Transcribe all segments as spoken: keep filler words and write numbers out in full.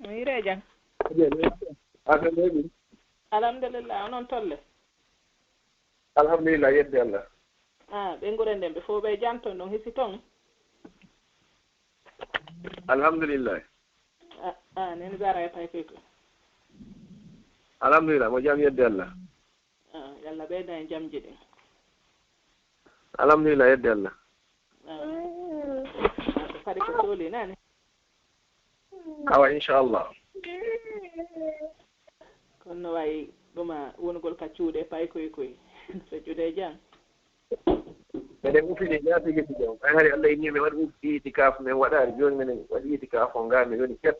Hiire jam. Aɗa heɓi? Alhamdulillah, onon tolle? Alhamdulillah, yedde Allah. Ah, ɓe nguren ɗen ɓe fof ɓe jam ton ɗon hisi ton? Alhamdulillah. Ah, ah, neni Zara e pay koy ko. Alhamdulillah, mo jam yedde Allah. Ah, yalla ɓeyda en jamji ɗin. Alhamdulillah, yedde Allah. Ah, ko kadi ko tooli nani. Awa, inchallah. Kono no wayi ɗuma wonugol ka cuuɗe pay koy koy. So cuuɗe jam. Eɗen ufini ñaatigi ɗiɗo. Ay hari Allah inni mi waɗi uf- itikaf, min waɗaari jooni, minen waɗi itikaf o ngaa mi yoni ket.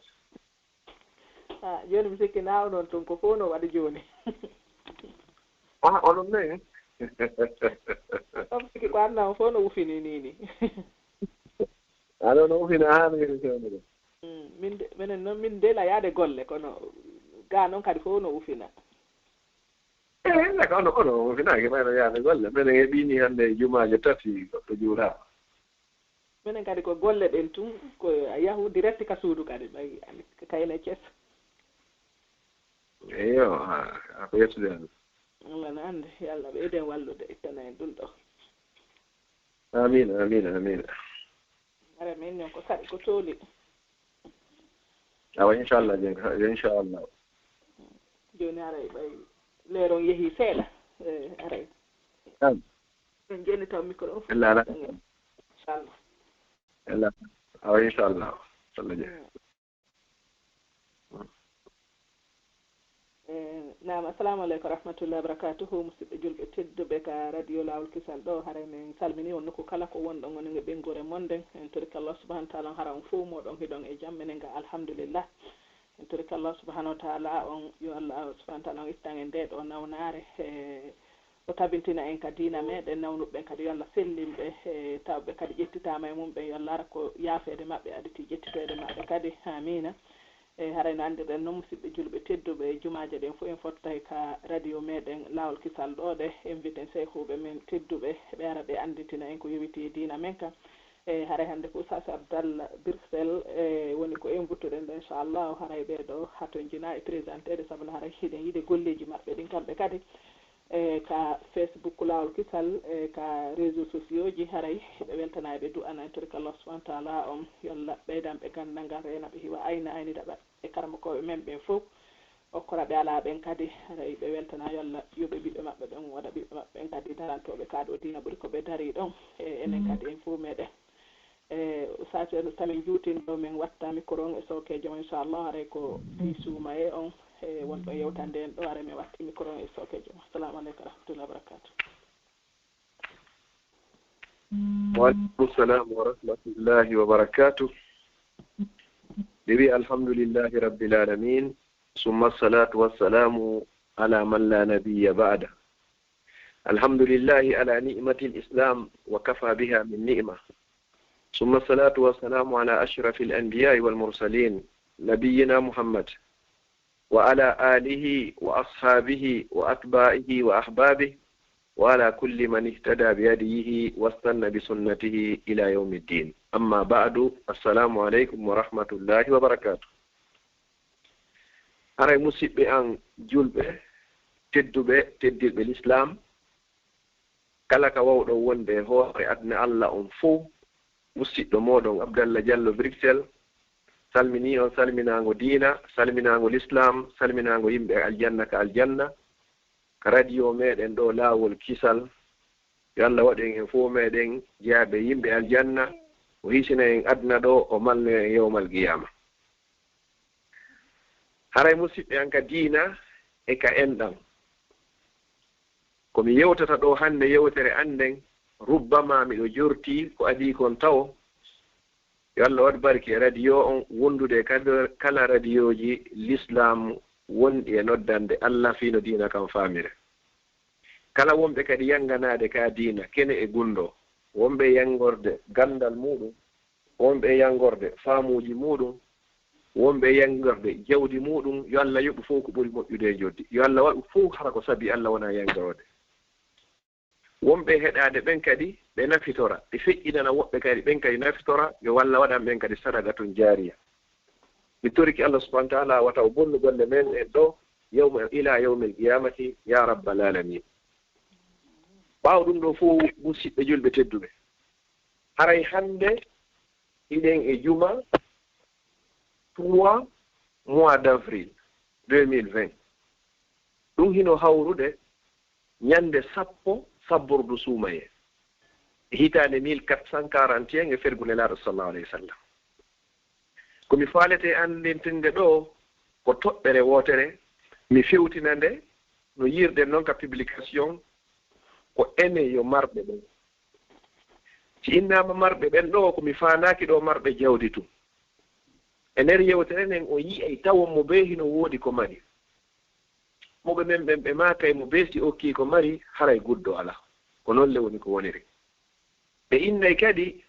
Ah, jooni mi sikki na o noon tun ko fof no waɗi jooni. Ah, onon ne? On sikki ko anna on fof no ufini ni ni. Ano no ufina haa mi yoni sewnude. Mm, min de, minen noon min ndela yaade golle kono ga noon kadi fof no ufina. Eh, naka ono ono ufinaaki mayno yaade golle. Minen heɓini hannde jumaaje tati goɗɗo juulaama. Minen kadi ko golle ɗen tun ko a yahu direct ka suudu kadi ɓay kayne ces. Eyo, a ko yettude Allah. Allah na anndi, yalla ɓeyden wallude ittana en ɗum ɗo. Amin, amin, amin. Ara min non ko saɗi ko tooli. Awa inchallah, inchallah. Jooni aray ɓay leeron yehi seeɗa. Eh, aray. Am. Min jeni taw micro on. Ella ala. Inchallah. Ella. Awa inchallah. Sallah je. Eh, naam, assalamu aleykum wa rahmatullahi wa barakatuhu. Musidɓe julɓe tedduɓe ka radio Laawol Kisal ɗo, haray min salmini on nokku kala ko wonɗon, woni e ɓeynguure mon nden. En torike Allah subhanahu wa taala on hara on fof moɗon hiɗon e jam, menen ga alhamdulillah. En torike Allah subhanahu wa taala on, yo Allah subhanahu wa taala on ittan en nde ɗo nawnaare, eh, o tabintina en ka diina meɗen, nawnuɓe ɓen kadi yo Allah sellin ɓe, eh, tawɓe kadi ƴettitaama e mum ɓen, yo Allah ara ko yaafeede maɓɓe aditi ƴettiteede maɓɓe kadi. Amina. E haray no anndirɗen noon, musidɓe julɓe tedduɓe, jumaaje ɗen fof en fottay ka radio meɗen Laawol Kisal ɗo ɗe inviten seyhuɓe men tedduɓe, ɓe ara ɓe annditina en ko yowiti e diina men ka. E haray hannde ko Oustaz Abdallah Birsel, e woni ko invituɗen ɗo, inchallah, haray ɓe ɗo hatonjina e présenteede, sabu no haray hiɗen yiɗi golleeji maɓɓe ɗin kamɓe kadi. E ka Facebook Laawol Kisal, e ka réseaux sociaux ji, haray ɓe weltana ɓe du'ana en torika Allah subhanahu wa taala on, yo Allah ɓeydan ɓe ganndal ngal, reena ɓe hiwa ayna aynida ɓe e karamokooɓe men ɓen fof, okkora ɓe alaa ɓen kadi, haray ɓe weltana yo Allah yoɓe ɓiɓɓe maɓɓe ɓen, waɗa ɓiɓɓe maɓɓe ɓen kadi darantooɓe ka ɗo diina ɓuri ko ɓe dari ɗon, e enen kadi en fof meɗen. E Oustaz Ceerno, so tawi min juutin ɗo, min watta micro on e sookeejo mon, inchallah, haray ko ɗi suumaye on e wonɗo yewtande en ɗo, haray min watti micro on e sookeejo mon. Assalamu aleykum wa rahmatullahi wa barakatuh. Wa aleykum salam wa rahmatullahi wa barakatuh. Ɓe wi alhamdulillahi rabbil alamin, summa salatu wassalamu ala man la nabiyya ba'da. Alhamdulillahi ala ni'matil islam wa kafa biha min ni'ma. ثم الصلاة والسلام على أشرف الأنبياء والمرسلين نبينا محمد وعلى آله وأصحابه وأتباعه وأحبابه وعلى كل من اهتدى بهديه واستن بسنته إلى يوم الدين. أما بعد، السلام عليكم ورحمة الله وبركاته. Haray musidɓe an julɓe, tedduɓe, teddirɓe l'islam, kala ka wawɗon wonde e hoore aduna Allah on fow, musiɗɗo moɗon Abdallah Diallo Bruxelles, salmini on salminaango diina, salminaango l'islam, salminaango yimɓe aljanna ka aljanna, ka radio meɗen ɗo Laawol Kisal. Yo Allah waɗu en e fow meɗen jeyaaɓe yimɓe aljanna, o hisina en aduna ɗo, o malnoya en yawmal qiyama. Haray musidɓe an ka diina e ka enɗan, ko mi yewtata ɗo hannde yewtere an nden, rubbama miɗo jorti ko adii kon tawo. Yo Allah waɗ barki e radio on, wondude e kala radioji l'islam wonɗi e noddande Allah fii no diina kan faamire. Kala wonɓe kadi yanganaade ka diina kene e gunndoo, wonɓe e yangorde ganndal muuɗum, wonɓe e yangorde faamuuji muuɗum, wonɓe e yangorde jawdi muuɗum, yo Allah yoɓu fow ko ɓuri moƴƴude e joddi. Yo Allah waɗu fow hara ko sabi Allah wona yangaroode. Wonɓe e heɗaade ɓen kadi ɓe nafitora, ɓe feƴƴinana woɓɓe kadi ɓen kadi nafitora, yo Allah waɗan ɓen kadi sadaqatun jaariya. Mi toriki Allah subhanahu wa taala wata o bonnu golle men en ɗo yawma ila yawmil qiyamati ya rabbal alamin. Ɓaawo ɗum ɗo fof, musidɓe julɓe tedduɓe, haray hannde hiɗen e juma trois mois d'avril deux mille vingt. Ɗum hino hawrude ñande sappo sabbordu suumayee, e hitaande mille quatre cent quarante et un e fergu Nelaaɗo sallallahu alayhi wa sallam. Ko mi faalete anndintinde ɗo ko toɓɓere wootere, mi fewtina nde no yiirɗen noon ka publication, ko enen yo marɓe ɓen. Si innaama marɓe ɓen ɗo, ko mi faandaaki ɗo marɓe jawdi tun. E nder yewtere nden, on yi'ay tawon mo bee hino woodi ko mari. Mawɓe men ɓen ɓe maakay mo bee si okkii ko mari, haray guddo alaa. Ko noon le woni ko woniri. Ɓe innay kadi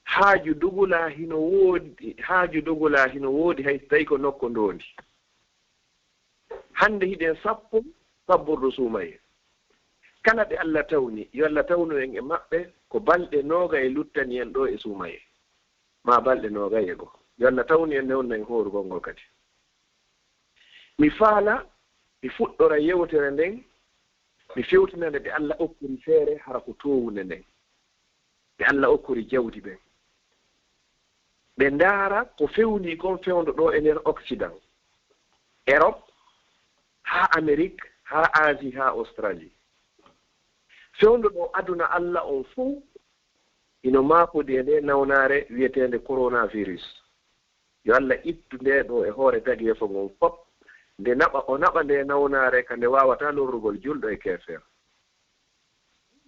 haaju dogolaa hino woodi, haaju dogolaa hino woodi hay so tawii ko nokko ndoondi. Hannde hiɗen sappo sabbordu suumayee. Kala ɓe Allah tawni, yo Allah tawnu en e maɓɓe ko balɗe noogay luttani en ɗo e suumayee, maa balɗe noogay e goo. Yo Allah tawnu en, newnu en hoorugol ngol kadi. Mi faala mi fuɗɗora yewtere nden, mi fewtina nde ɓe Allah okkori feere hara ko toowunde nden. Ɓe Allah okkori jawdi ɓen. Ɓe ndaara ko fewndii kon fewndo ɗo e nder Occident, Europe, haa Amérique, haa Asie, haa Australie. Fewndo ɗo aduna Allah on fow hino maakodi e nde nawnaare wi'eteende coronavirus. Yo Allah ittu nde ɗo e hoore tageefo ngon fof, nde naɓa, o naɓa nde nawnaare ka nde waawataa lorrugol julɗo e keefeero.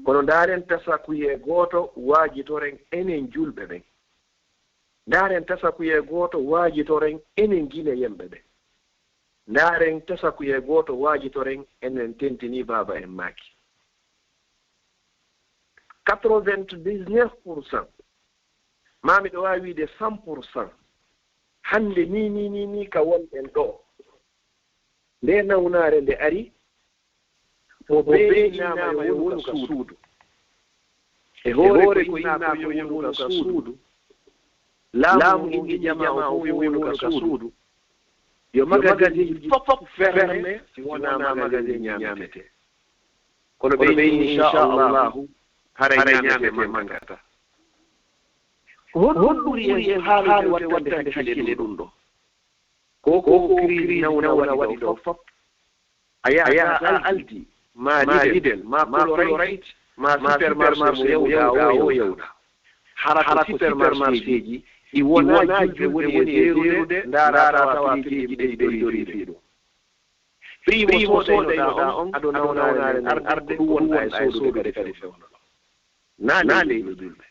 Kono ndaaren tasakuyee gooto, waajitoren enen julɓe ɓen. Ndaaren tasakuyee gooto, waajitoren enen Gineyenɓe ɓen. Ndaaren tasakuyee gooto, waajitoren enen, tentinii baaba en maaki. Quatre-vingt-dix-neuf pour cent, maa miɗo waawi wiide cent pour cent, hannde nii, nii, nii, nii ka wonɗen ɗo, nde nawnaare nde ari, mo bee innaama yo wonu ka suudu. E hoore ko innaa ko yo wonu ka suudu, laamu on e jamaa on fof yo wonu ka suudu. Yo magasinji fof ferme si wonaa magasinji ñaametee. Kono ɓe inni, inchallahu, haray ñaametee mangataa. Honɗum ɓuri en haalude wattande hakkille ɗum ɗo? Ko ko crise nawna waɗi ɗo fof. A yaha Aldi, ma Lidl, ma Colruyt, ma supermarché mo yawɗaa o yawɗaa. Hara ko supermarchéji ɗi wonaa julɓe woni e jeerude, ndaara tawa prixji ɗin ɗoyɗorii fii ɗum. Prix mo soodaynoɗaa on, ado nawnaare nden arde, ko ɗum wonɗaa e soodude kadi fewndo ɗo. Naa leydi julɓe.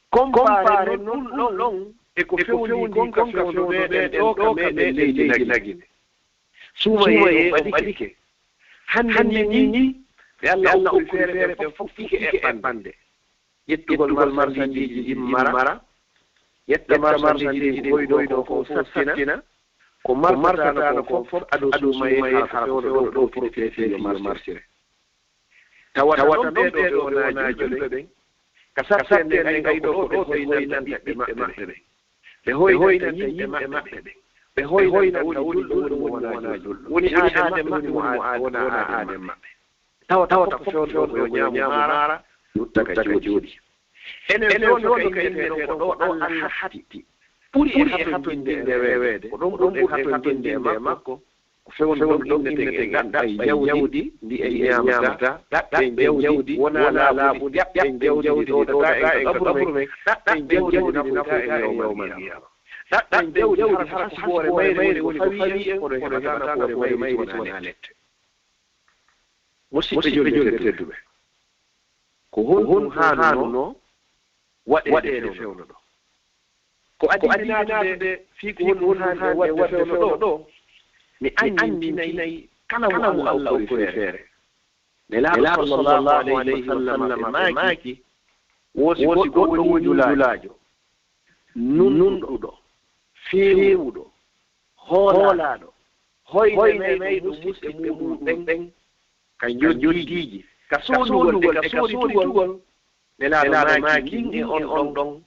Comparé non ɗum ɗon e ko fewndii kon ka fewndo meɗen ɗo ka meɗen leydi Lagine. Suumayee on ɓadike. Hannde nii nii, ɓe Allah okkori feere ɓen fof fuɗɗike eɓɓande. Ƴettugol marsandiiji ɗin mara, ƴetta marsandiiji ɗin hoyɗo ko fof sattina, ko marsataa no kon fof ado suumayee hara ko fewndo ɗo profité yo marsire. Tawata non ɓee ɗoo ɓe wonaa julɓe ɓen, ka sattee nden ngayɗo ko ɗo ɓe hoynanta ɓiɓɓe maɓɓe ɓen. Ɓe hoynanta yimɓe maɓɓe ɓen. Ɓe hoynanta woni julɗo, woni mo wonaa julɗo. Woni aaden maɓɓe, woni mo wonaa aaden maɓɓe. Tawata ko fewndo ko yo ñaamu maara, lutta ka jooɗi. Enen fewndo ka inneten ko ɗo Allah hatti. Ɓuri e hatondinde e weede. Ko ɗon ɓurɗen hatondinde e makko. Ko fewndo ɗon inneten en ɗaɓɓay jawdi ndi en ñaamata. Ɗaɓɓen jawdi wonaa laaɓundi. Ɗaɓɓen jawdi ndi ɗoodataa en ka qaburu men. Ɗaɓɓen jawdi ndi nafoyta en yawmal qiyaama. Ɗaɓɓen jawdi hara ko hasiboore mayre woni ko fawi en, kono heɓataa nafoore mayre si wonaa lette. Musidɓe julɓe tedduɓe, ko honɗum haanunoo waɗeede fewndo ɗo? Ko adii mi naatude fii ko honɗum haani waɗde fewndo ɗo, mi anndintinay kala mo Allah okkori feere. Nelaaɗo sallallahu alayhi wa sallam ɓe maaki, wo si goɗɗo wonii julaajo, nunɗuɗo, feewuɗo, hoolaaɗo, hoynanayɗo musiɓɓe muuɗum ɓen ka njoddiiji, ka soodugol e ka sooritugol, Nelaaɗo maaki, min e on ɗon,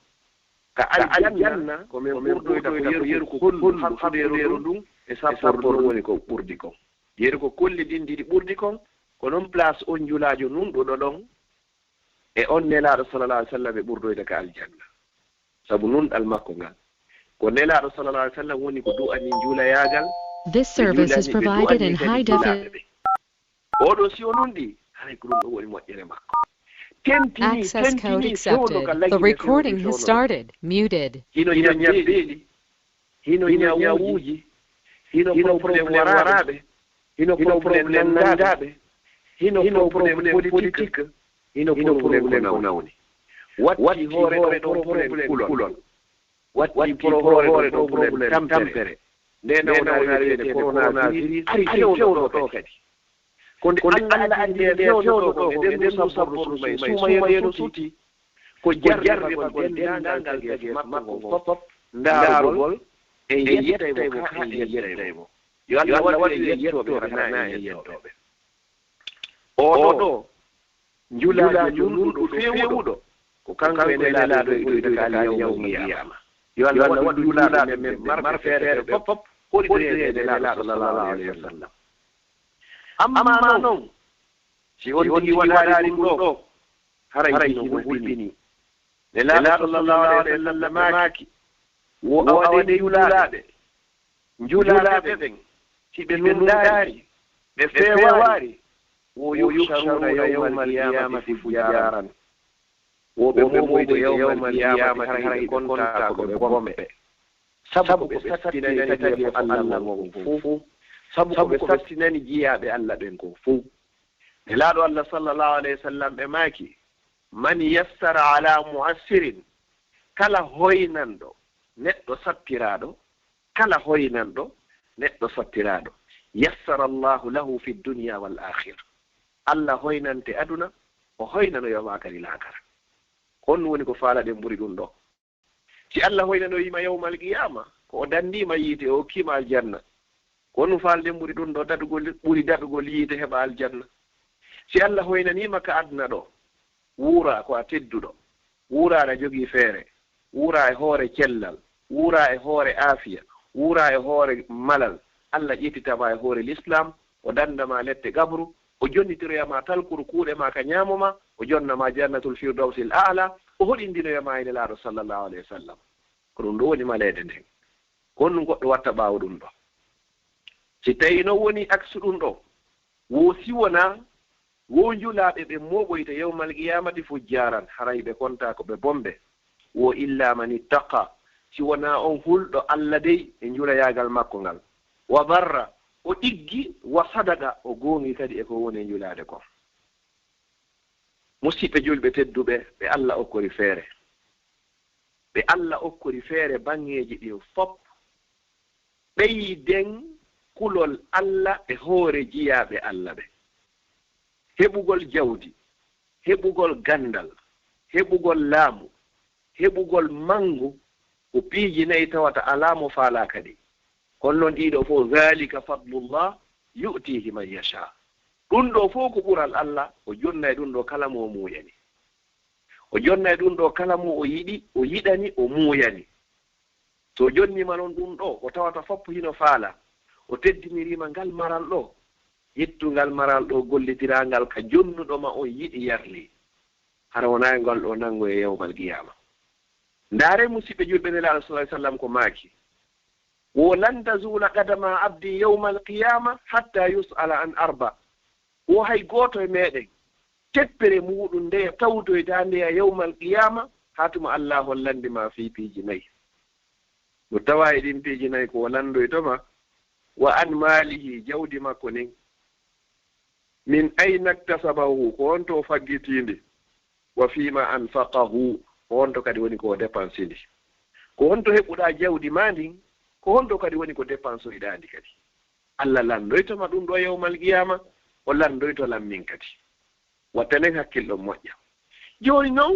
Ka aljanna, ko men ɓurdoyta ko yeru ko hollu hakkundeeru ndun e sappordu ndun woni ko ɓurdi kon. Yeru ko kolli ɗin ɗiɗi ɓurdi kon, ko non place on njulaajo nunɗuɗo ɗon e on Nelaaɗo sallallahu alaihi wasallam ɓe ɓurdoyta ka aljanna. Sabu nunɗal makko ngal. Ko Nelaaɗo sallallahu alaihi wasallam woni ko du'ani njulayaagal. This service is provided in high definition. Oɗo si o nunɗi, haray ko ɗum ɗo woni moƴƴere makko. Tentini, Access code tentini fewndo ka accepted. The lagine recording fewndo has fewndo. Started. Muted. Hino ñabbeeli, hino ñawuuji, hino problème waraaɓe, hino problème nanngaaɓe, hino problème politique, hino problème ko nawni. Watti hoore ɗo problème kulol. Watti pro-, hoore ɗo problème tampere. Nde nawnaare wiyeteende coronavirus ari fewndo ɗo kadi. Ko nde Allah addi nde fewndo ɗo, e nden ɗum sabbordu suumayee, suumayee no suuti. Ko jarribagol denndaangal tageef makko ngon fof, ndaarugol, en yettay mo kaa en yettay mo. Yo Allah waɗu en yettooɓe, hara na en yettooɓe. Oo ɗo, njulaajo nunɗuɗo feewuɗo, ko kanko e Nelaaɗo ɗo idoyta ka al yawmal qiyaama. Yo Allah waɗu njulaaɓe men marɓe feere ɓe fof, hoɗidoyeede e Nelaaɗo sallallahu alayhi wa sallam. Ammaa non, si on tigi waɗaali ɗum ɗo, haray hino hulɓinii. Nelaaɗo sallallahu alayhi wa sallam maaki, wo awaɗen njulaaɓe, njulaaɓe ɓen, si ɓe nunɗaali, ɓe feewaali, wo yuhsharuuna yawmal qiyaamati fujjaaran. Wo ɓe mooɓoyde yawmal qiyaamati, haray ɓe kontaa ko ɓe bomɓe. Sabu ko ɓe sattinani tageefo Allah ngon fow. Sabu ko ɓe sattinani jiyaaɓe Allah ɓen kon fow. Nelaaɗo Allah sallallahu alayhi wa sallam ɓe maaki, "Man yassara ala mu'assirin," kala hoynanɗo neɗɗo sattiraaɗo, kala hoynanɗo neɗɗo sattiraaɗo, "yassara Allahu lahu fi dunya wal akhirah." Allah hoynante aduna, o hoynanoyo ma kadi laakara. Ko honɗum woni ko faalaɗen ɓuri ɗum ɗo? Si Allah hoynanoyii ma yawmal qiyaama, ko o danndii ma yiite, o okkii ma aljanna. Ko honɗum faalaɗen ɓuri ɗum ɗo daɗugol, ɓuri daɗugol yiite heɓa aljanna? Si Allah hoynanii ma ka aduna ɗo, wuuraa ko a tedduɗo, wuuraa aɗa jogii feere, wuuraa e hoore cellal, wuuraa e hoore aafiya, wuuraa e hoore malal, Allah ƴettita ma e hoore lislaam, o dannda ma lette qabru, o jonnitiroya ma talkuru kuuɗe ma ka ñaamo ma, o jonna ma jannatul firdawsil a'la, o hoɗindinoya ma e Nelaaɗo sallallahu alayhi wa sallam. Ko ɗum ɗo woni maleede nden. Ko honɗum goɗɗo watta ɓaawo ɗum ɗo? Si tawii non woni aksu ɗum ɗo, wo si wonaa wo njulaaɓe ɓe mooɓoyta yawmal qiyaamati fujjaaran, haray ɓe kontaa ko ɓe bomɓe. Wo illa man ittaqa, si wonaa on hulɗo Allah dey e njulayaagal makko ngal. Wa barra, o ɗiggi, wa sadaqa, o goongi kadi e ko woni e njulaade kon. Musiɓɓe julɓe tedduɓe, ɓe Allah okkori feere. Ɓe Allah okkori feere baŋŋeeji ɗin fop. Ɓeyden kulol Allah e hoore jiyaaɓe Allah ɓe. Heɓugol jawdi, heɓugol ganndal, heɓugol laamu, heɓugol manngu, ko piiji nayi tawata alaa mo faalaaka ɗi. Kono non ɗiɗo fof, "Zaalika fadlullah yu'tiihi man yashaa." Ɗum ɗo fof ko ɓural Allah, o jonna e ɗum ɗo kala mo o muuyani. O jonna e ɗum ɗo kala mo o yiɗi, o yiɗani, o muuyani. So o jonniima non ɗum ɗo, o tawata fop hino faala, o teddiniriima ngal maral ɗo, ƴettu ngal maral ɗo gollitiraa ngal ka jonnuɗo ma on yiɗi yarli. Hara wonaa e ngal ɗo nanngo e yawmal qiyaama. Ndaare musiɓɓe julɓe Nelaaɗo sallallahu alaihi wasallam ko maaki. Wo lan tazuula qadama abdin yawmal qiyaama hatta yus'ala an arba. Wo hay gooto e meɗen teppere muɗum nde tawtoyta nde a yawmal qiyaama, haa tuma Allah hollande ma fii piiji nayi. No tawa e ɗin piiji nayi ko o lanndoyto ma, wa an maalihi, jawdi makko ndin. Min ayna iktasabahu, ko honto o faggitii ndi? Wa fiima anfaqahu, ko honto kadi woni ko o dépensindi? Ko honto heɓuɗaa jawdi maa ndin? Ko honto kadi woni ko dépensoyɗaa ndi kadi? Allah lanndoyto ma ɗum ɗo yawmal qiyaama, o lanndoyto lan min kadi. Watta nen hakkilɗon moƴƴa. Jooni non,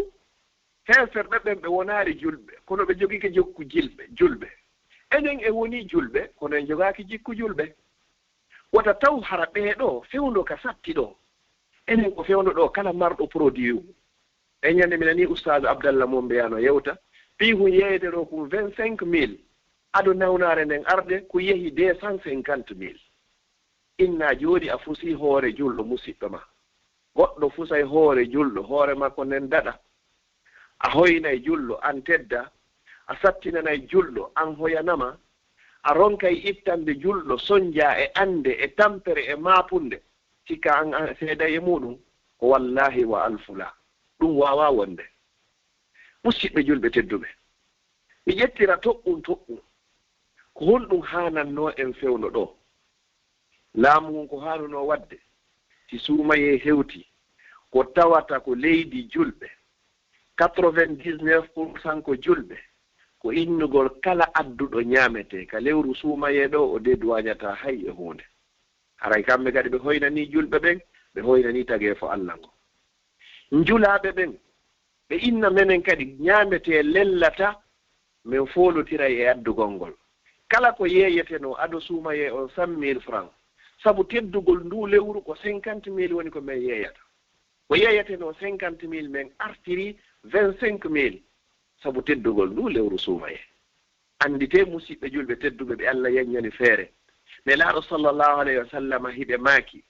heeferɓe ɓen ɓe wonaali julɓe, kono ɓe jogike jikku jilɓe, julɓe. Enen en wonii julɓe, kono en jogaaki jikku julɓe. Wata taw hara ɓee ɗo fewndo ka satti ɗo. Enen ko fewndo ɗo kala marɗo produit. E ñande mi nanii Ustaazu Abdallah Mombeya no yewta, Fii hun yeeyete ɗoo kun vingt-cinq mille, ado nawnaare nden arde kun yehi deux cent cinquante mille. Inna jooni a fusii hoore julɗo musiɗɗo ma. Goɗɗo fusay hoore julɗo, hoore makko nden daɗa. A hoynay julɗo, an tedda. A sattinanay julɗo, an hoyanama. A ronkay ittande julɗo sonja e annde e tampere e maapunde. Sikka an a seeday e muuɗun? Ko wallaahi wa alfula. Ɗun waawaa wonde. Musiɓɓe julɓe tedduɓe, mi ƴettira toɓɓun toɓɓun. Ko honɗun haanannoo en fewndo ɗoo? Laamu ngun ko haanunoo waɗde, si suumayee hewtii, ko tawata ko leydi julɓe, quatre-vingt-dix-neuf pour cent ko julɓe, ko innugol kala adduɗo ñaametee ka lewru suumayee ɗoo, o dédouañataa hay e huunde. Haray kamɓe kadi ɓe hoynanii julɓe ɓen, ɓe hoynanii tageefo Alla ngo. Njulaaɓe ɓen, ɓe inna menen kadi ñaametee lellata, men foolotiray e addugol ngol. Kala ko yeeyetenoo ado suumayee on cent mille francs, sabu teddugol nduu lewru ko cinquante mille woni ko men yeeyata. Ko yeeyetenoo cinquante mille men artirii vingt-cinq mille sabu teddugol nduu lewru suumayee. Annditee musiɓɓe julɓe tedduɓe ɓe Alla yaññani feere, Nelaaɗo sallallahu alayhi wa sallam hiɓe maaki,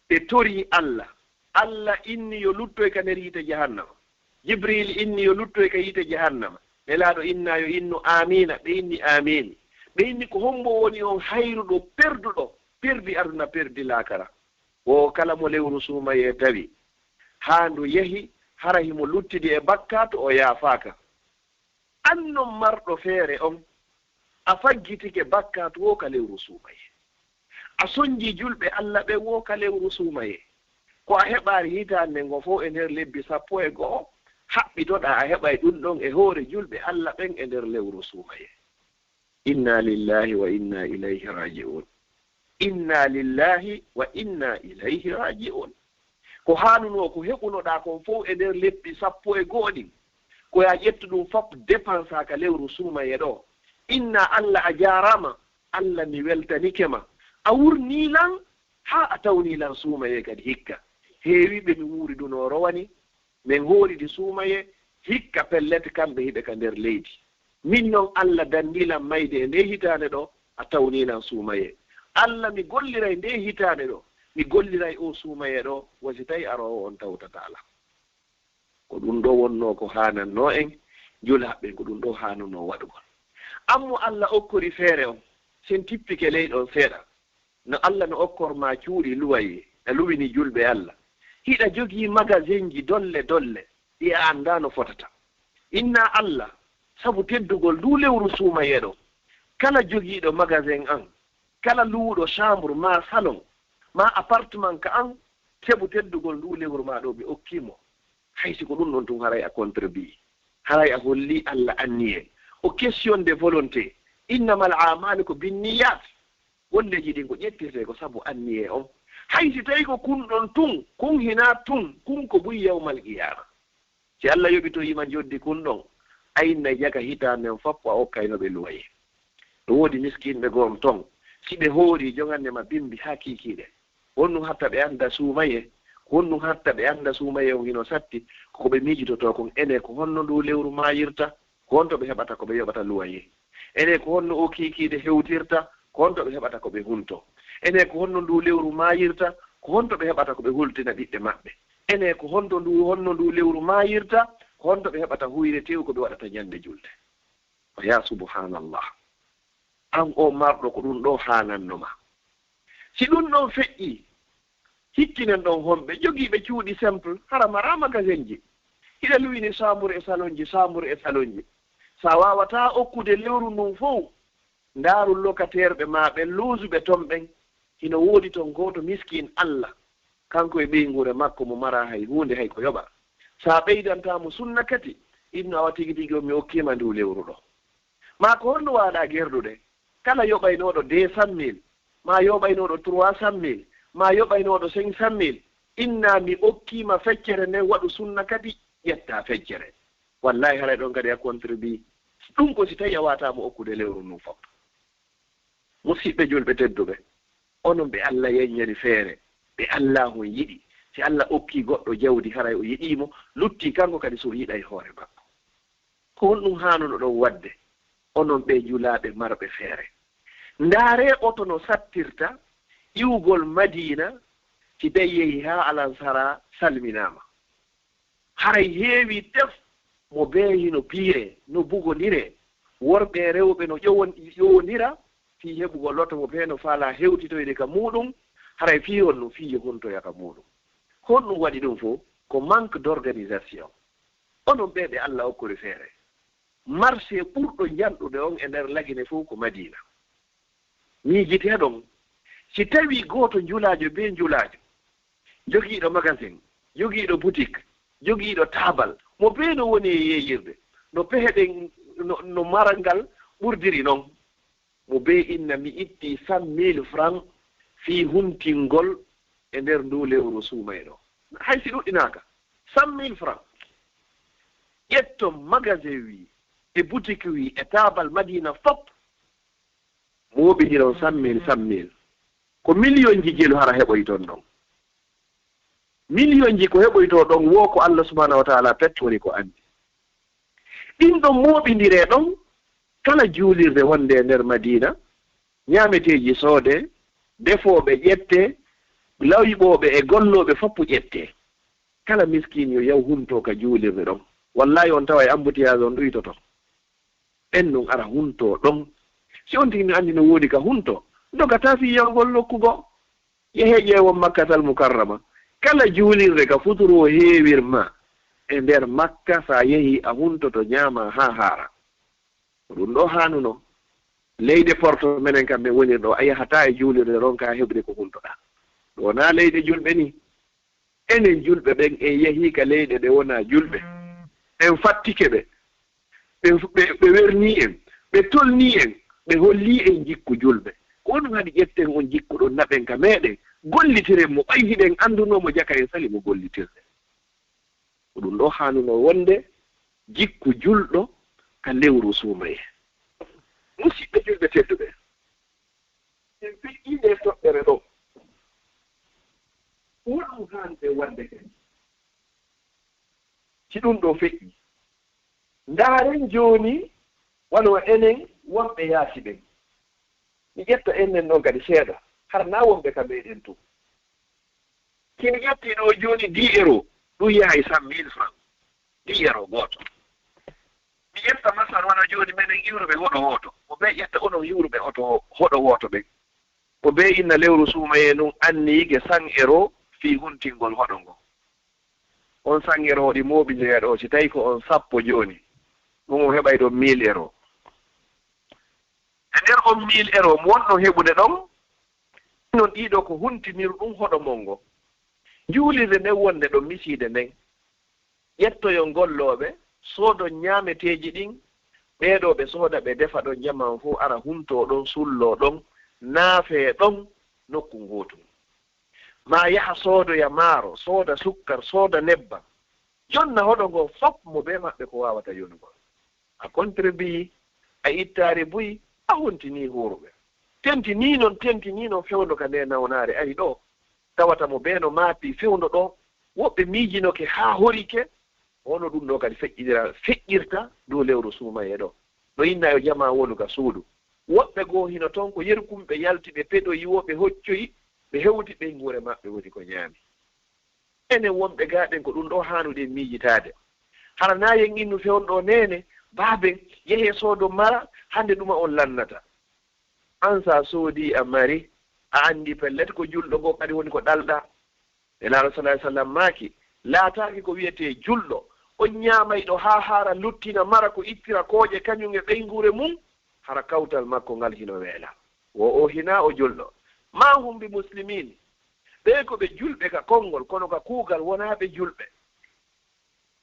ɓe torii Alla, Alla inni yo luttoy ka nder yiite jahannama. Jibriil inni yo luttoy ka yiite jahannama. Nelaaɗo inna yo innu aamiina, ɓe inni aamiin. Ɓe inni ko hombo woni on hayruɗo, perduɗo, perdi aduna, perdi laakara? Wo kala mo lewru suumayee tawi, haa ndu yehi, hara himo luttidi e bakkaatu, o yaafaaka. An non marɗo feere on, a faggitike bakkaatu woo ka lewru suumayee. A sonjii julɓe Alla ɓen woo ka lewru suumayee. Ko a heɓaari hitaande ngon fow e nder lebbi sappo e go'o, haɓɓitoɗaa a heɓay ɗun ɗon e hoore julɓe Alla ɓen e nder lewru suumayee. Inna lillahi wa inna ilayhi raji'un. Inna lillahi wa inna ilayhi raji'un. Ko haanunoo ko heɓunoɗaa kon fow e nder lebbi sappo e go'o ɗin, ko yo a ƴettu ɗun fop dépensa ka lewru suumayee ɗoo. Inna Alla a jaaraama, Alla mi weltanike ma. A wurnii lan, haa a tawnii lan suumayee kadi hikka. Heewii ɓe mi wuuridunoo rowani, men hooridi suumayee, hikka pellet kamɓe hiɓe ka nder leydi. Min non Alla danndii lan mayde e ndee hitaande ɗoo, a tawnii lan suumayee. Alla mi golliray ndee hitaande ɗoo, mi golliray oo suumayee ɗoo, wa si tawi aroowo on tawtataa lan. Ko ɗun ɗoo wonnoo ko haanannoo en, julaaɓe ɓen, ko ɗun ɗoo haanunoo waɗugol. An mo Alla okkori feere on, si en tippike ley ɗon seeɗa, no Alla no okkor maa cuuɗi luwayee, a luwini julɓe Alla. Hiɗa jogii magasinji dolle dolle, ɗi a anndaa no fotata. Inna Alla, sabu teddugol nduu lewru suumayee ɗoo, kala jogiiɗo magasin an, kala luwuɗo chambre maa salon, maa appartement ka an, sabu teddugol nduu lewru maa ɗoo mi okkii mo. Hay si ko ɗun ɗon tun, haray a contribue. Haray a hollii Alla anniyee. O question de volonté. Innamal a'maalu ko binniyat. Golleeji ɗin ko ƴettirtee ko sabu anniyee on. Hay si tawi ko kun ɗon tun, kun hinaa tun, kun ko buy yawmal qiyaama. Si Alla yoɓitoyii ma njoddi kun ɗon, a innay jaka hitaande on fop a okkayno ɓe luwayee. No woodi miskinɓe goo ton, si ɓe hoorii, jogande ma bimbi haa kiikiiɗe. Honɗun hatta ɓe annda suumayee? Honɗun hatta ɓe annda suumayee on hino satti? Ko ko ɓe miijitotoo kon, enee, ko honno nduu lewru maayirta? Ko honto ɓe heɓata ko ɓe yoɓata luwayee? Enee, ko honno oo kiikiiɗe hewtirta? Ko honto ɓe heɓata ko ɓe huntoo? Enee, ko honno nduu lewru maayirta? Ko honto ɓe heɓata ko ɓe hultina ɓiɓɓe maɓɓe? Enee, ko honto nduu, honno nduu lewru maayirta? Ko honto ɓe heɓata huyre tew ko ɓe waɗata ñande julde? Ko yaa subhanallah. An oo marɗo, ko ɗun ɗoo haananno ma. Si ɗun ɗon feƴƴii, hittinen ɗon honɓe jogiiɓe cuuɗi simple, hara maraa magasinji. Hiɗa luwini chambre e salonji, chambre e salonji. Si a waawataa okkude lewru ndun fow, ndaaru locataire ɓe maa ɓen, loosuɓe ton ɓen. Hino woodi ton gooto miskin Alla, kanko e ɓeynguure makko mo maraa hay huunde, hay ko yoɓa. Si a ɓeydantaa mo sunna kadi, inno awa tigi tigi on mi okkii ma nduu lewru ɗoo. Maa ko honno waaɗaa gerɗude? Kala yoɓaynooɗo deux cent mille, maa yoɓaynooɗo trois cent mille, maa yoɓaynooɗo cinq cent mille, inna mi okkii ma feccere nden, waɗu sunna kadi, ƴettaa feccere. Wallaahi, haray ɗon kadi a contribue. Ɗun ko si tawi a waawataa mo okkude lewru ndun fop. Musiɓɓe julɓe tedduɓe, onon ɓe Alla yaññani feere, ɓe Allaahu on yiɗi, si Alla okkii goɗɗo jawdi, haray o yiɗii mo, luttii kanko kadi si o yiɗay hoore makko. Ko honɗum haanunoɗon waɗde, onon ɓee julaaɓe marɓe feere? Ndaaree oto no sattirta iwgol Madiina si tawi yehii haa Alansara salminaama. Haray heewii tef mo bee hino piyee, no bugondiree, worɓe e rewɓe no ƴowon-, ƴowondira fii heɓugol oto mo bee no faalaa hewtitoyde ka muuɗum, haray fii honɗum? Fii yo huntoya ka muuɗum. Honɗum waɗi ɗum fow? Ko manque d'organisation. Onon ɓee ɓe Alla okkori feere, marché ɓurɗo njanɗude on e nder Lagine fow ko Madiina. Miijitee ɗon, si tawii gooto njulaajo bee njulaajo, jogiiɗo magasin, jogiiɗo butik, jogiiɗo taabal, mo bee no woni e yeeyirde, no pehe ɗen, no, no maral ngal ɓurdiri non. Mo bee inna, mi ittii cent mille francs fii huntingol e nder nduu lewru suumayee ɗoo. Hay si ɗuɗɗinaaka, cent mille francs. Ƴetton magasin wii, e butik wii, e taabal Madiina fop, mooɓindiron cent mille, cent mille. Ko miliyonji jelu hara heɓoyton ɗon. Miliyonji ko heɓoytoo ɗon woo ko Alla subhaanahu wa taala pettori ko anndi. Ɗin ɗon mooɓindiree ɗon, kala juulirde wonnde e nder Madiina, ñaameteeji soodee, defooɓe ƴettee, layɓooɓe e gollooɓe fof ƴettee. Kala miskiin yo yaw huntoo ka juulirde ɗon. Wallaahi on taway embouteillage on ɗuytoto. Ɓen ɗon ara huntoo ɗon. Si on tigi no anndi no woodi ka huntoo, dogataa fii yahugol nokku goo. Yehee ƴeewon Makkatal Mukarrama. Kala juulirde ka futuro heewirma e nder Makka, si a yehii a huntoto, ñaamaa haa haaraa. Ko ɗum ɗoo haanunoo. Leyɗe porto menen kam men woniri ɗoo, a yahataa e juulirde ronkaa heɓude ko huntoɗaa. Ɗum wonaa leyɗe julɓe nii. Enen julɓe ɓen, en yehii ka leyɗe ɗe wonaa julɓe. En fattike ɓe. Ɓe, ɓe, ɓe wernii en. Ɓe tolnii en. Ɓe hollii en jikku julɓe. Ko honɗum haɗi ƴetten on jikku ɗon naɓen ka meeɗen? Gollitiren mo, ɓay hiɗen anndunoo mo jaka en sali mo gollitirde. Ko ɗum ɗoo haanunoo wonde jikku julɗo ka lewru suumayee. Musiɓɓe julɓe tedduɓe, en feƴƴii ndee toɓɓere ɗoo. Ko honɗum haanɗen waɗde kadi si ɗum ɗoo feƴƴii? Ndaaren jooni, wano enen wonɓe yaasi ɓen. Mi ƴetta enen ɗon kadi seeɗa, hara naa wonɓe ka meɗen tun. Si mi ƴetti ɗoo jooni dix euros, ɗum yahay cent mille francs. Dix euros gooto. Mi ƴetta masal wano jooni menen iwruɓe hoɗo wooto. Mo bee ƴetta onon iwruɓe hoto, hoɗo wooto ɓen. Mo bee inna lewru suumayee nun anniike cent euros fii huntingol hoɗo ngo. On cent euros ɗi mooɓindiree ɗoo, si tawi ko on sappo jooni, ɗum o heɓay ɗon mille euros. E nder on mille euros mo wonɗon heɓude ɗon, non ɗii ɗoo ko huntinirɗum hoɗo mon ngo. Juulirde nden wonde ɗon misiide nden, ƴettoyon gollooɓe, soodon ñaameteeji ɗin, ɓee ɗoo ɓe sooda, ɓe defa ɗon, jamaa on fow ara huntoo ɗon, sulloo ɗon, naafee ɗon nokku ngootun. Maa yaha soodoya maaro, sooda sukkar, sooda nebbam. Jonna hoɗo ngoo fow mo bee maɓɓe ko waawata yonugol. A contribuii, a ittaari buy, a huntinii huuruɓe. Tentinii non, tentinii non fewndo ka ndee nawnaare ari ɗoo. Tawata mo bee no maatii fewndo ɗoo. Woɓɓe miijinoke haa horike. Hono ɗum ɗoo kadi feƴƴira, feƴƴirta dow lewru suumayee ɗoo. No inna yo jamaa wonu ka suudu. Woɓɓe goo hino ton ko yerkumɓe yalti, ɓe peɗoyi woo, ɓe hoccoyi, ɓe hewti ɓeynguure maɓɓe woni ko ñaami. Enen wonɓe gaa ɗen, ko ɗum ɗoo haanuɗen miijitaade. Hara naa yen innu fewndo ɗoo neene, baaben, yehee soodon mara, hande ɗuma on lannata. An si a soodii a mari, a anndi pellet ko julɗo goo kadi woni ko ɗalɗaa. Nelaaɗo sallallaahu alayhi wa sallam maaki, laataaki ko wi'etee julɗo, on ñaamayɗo haa haara luttina mara ko ittira kooƴe kañum e ɓeynguure mum, hara kawtal makko ngal hino weelaa. Wo o hinaa o julɗo. Maa hum bi muslimiin. Ɓee ko ɓe julɓe ka konngol, kono ka kuugal wonaa ɓe julɓe.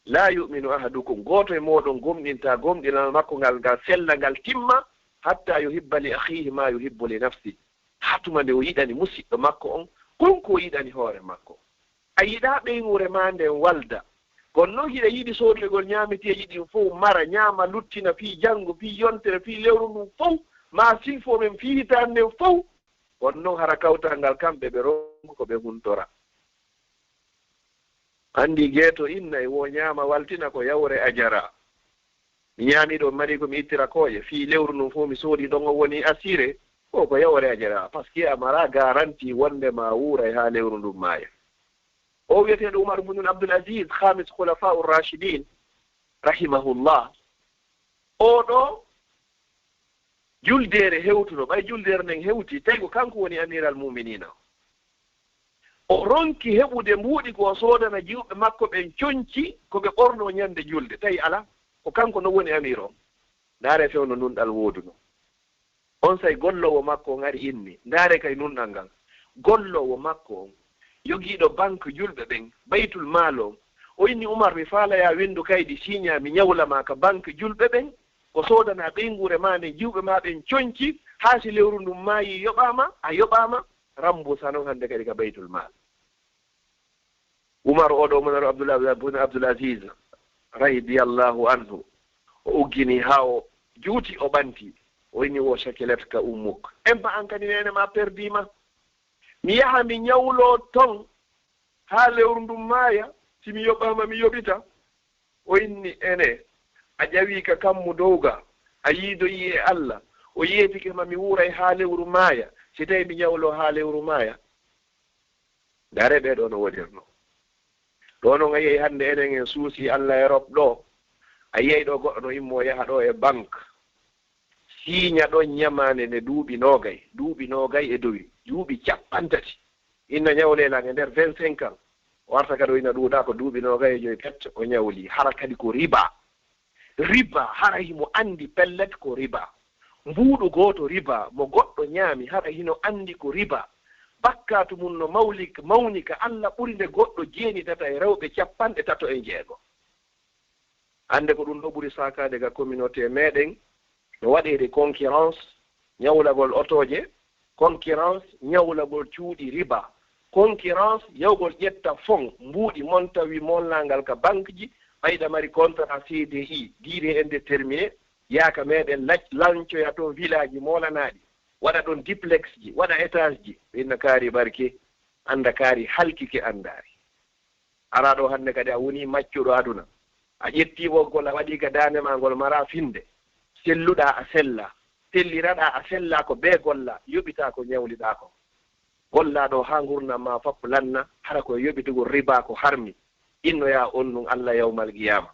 Laa yu'minu ahadukum, gooto e mooɗon gomɗintaa gomɗinal makko ngal, ngal sella, ngal timma, hatta yuhibba li akhiihi maa yuhibbu li nafsihi, haa tuma nde o yiɗani musiɗɗo makko on kon ko o yiɗani hoore makko. A yiɗaa ɓeynguure maa nden walda, kono non hiɗa yiɗi soodegol ñaameteeji ɗin fow, mara, ñaama, luttina, fii janngo, fii yontere, fii lewru ndun fow, maa silfo men fii hitaande nden fow. Kono non hara kawtal ngal kamɓe ɓe ronku ko ɓe huntora. Anndi geeto inna e woo ñaama waltina ko yawre a jaraa. Mi ñaami ɗo, mi mari ko mi ittira kooƴe. Fii lewru ndun fof mi soodi ɗon, o woni assuré. Ko, ko yawore a jeraa, parce que a maraa garanti wonde ma wuuray haa lewru ndun maaya. O wiyeteeɗo Umar ibn Abdul Aziz, khamis khulafa ur-rashidin, rahimahullah. O ɗo juldeere hewtuno, ɓay juldeere nden hewti, tawi ko kanko woni amiral muminina. O ronki heɓude mbuuɗi ko o soodana jiwɓe makko ɓen conci ko ɓe ɓorno ñande julde, tawi alaa, ko kanko no woni amir on. Ndaare fewndo ndun ɗal wooduno. On say golloowo makko on ari inni, ndaare kay nunɗal ngal. Golloowo makko on, yogiiɗo banque julɓe ɓen, baytul maal on, o inni, Umar, mi faala yaa winndu kaydi siiñaa, mi ñawla ma ka banque julɓe ɓen, ko soodanaa ɓeynguure maa nden, jiwɓe maa ɓen conci, haa si lewru ndun maayii yoɓaama, a yoɓaama, rambusa non hannde kadi ka baytul maal. Umar, oo ɗoo Umar Abdullah ibn Abdul Aziz, radiyallahu anhu, o uggini haa o juuti, o ɓanti, o inni, wo shakilatka ummuk. Emma an kadi neene maa perdii ma. Mi yaha mi ñawloo ton haa lewru ndun maaya, si mi yoɓaama mi yoɓita. O inni, ene, a ƴawii ka kammu dow ga, a yiidoyii e Alla, o yeetike ma mi wuuray haa lewru maaya, si tawii mi ñawloo haa lewru maaya. Ndaaree ɓee ɗoo no wonirnoo. Ɗoo non a yi'ay hannde enen en suusii Alla Erop ɗoo, a yi'ay ɗoo goɗɗo no immoo yaha ɗoo e banque, siiña ɗon ñamaande nde duuɓi noogay, duuɓi noogay e dowi, duuɓi cappanɗe tati. Inna ñawlee lan e nder vingt-cinq ans, o arta kadi o ina ɗuuɗa ko duuɓi noogay e joy pet o ñawlii. Hara kadi ko riba. Riba, hara himo anndi pellet ko riba. Mbuuɗu gooto riba, mo goɗɗo ñaami, hara hino anndi ko riba. Bakkaatu mun no mawli-, mawni ka Alla ɓuri nde goɗɗo jeenitata e rewɓe cappanɗe tato e jeego. Hannde ko ɗun ɗoo ɓuri saakaade ka communauté meɗen, no waɗeede concurrence ñawlagol otooje, concurrence ñawlagol cuuɗi riba, concurrence yawgol ƴetta fon, mbuuɗi, montant wi molnaangal ka banque ji, ɓay ɗa mari contrat C D I, durée indéterminée, yaa ka meɗen lac-, lancoya ton villa ji moolanaaɗi, waɗa ɗon duplex ji, waɗa étage ji, ɓe inna kaari barke, annda kaari halkike anndaari. Araa ɗoo hannde kadi a wonii maccuɗo aduna. A ƴettii ɓoggol a waɗii ka daande maa ngol maraa finnde. Selluɗaa a sellaa. Selliraɗaa a sellaa ko bee gollaa, yoɓitaa ko ñawliɗaa kon. Gollaa ɗoo haa ngurndan maa fof lanna, hara ko e yoɓitugol ribaa ko harmi. Innoyaa on ɗun Alla yawmal qiyaama.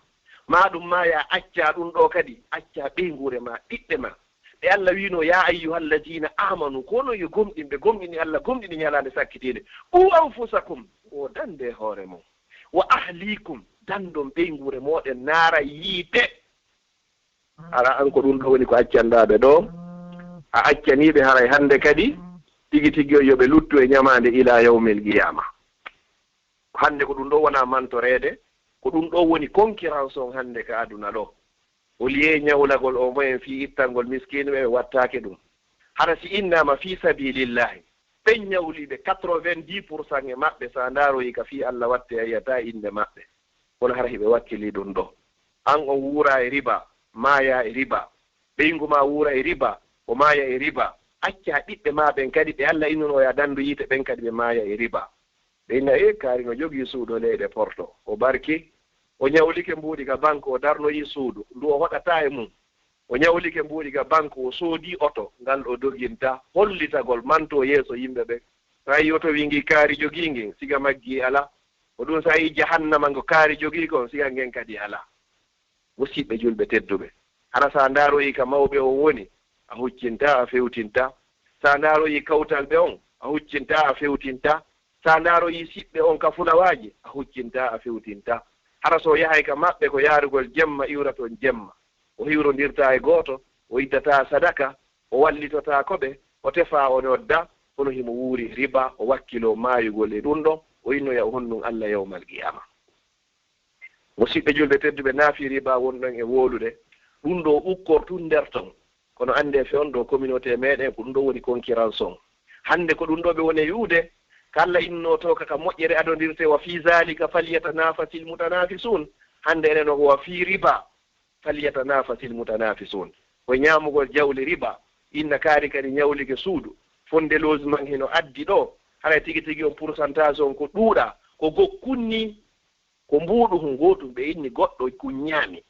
Maa ɗun maayaa, accaa ɗun ɗoo kadi, accaa ɓeynguure maa, ɓiɓɓe maa. Ɓe Alla wi'unoo, yaa ayyuhal ladiina aamanu, ko onon yo gomɗinɓe, gomɗini Alla, gomɗini ñalaande sakkitiinde. Quu anfusakum, ngoodandee hoore mon. Wa ahliikum, dandon ɓeynguure mooɗon naara yiite. Hara an ko ɗun ɗoo woni ko accanɗaa ɓe ɗoo. A accanii ɓe haray hannde kadi, tigi tigi on yo ɓe luttu e ñamaande ilaa yawmil qiyaama. Hannde ko ɗun ɗoo wonaa mantoreede, ko ɗun ɗoo woni concurrence on hannde ka aduna ɗoo. Au lieu ñawlagol au moins fii ittangol miskiinɓe, ɓe wattaake ɗun. Hara si innaama fii sabiilillaahi, ɓen ñawliiɓe quatre-vingt-dix pour cent e maɓɓe, si a ndaaroyii ka fii Alla watte, a yi'ataa innde maɓɓe. Kono hara hiɓe wakkilii ɗun ɗoo. An on wuuraa e riba, maayaa e riba. Ɓeyngu maa wuura e riba, o maaya e riba. Accaa ɓiɓɓe maa ɓen kadi, ɓe Alla innunoo yo a dandu yiite ɓen kadi, ɓe maaya e riba. Ɓe inna, ee, kaari no jogii suudu leyɗe Porto. O barki, o ñawlike mbuuɗi ka banque, o darnoyii suudu ndu o hoɗataa e mun. O ñawlike mbuuɗi ka banque, o soodii oto, ngal o doginta, hollitagol, mantoo yeeso yimɓe ɓen. So a yi'ii oto wii ngii kaari jogii ngin, siga maggii alaa. Ko ɗun so a yi'ii jahannama ngo kaari jogii kon, siga ngen kadi alaa. Musiɓɓe julɓe tedduɓe, hara so a ndaaroyii ka mawɓe on woni, a huccintaa, a fewtintaa. So a ndaaroyii kawtal ɓe on, a huccintaa, a fewtintaa. So a ndaaroyii siɓɓe on ka fulawaaji, a huccintaa, a fewtintaa. Hara so o yahay ka maɓɓe ko yaarugol jemma, iwra ton jemma. O hiwrondirtaa e gooto, o iddataa sadaka, o wallitotaako ɓe, o tefaa, o nodda, kono himo wuuri riba, o wakkiloo maayugol e ɗun ɗon, o innoya o honɗun Alla yawmal qiyaama. Musiɓɓe julɓe tedduɓe, naafii riba wonɗon e wowlude, ɗun ɗoo ukkortun nder ton. Kono anndee fewndo ɗoo communauté meɗen, ko ɗun ɗoo woni concurrence on. Hannde ko ɗun ɗoo ɓe woni e wi'ude, ka Alla innotoo ka, ka moƴƴere adondirtee, wa fii zaalika falyatanafasil mutanafisuun. Hannde enen o ko wa fii riba falyatanafasil mutanafisuun. Ko ñaamugol jawle riba, inna kaari kadi ñawlike suudu, fonds de logement hino addi ɗoo, haray tigi tigi on pourcentage on ko ɗuuɗaa, ko gokkun nii. Ko mbuuɗu hun gootun ɓe inni goɗɗo kun ñaami.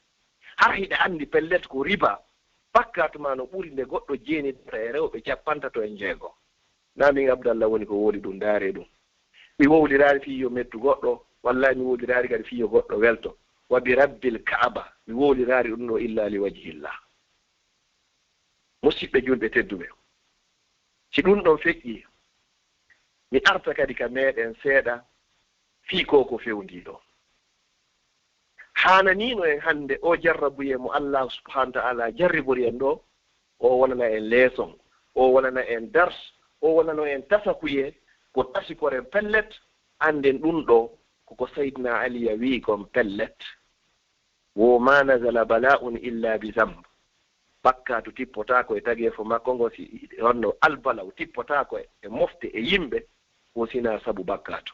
Hara hiɗa anndi pellet ko riba, bakkaatu ma no ɓuri nde goɗɗo jeenidata e rewɓe capantato e njeego. Na min Abdallah woni ko wowli ɗum, ndaaree ɗum. Mi wowliraali fii yo mettu goɗɗo, wallaahi mi wowliraali kadi fii yo goɗɗo welto. Wa bi rabbil Kaaba, mi wowliraali ɗum ɗo illa li wajhillah. Musiɓɓe julɓe tedduɓe, si ɗum ɗon feƴƴii, mi arta kadi ka meeɗen seeɗa fii ko ko fewndii ɗo. Haananiino en hannde oo jarrabuyee mo Allaahu subhaanahu wa ta'aalaa jarribori en ɗoo, o wonana en leeson, o wonana en dars, o wonano en tasakuyee, ko tasikoren pellet, annden ɗum ɗoo ko ko Sayyidina Aliya wi'i kon pellet. Wo ma nazala bala'un illa bi zamb. Bakkaatu tippotaako e tageefo makko ngo, si honno albala'u tippotaako e mofte e yimɓe, wo sinaa sabu bakkaatu.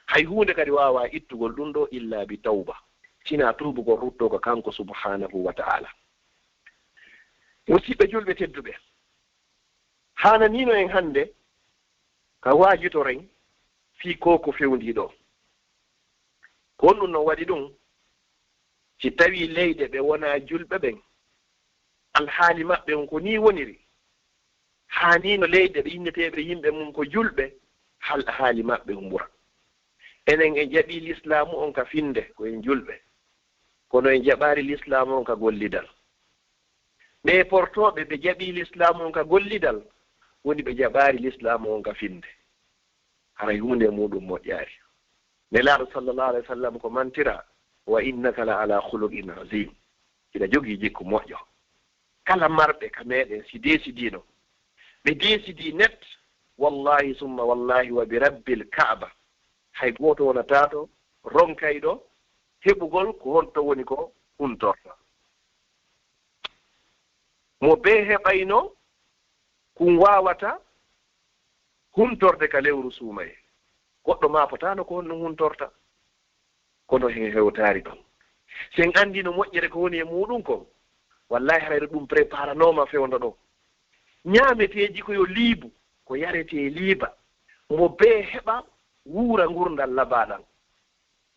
Hay huunde kadi waawaa ittugol ɗum ɗo illa bi tawba, sinaa tuubugol ruttoo ka kanko subhaanahu wa ta'aalaa. Musiɓɓe julɓe tedduɓe, haananiino en hannde ka waajitoren fii ko ko fewndii ɗo. Ko honɗum non waɗi ɗum? Si tawii leyɗe ɓe wonaa julɓe ɓen, alhaali maɓɓe on ko nii woniri, haaniino leyɗe ɓe inneteeɓe yimɓe mum ko julɓe, hal haali maɓɓe on ɓura. Enen en jaɓii lislaamu on ka finnde, ko en julɓe, kono en jaɓaali lislaamu on ka gollidal. Ɓee portooɓe ɓe jaɓii lislaamu on ka gollidal, woni ɓe jaɓaali lislaamu on ka finnde. Haray huunde e muuɗum moƴƴaali. Nelaaɗo sallallahu alayhi wa sallam ko mantira, "Wa innaka la ala khuluqin azim." Hiɗa jogii jikku moƴƴo. Kala marɓe ka meeɗen, si deesidiino, ɓe deesidii net, wallahi summa wallahi wa bi rabbil Kaaba, hay gooto wonataa to ronkayɗo heɓugol ko honto woni ko huntorta. Mo bee heɓayno kun waawata huntorde ka lewru suumayee. Goɗɗo maapotaano ko honno huntorta, kono hen hewtaari ɗon. Si en anndino moƴƴere ko woni e muuɗum kon, wallahi harayre ɗum préparanooma fewndo ɗo. Ñaameteeji ko yo liibu, ko yaretee liiba. Mo bee heɓa wuura ngurndan labaaɗan.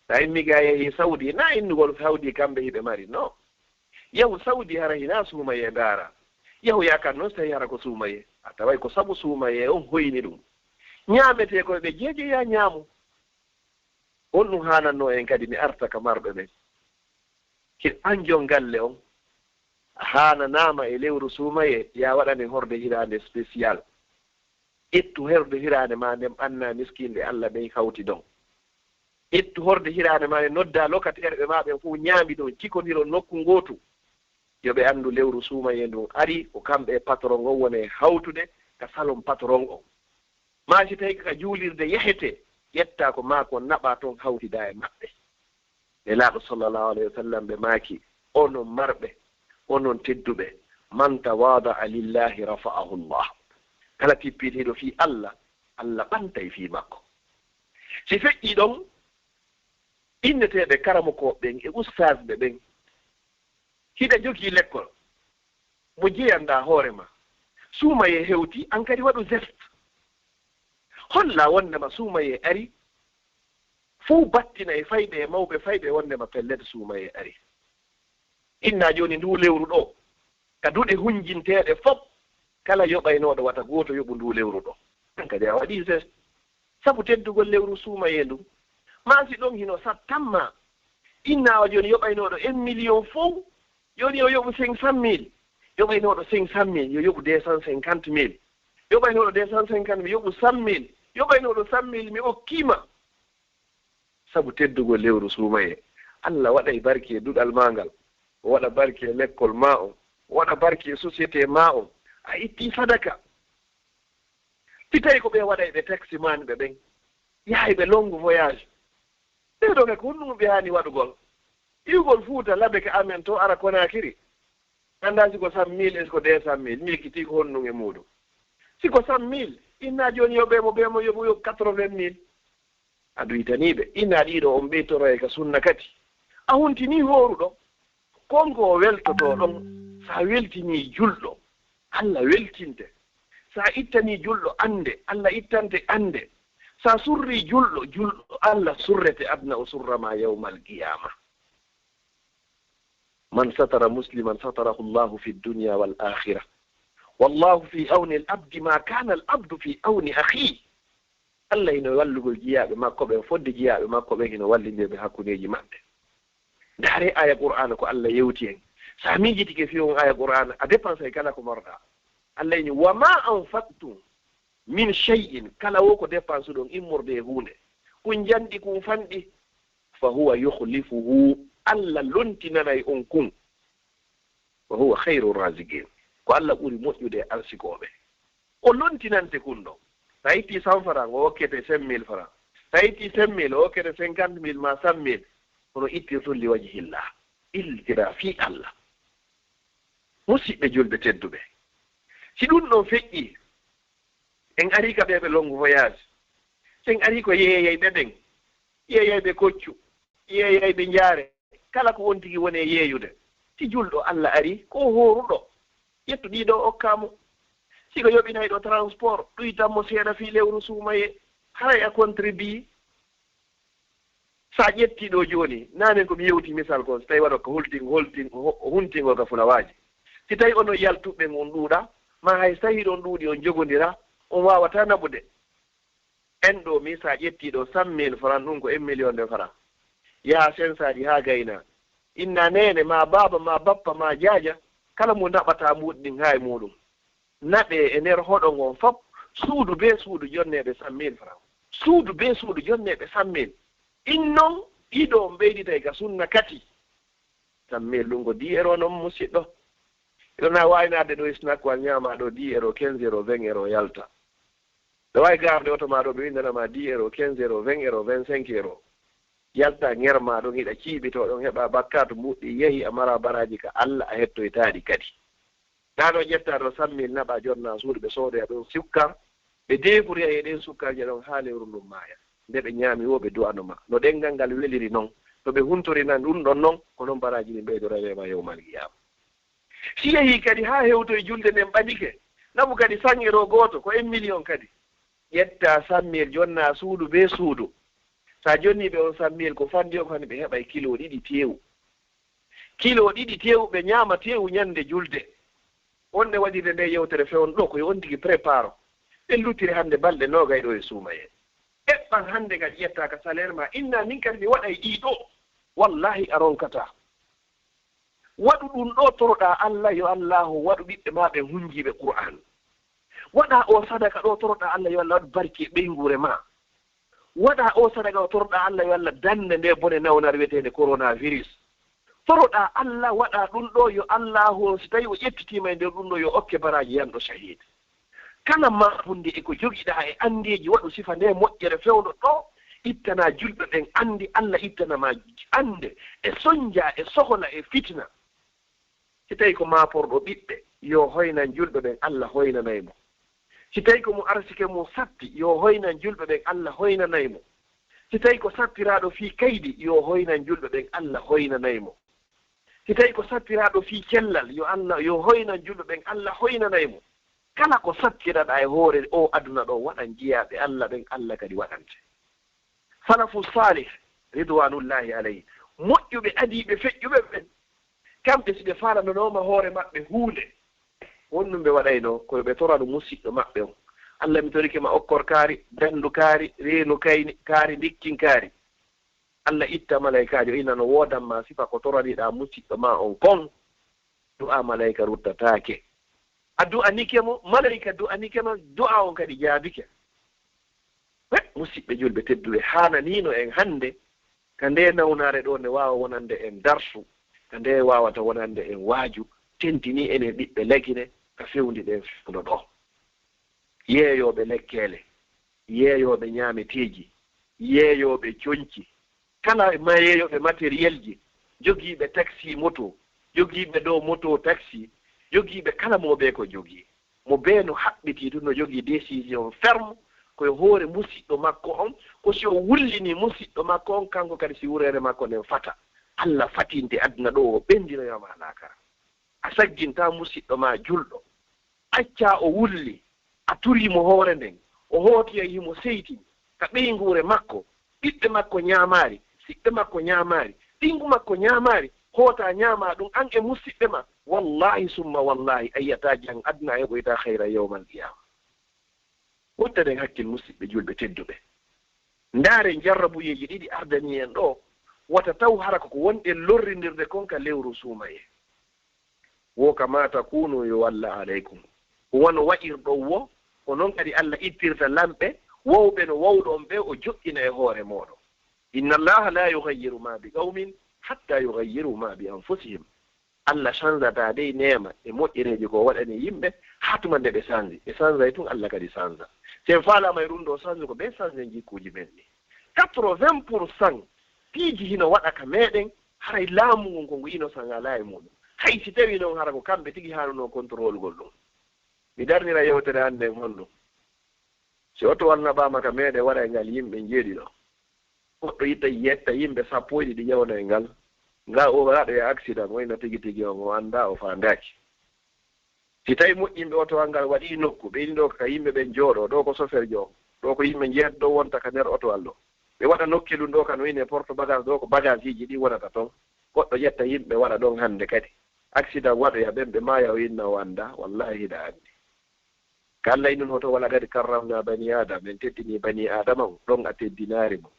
Sa immi ga yehi Saudi, na innugol Saudi kamɓe hiɓe mari, no. Yahu Saudi hara hina suumayee ndaara. Yahu yakan non si tawi hara ko suumayee. A taway ko sabu suumayee on hoyni ɗum. Ñaametee ko ɓe jeejeyaa ñaamu. Honɗum haanannoo en kadi mi arta ka marɓe ɓen? Hiɗa an jon galle on, a haananaama e lewru suumayee, yaa waɗane horde hiraande spécial. Ƴettu horde hiraande maa nden ɓannaa miskinɓe Alla ɓen hawti ɗon. Ƴettu horde hiraande maa nden noddaa locataire ɓe maa ɓen fow ñaami ɗon, cikondiron nokku ngootu. Yo ɓe anndu lewru suumayee ndun arii, ko kamɓe e patron on woni e hawtude ka salon patron on. Maa si tawii ka juulirde yahetee, ƴettaa ko maa kon naɓaa ton hawtidaa e maɓɓe. Nelaaɗo sallallahu alayhi wa sallam ɓe maaki, onon marɓe, onon tedduɓe, "Man tawaada'a lillahi rafa'ahu Allah." Kala tippitiiɗo fii Alla, Alla ɓantay fii makko. Si feƴƴii ɗon, inneteeɓe karamokooɓe ɓen e ustaasɓe ɓen, hiɗa jogii lekkol mo jeyanɗaa hoore maa. Suumayee hewtii, an kadi waɗu geste. Hollaa wonndema suumayee arii, fow battina e fayɓe e mawɓe fayɓe wonndema pellet suumayee arii. Innaa jooni nduu lewru ɗoo, ka duɗe hunjinteeɗe fow, kala yoɓaynooɗo wata gooto yoɓu nduu lewru ɗoo. An kadi a waɗii geste. Sabu teddugol lewru suumayee ndun. Maa si ɗon hino sattan maa. Innaa wa jooni yoɓaynooɗo un million fow, jooni yo yoɓu cinq cent mille. Yoɓaynooɗo cinq cent mille, yo yoɓu deux cent cinquante mille. Yoɓaynooɗo deux cent cinquante mille, yoɓu cent mille. Yoɓaynooɗo cent mille, mi okkii ma. Sabu teddugol lewru suumayee, Alla waɗay barki e duɗal maa ngal, o waɗa barki e lekkol maa on, o waɗa barki e société maa on. A ittii sadaka. Si tawii ko ɓe waɗayɓe taximan ɓe ɓen, yahayɓe long voyage, ɓee ɗoo kay ko honɗum ɓe haani waɗugol? Iwgol Fuuta Labe ka amen to ara Konaakiri, anndaa si ko cent mille e si ko deux cent mille, mi ekkitii ko honɗum e muuɗum. Si ko cent mille, innaa jooni yo ɓee mo, ɓee mo yoɓu, yoɓu quatre-vingt mille. A duytanii ɓe, innaa ɗii ɗoo on ɓeytoroyay ka sunna kadi. A huntinii hooruɗo. Kon ko o weltotoo ɗon, sa weltinii julɗo, Alla weltinte. Sa ittanii julɗo annde, Alla ittante annde. Sa surrii julɗo, julɗo Alla surrete aduna, o surra ma yawmal qiyaama. Man satara musliman satarahu Allahu fi dunya wal akhirah. Wallahu fi awni al abdi ma kana al abdu fi awni akhi. Allah hino wallugol jiyaaɓe makko ɓen fodde jiyaaɓe makko ɓen hino wallindirɓe hakkundeeji maɓɓe. Ndaare aya Qur'aana ko Allah yewti en. Sa miijitike fii on aya Qur'aana, a dépensay kala ko marɗa. Allah ini, wa ma anfaqtum min shay'in, kala wo ko dépense ɗon immorde e huunde, kun janɗi kun fanɗi, fa huwa yukhlifuhu, Allah lontinanay on kun. Wa huwa khayru raziqin, ko Allah ɓuri moƴƴude e arsikooɓe. O lontinante kun ɗon. Sa itti cent francs, o okkete cinq mille francs. Sa itti cinq mille, o okkete cinquante mille ma cent mille. Kono ittir tun li wajhillah. Illitira fii Allah. Musiɓɓe julɓe tedduɓe, si ɗun ɗon feƴƴi, en arii ka ɓee ɓe longu voyage. Si en arii ko yeeyayɓe ɓen, yeeyayɓe koccu, yeeyayɓe njaare, kala ko on tigi woni e yeeyude. Si julɗo Allah arii, ko o hooruɗo. Ƴettu ɗii ɗoo okkaa mo. Si ko yoɓinayɗo transport, ɗuytan mo seeɗa fii lewru suumayee, haray a contribue. Sa ƴetti ɗoo jooni, naanen ko mi yewti misal kon, si tawi waɗo ko hultin-, holtin-, ho-, huntingol ka fulawaaji. Si tawi onon yaltuɓe ɓen on ɗuuɗaa, maa hay si tawi hiɗon ɗuuɗi on jogondiraa, on waawataa naɓude. En ɗoo mi, sa ƴetti ɗoo cent mille francs, ɗun ko un million de francs. Yaha sensaaji haa gaynaa. Inna neene, maa baaba, maa bappa, maa jaaja, kala mo naɓataa mbuuɗi ɗin haa e muuɗun. Naɓee e nder hoɗo ngon fop, suudu bee suudu jonneeɓe cent mille francs. Suudu bee suudu jonneeɓe cent mille. Ɗin non, ɗii ɗoo on ɓeyditay ka sunna kati. Cent mille ɗun ko dix euros non, musiɗɗo. Hiɗon waawi naatde ɗoo e snack walla ñaamaa ɗoo dix euros, quinze euros, vingt euros, yalta. Ɗo waawi garde oto maa ɗoo, ɓe winndana ma dix euros, quinze euros, vingt euros, vingt-cinq euros. Yalta, ŋermaa ɗon, hiɗa ciiɓitoo ɗon, heɓaa bakkaatu, mbuuɗi yahi, a maraa baraaji ka Allah, a hettoytaa ɗi kadi. Ɗaa ɗoo ƴettaa ɗoo cent mille naɓaa, jonnaa suudu, ɓe soodoya ɗon sukkar, ɓe deeforoya e ɗen sukkarje ɗon haa lewru ndun maaya. Nde ɓe ñaami woo, ɓe du'ano ma. No ɗenngal ngal weliri non, no ɓe huntori nan ɗun ɗon non, ko non baraaji ɗin ɓeydoraye ma yawmal qiyaama. Si yehii kadi haa hewtoyi julde nden ɓadike, naɓu kadi cent euros gooto, ko un million kadi. Ƴettaa cent mille, jonnaa suudu bee suudu. Sa jonnii ɓe on cent mille, ko fanɗi on ko hani ɓe heɓay kilo ɗiɗi teewu. Kilo ɗiɗi teewu, ɓe ñaama teewu ñande julde. Wonde waɗirde nde yewtere fewndo ɗoo, ko yo on tigi préparo. Ɓe luttiri hannde balɗe noogay ɗoo e suumayee. Eɓɓan hannde kadi ƴettaa ka salaire maa, innaa min kadi mi waɗay ɗii ɗoo. Wallaahi a ronkataa. Waɗu ɗun ɗoo, toroɗaa Allah, yo Allaahu waɗu ɓiɓɓe maa ɓen hunjiiɓe Qur'aan. Waɗaa oo sadaka ɗoo, toroɗaa Allah, yo Allah waɗu barki e ɓeynguure maa. Waɗaa oo sadaka ɗoo, toroɗaa Allah, yo Allah dannde ndee bone nawnare wi'eteende coronavirus. Toroɗaa Allah, waɗaa ɗun ɗoo, yo Allaahu on, si tawii o ƴettitiima e nder ɗun ɗoo, yo okke baraaji yanɗo shahiid. Kala maafunde e ko jogiɗaa e anndeeji, waɗu sifa nde moƴƴere fewndo ɗoo, ittanaa julɓe ɓen anndi, Allah ittana ma annde e sonnjaa e sohola e fitina. Si tawii ko maaporɗo ɓiɓɓe, yo hoynan julɓe ɓen, Allah hoynanay mo. Si tawii ko mo arsike mum satti, yo hoynan julɓe ɓen, Allah hoynanay mo. Si tawii ko sattiraaɗo fii kaydi, yo hoynan julɓe ɓen, Allah hoynanay mo. Si tawii ko sattiraaɗo fii cellal, yo Allah, yo hoynan julɓe ɓen, Allah hoynanay mo. Kala ko sattiraɗaa e hoore oo aduna ɗoo, waɗan jiyaaɓe Allah ɓen, Allah kadi waɗante. Salafu saalih, ridwanullahi alayhi, moƴƴuɓe adiiɓe feƴƴuɓe ɓen, kamɓe si ɓe faalanonooma hoore maɓɓe huunde, honɗum ɓe waɗayno? Ko yo ɓe torano musiɗɗo maɓɓe on. Allah, mi torike ma okkor kaari, danndu kaari, reenu kayni, kaari, ndikkin kaari. Allah itta malaykaajo, ina no woodan ma sifa ko toraniɗaa musiɗɗo ma on kon. Du'a malayka ruttataake. A du'anike mo, malayka du'anike ma, du'a on kadi jaabike. He, musiɓɓe julɓe tedduɓe, haananiino en hannde ka nde nawnaare ɗoo, nde waawa wonande en darsu, ka nde waawata wonande en waaju, tentinii enen ɓiɓɓe Lagine ka fewndi ɗen fewndo ɗoo. Yeeyooɓe lekkeele, yeeyooɓe ñaameteeji, yeeyooɓe coñci, kala ma yeeyooɓe matériel ji, jogiiɓe taxi moto, jogiiɓe ɗoo moto taxi, jogiiɓe kala mo bee ko jogii. Mo bee no haɓɓitii tun, no jogii décision ferme ko e hoore musiɗɗo makko on, ko si o wullinii musiɗɗo makko on, kanko kadi si wureere makko nden fata. Allah fatinte aduna ɗoo, o ɓendinoyama laakara. A saggintaa musiɗɗo ma julɗo. Accaa o wulli, a turii mo hoore nden, o hootoyay himo seytini ka ɓeynguure makko, ɓiɓɓe makko ñaamaali, siɓɓe makko ñaamaali, ɓeyngu makko ñaamaali, hoota ñaamaa ɗum, aan e musiɓɓe maa, wallaahi summa wallaahi, a yiyataa jam aduna, a heɓoytaa hayra yawmal qiyaama. Waddaɗen hakkil, musiɓɓe julɓe tedduɓe. Ndaaren jarrabuyeeji ɗiɗi ardanii en ɗoo, wata taw hara ko ko wonɗen lorrindirde kon ka lewru suumayee. Wo kama takunu yuwalla alaykum. Ko wano wa'irɗon wo, ko non kadi Allah ittirta lamɓe wowɓe no wowɗon ɓe, o joɗɗina e hoore mooɗon. Inna Allaha la yughayyiru ma bi qawmin hatta yughayyiru ma bi anfusihim. Allah sanzataa dey neema e moƴƴereeji ko o waɗani yimɓe, haa tuma nde ɓe sanzi. Ɓe sanzay tun, Allah kadi sanza. Si en faalaama e ɗun ɗoo sanzu, ko ɓe sanzi en jikkuuji men ɗin. Quatre-vingts pour cent piiji hino waɗa ka meɗen, haray laamu ngun ko ngu innocent alaa e muɗum. Hay si tawii non hara ko kamɓe tigi haanunoo kontrolgol ɗum. Mi darnira yewtere hannde e honɗum? Si otowal naɓaama ka meɗen, waɗay ngal yimɓe njeeɗiɗo. Goɗɗo itta, yetta yimɓe sappo e ɗiɗi ƴawna e ngal. Nga o waɗoya accident, o ina tigi tigi on, o anndaa, o faandaaki. Si tawi moƴƴinɓe otowal ngal waɗii nokku, ɓe ini ɗoo ko ka yimɓe ɓen jooɗoo, ɗoo ko soferjo on, ɗoo ko yimɓe njeetato wonta ka nder otowal ɗoo. Ɓe waɗa nokkeelun ɗoo ka no wi'ee porte bagage, ɗoo ko bagaasiiji ɗin wonata ton. Goɗɗo ƴetta yimɓe waɗa ɗon hannde kadi. Accident waɗoya ɓen, ɓe maaya, o inna, o anndaa, wallaahi hiɗa anndi. Ka Allah inni ɗun hoto, "Walaqad karramna bani Adam", en teddinii banii Aadama on, ɗon a teddinaali mo.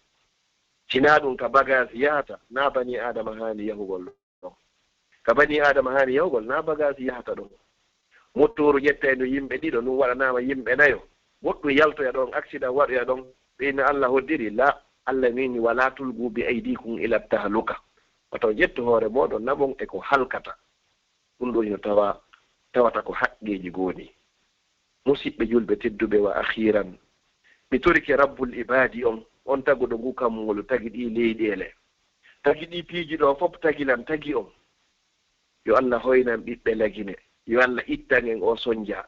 Si naa ɗun ka bagaas yahata, naa banii Aadama haani yahugol ɗon. Ka banii Aadama haani yahugol, naa bagaas yahata ɗon. Mottooru ƴettayndu yimɓe ɗiɗo, ɗun waɗanaama yimɓe nayo. Goɗɗun yaltoya ɗon, accident waɗoya ɗon, ɓe inna Allah hoddiri? La, Allah wi'i, "Walaa tulqu bi aydikum ila tahluka." Wata on ƴettu hoore mooɗon naɓon e ko halkata. Ɗun ɗoo hino tawa, tawata ko haqqeeji goo nii. Musiɓɓe julɓe tedduɓe, wa akhiran, mi torike Rabbul Ibaadi on, on taguɗo nguu kammu ngolu, tagi ɗii leyɗeele, tagi ɗii piiji ɗoo fof, tagi lan, tagi on. Yo Allah hoynan ɓiɓɓe Lagine. Yo Allah ittan en oo sonja.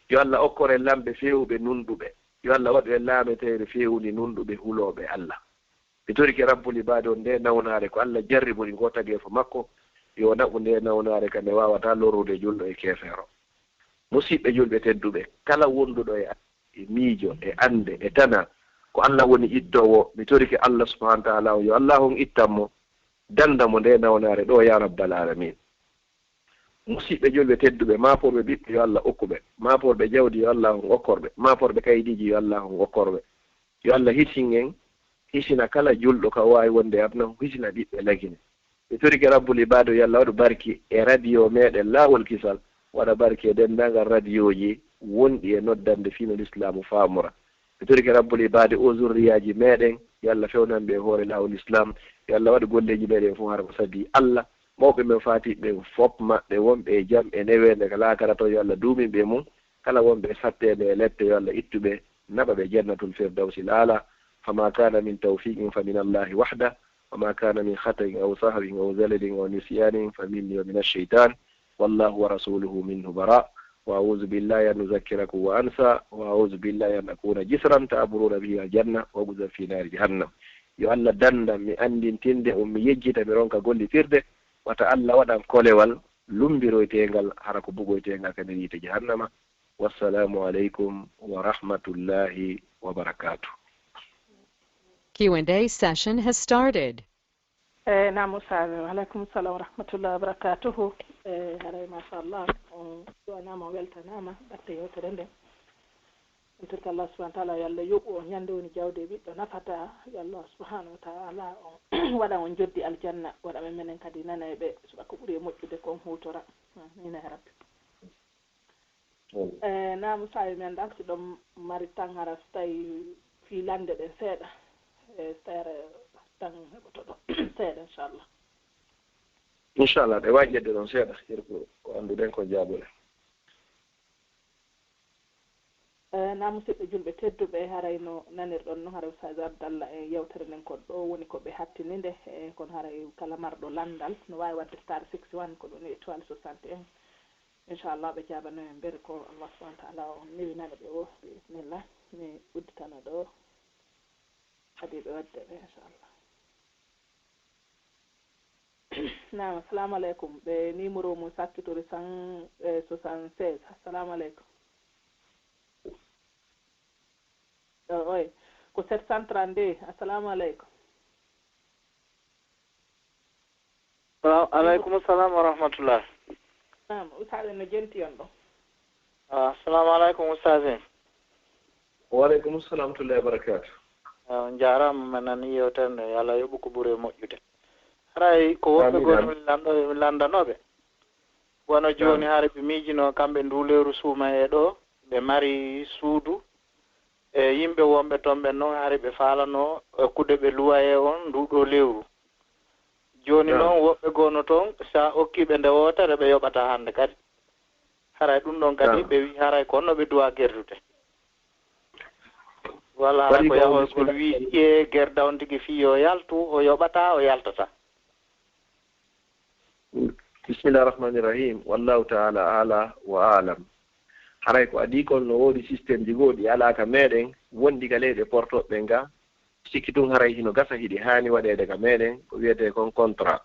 Yo Allah okkor en lamɓe feewuɓe nunɗuɓe. Yo Allah waɗu en laameteeri feewundi nunɗuɓe hulooɓe Allah. Mi torike Rabbul Ibaadi on ndee nawnaare, ko Allah jarribori ngoo tageefo makko, yo o naɓu ndee nawnaare ka nde waawataa lorrude julɗo e keefeero. Musiɓɓe julɓe tedduɓe, kala wonduɗo e, e miijo, e annde, e tanaa, ko Allah woni ittoowo, mi torike Allah subhaanahu wa ta'aalaa on, yo Allah on ittan mo, danda mo ndee nawnaare ɗoo, yaa Rabbal Aalamiin. Musiɓɓe julɓe tedduɓe, maaporɓe ɓiɓɓe, yo Allah okku ɓe. Maaporɓe jawdi, yo Allah on okkor ɓe. Maaporɓe kaydiiji, yo Allah on okkor ɓe. Yo Allah hisin en, hisina kala julɗo ka o waawi wonde e aduna, hisina ɓiɓɓe Lagine. Mi torike Rabbul Ibaadu, yo Allah waɗu barki e radio meɗen Laawol Kisal, waɗa barki e denndaangal radioji wonɗi e noddande fii no Lislaamu faamora. Mi torike Rabbul Ibaadi o zurriyaaji meɗen, yo Allah fewnan ɓe e hoore laawol Islam. Yo Allah waɗu golleeji meɗen fof hara ko sabii Allah. Mawɓe men faatiiɓe ɓen fof maɓɓe wonɓe e jam e neweende ka laakara ton, yo Allah duumin ɓe e mum. Kala wonɓe e satteende e lette, yo Allah ittu ɓe, naɓa ɓe Jannatul Firdawsil Aala. فما كان من توفيق فمن الله وحده، وما كان من خطأ أو سهو أو زلل أو نسيان فمني ومن الشيطان، والله ورسوله منه براء. وأعوذ بالله أن أذكركم وأنسى، وأعوذ بالله أن أكون جسرا تعبرون به الجنة وأقذف في نار جهنم. Yo Allah dandan mi anndintinde on, mi yejjita, mi ronka gollitirde, wata Allah waɗan kolewal lummbiroyteengal, hara ko bugoyteengal ka nder yiite jahannama. Wassalaamu aleykum wa rahmatullaahi wa barakaatuh. Q and A session has started. E, naam, Ustaaz. Wa aleykum salaam wa rahmatullaahi wa barakaatuh. E, haray, machallah, on duwanaama, on weltanaama, batte yewtere nden. En torike Allah subhaanahu wa ta'aalaa, yo Allah yoɓu on ñande woni jawdi e ɓiɗɗo nafata. Yo Allah subhaanahu wa ta'aalaa on waɗa on joddi aljanna, waɗa men menen kadi nanayɓe, subaka ko ɓuri e moƴƴude kon huutora. Amiin, yaa Rabbi. E, naam, Ustaaz, mi anndaa si ɗon mari tan hara so tawi fii lannde ɗen seeɗa. E, so tawi hara tan heɓotoɗon seeɗa, inchallah. Inchallah, ɗe waawi ƴetde ɗon seeɗa, hirko ko annduɗen ko jaabuɗen. E, naam, musiɓɓe julɓe tedduɓe, haray no nanirɗon non, haray Ustaaz Abdallah e yewtere nden ko ɗo woni ko ɓe hattini nde, e, kono haray kala marɗo lanndal no waawi waɗde star six one, ko ɗum étoile soixante et un. Inchallah, ɓe jaabano en, mbele ko Allah subhaanahu wa ta'aalaa on newinana ɓe o, bi idnillah. Mi udditana ɗo, kadi ɓe wadde ɓe, inchallah. Naam, assalamu aleykum. Ɓe numéro mum sakkitorii cent soixante-seize. Assalamu aleykum. O, oy, ko sept cent trente-deux. Assalamu aleykum. Salam aleykum. Salam wa rahmatullah. Naam, ustaade no jenti on ɗo. Assalamu aleykum, ustaade. Wa aleykum salam wa rahmatullahi wa barakatuh. On njaaraama, men nani yewtere nde, yo Allah yoɓu ko ɓuri e moƴƴude. Haray ko woɓɓe goo mi lanndanoɓe, wano jooni hare ɓe miijino kamɓe ndu lewru suumayee ɗo, ɓe mari suudu e yimɓe wonɓe toon ɓen noon, hare ɓe faalano okkude ɓe luwayee on ndu ɗo lewru. Jooni noon woɓɓe goo no toon, si a okkiiɓe nde wootere ɓe yoɓataa hannde kadi. Haray ɗum ɗon kadi ɓe wii haray ko honno ɓe duwaa gerdude. Walla hara ko yahoygol wii ƴee gerda on tigi fii yo yaltu, o yoɓataa, o yaltataa. Bismillah rahmani rahim. Wallahu taala ala wa alam. Haray ko adii kon no woodi système ji goo ɗi alaa ka meɗen, wonɗi ka leyɗe portoɓe ɓen ga. Sikki tun haray hino gasa hiɗi haani waɗeede ka meɗen, ko wiyetee kon contrat.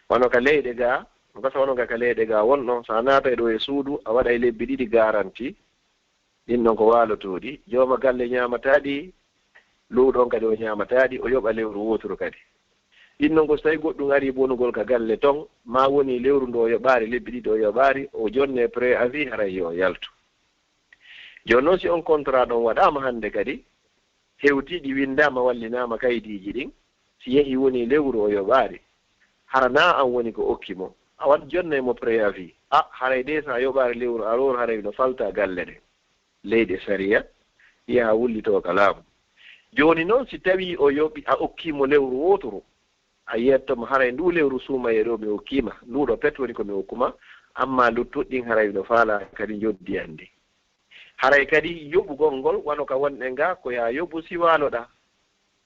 Wano ka leyɗe ga, no gasa wano ga ka leyɗe ga wonno, so a naatay ɗo e suudu, a waɗay lebbi ɗiɗi garanti. Ɗin ɗon ko waalotooɗi. Jooma galle ñaamataa ɗi, luuɗo on kadi o ñaamataa ɗi, o yoɓa lewru wooturu kadi. Ɗin ɗon ko so tawi goɗɗum arii bonugol ka galle ton, maa wonii lewru ndu o yoɓaali, lebbi ɗiɗi o yoɓaali, o jonnee préavis haray yo o yaltu. Jooni non si on contrat ɗon waɗaama hannde kadi, hewtii ɗi winndaama wallinaama kaydiiji ɗin, si yehii wonii lewru o yoɓaali, hara naa an woni ko okki mo, a waɗ jonnay mo préavis, a haray de so a yoɓaali lewru aroru haray no faltaa galle ɗen. Leyɗe sariya, yaha wullitoo ka laamu. Jooni non si tawii o yoɓi a okkii mo lewru wooturu, a yetto mo haray nduu lewru suumayee ɗoo mi okkii ma, nduu ɗoo pet woni ko mi okku ma, ammaa luttuɗi ɗin haray no faalaa kadi njoddi an ndin. Haray kadi yoɓugol ngol wano ka wonɗen ga ko yaa yoɓu si waaloɗaa.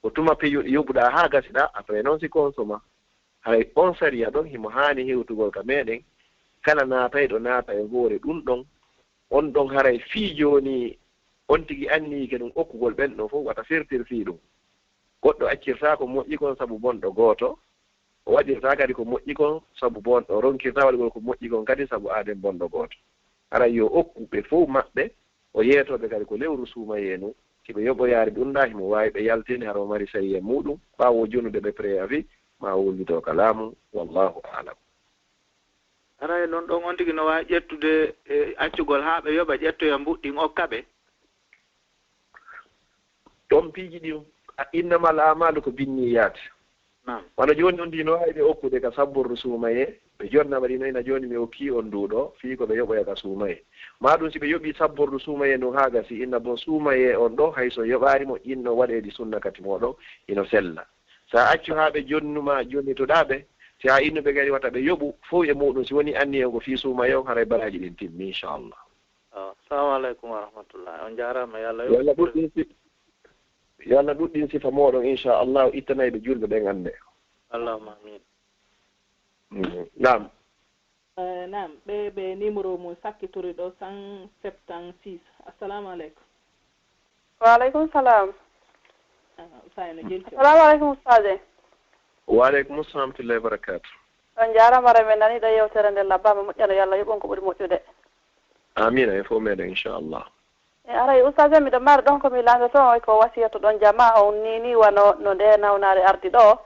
Ko tuma peyuɗo yoɓuɗaa haa gasiɗaa, après non si konsoma. Haray on sariya ɗon himo haani hewtugol ka meɗen, kala naatayɗo naata e hoore ɗun ɗon, on ɗon haray fii jooni on tigi anniyike ɗun okkugol ɓen ɗon fow wata firtir fii ɗun. Goɗɗo accirtaa ko moƴƴi kon sabu bonɗo gooto, o waɗirtaa kadi ko moƴƴi kon sabu bonɗo, o ronkirtaa waɗugol ko moƴƴi kon kadi sabu aaden bonɗo gooto. Haray yo okku ɓe fow maɓɓe, o yeetoo ɓe kadi ko lewru suumayee ndun, si ɓe yoɓoyaali ɗun ɗaa himo waawi ɓe yaltinde hara o mari sariya muuɗun, ɓaawo o jonnude ɓe préavis, maa o wullitoo ka laamu, wallahu aalam. Haray non ɗon on tigi no waawi ƴettude e accugol haa ɓe yoɓa, ƴettoya mbuɗɗin okka ɓe? Ɗon piiji ɗin, innamal amalu ko binniyaat. Wano jooni on ndi no waawi ɓe okkude ka sabbordu suumayee, ɓe jonna ɓe ɗi no ina jooni mi okkii on nduu ɗoo, fii ko ɓe yoɓoya ka suumayee. Maa ɗun si ɓe yoɓii sabbordu suumayee ndun haa gasi, inna bon suumayee on ɗoo, hay so yoɓaali mo, inno waɗee ɗi sunna kati mooɗon, hino sella. Si a accu haa ɓe jonnu maa jonnitoɗaa ɓe, si a innu ɓe kadi wata ɓe yoɓu, fow e muuɗun si wonii anniyee on ko fii suumayee on, haray baraaji ɗin timmi, inchallah. Assalamu aleykum wa rahmatullah. On njaaraama, yo Allah yoɓ. Yo Allah ɗuɗɗin si yo Allah ɗuɗɗin sifa mooɗon, inchallah, ittanay ɓe julɓe ɓen annde. Allahumma amin. Naam. Naam, ɓe ɓe numéro mum sakkituri ɗo cent septante-six. Assalamu aleykum. Wa aleykum salam. Usay no jenti. Assalamu aleykum ustade. Wa aleykum salam tullahi barakatu. On njaaraama, haray men nanii ɗo yewtere nde labbaama moƴƴano, yo Allah yoɓ on ko ɓuri moƴƴude. Amiin, en fof meɗen inchallah. E haray ustade, miɗo mari ɗon ko mi lanndotoo, ko wasiyatu ɗon jamaa on nii nii wano no ndee nawnaare ardi ɗo.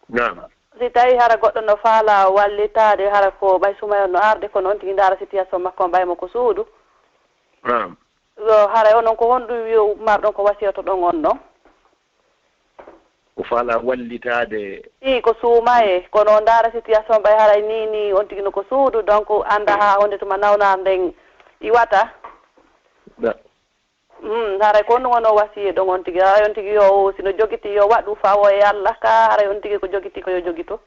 Naam. Si tawii hara goɗɗo no faalaa wallitaade, hara ko ɓay suumayee on no arde, kono on tigi ndaara situation makko on ɓay mo ko suudu. Naam. Yo haray onon ko honɗum yo marɗon ko wasiyatu ɗon on ɗon? Ko faalaa wallitaade. Ii, ko suumayee, kono on ndaara situation ɓay haray nii nii on tigi no ko suudu, donc annda haa honde tuma nawnaare nden iwata. Da. Mm, haray ko honɗum woni wasiyee ɗon on tigi? Haray on tigi yo, si no jogiti yo waɗu fawo e Allah, ka haray on tigi ko jogiti ko yo jogitu.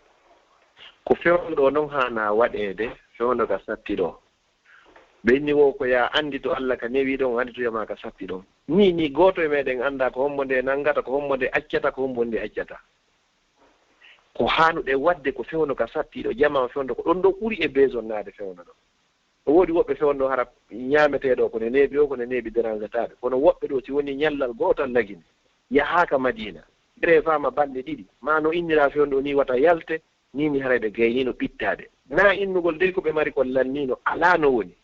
Ko fewndo ɗoo non haanaa waɗeede, fewndo ka satti ɗoo. Ɓe inni wo ko yaa anndito Allah ka newi ɗon, annditoya ma ka satti ɗon. Nii nii gooto e meɗen anndaa ko hombo nde nanngata, ko hombo nde accata, ko hombo nde accata. Ko haanuɗe waɗde ko fewndo ka sattiiɗo, jamaa fewndo ko ɗon ɗo ɓuri e beesonnaade fewndo ɗo. No woodi woɓɓe fewndo hara ñaameteeɗo ko ne neeɓi o, ko ne neeɓi dérange-taa ɓe. Kono woɓɓe ɗo si wonii ñallal gootal lagine, yahaaka Madiina, reefaama balɗe ɗiɗi, maa no inniraa fewndo nii wata yalte, nii nii haray ɓe gayniino ɓittaade. Naa innugol dey ko ɓe mari kon lanniino alaa no woni.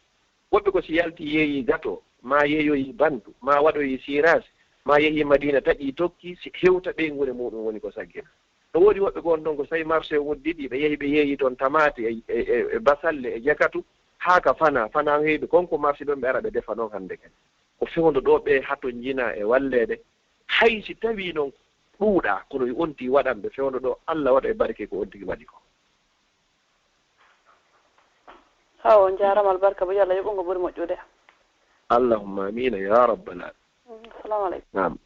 Woɓɓe ko si yaltii yeeyii gato, maa yeeyoyii bantu, maa waɗoyii siiraasi, maa yehii Madiina taƴii tokki, si hewta ɓeynguure muuɗum woni ko saggina. No woodi woɓɓe goo on toon ko so tawii marché o udditii, ɓe yehi ɓe yeeyi toon tamaate e, e, e, e basalle e jakatu, haa ka fanaa, fanaa heewi, kon ko marché ɗoon ɓe ara ɓe defa noon hannde kadi. Ko fewndo ɗo ɓe hatonjinaa e walleede, hay si tawii noon ɗuuɗaa, kono yo on tigi waɗan ɓe fewndo ɗo, Alla waɗa e barke ko on tigi waɗi ko. Haw, on jaaraama albarka bo, yo Alla yoɓu ngo ɓuri moƴƴude. Allahumma amiina ya rabbal alamin. Assalamu aleykum. Naam.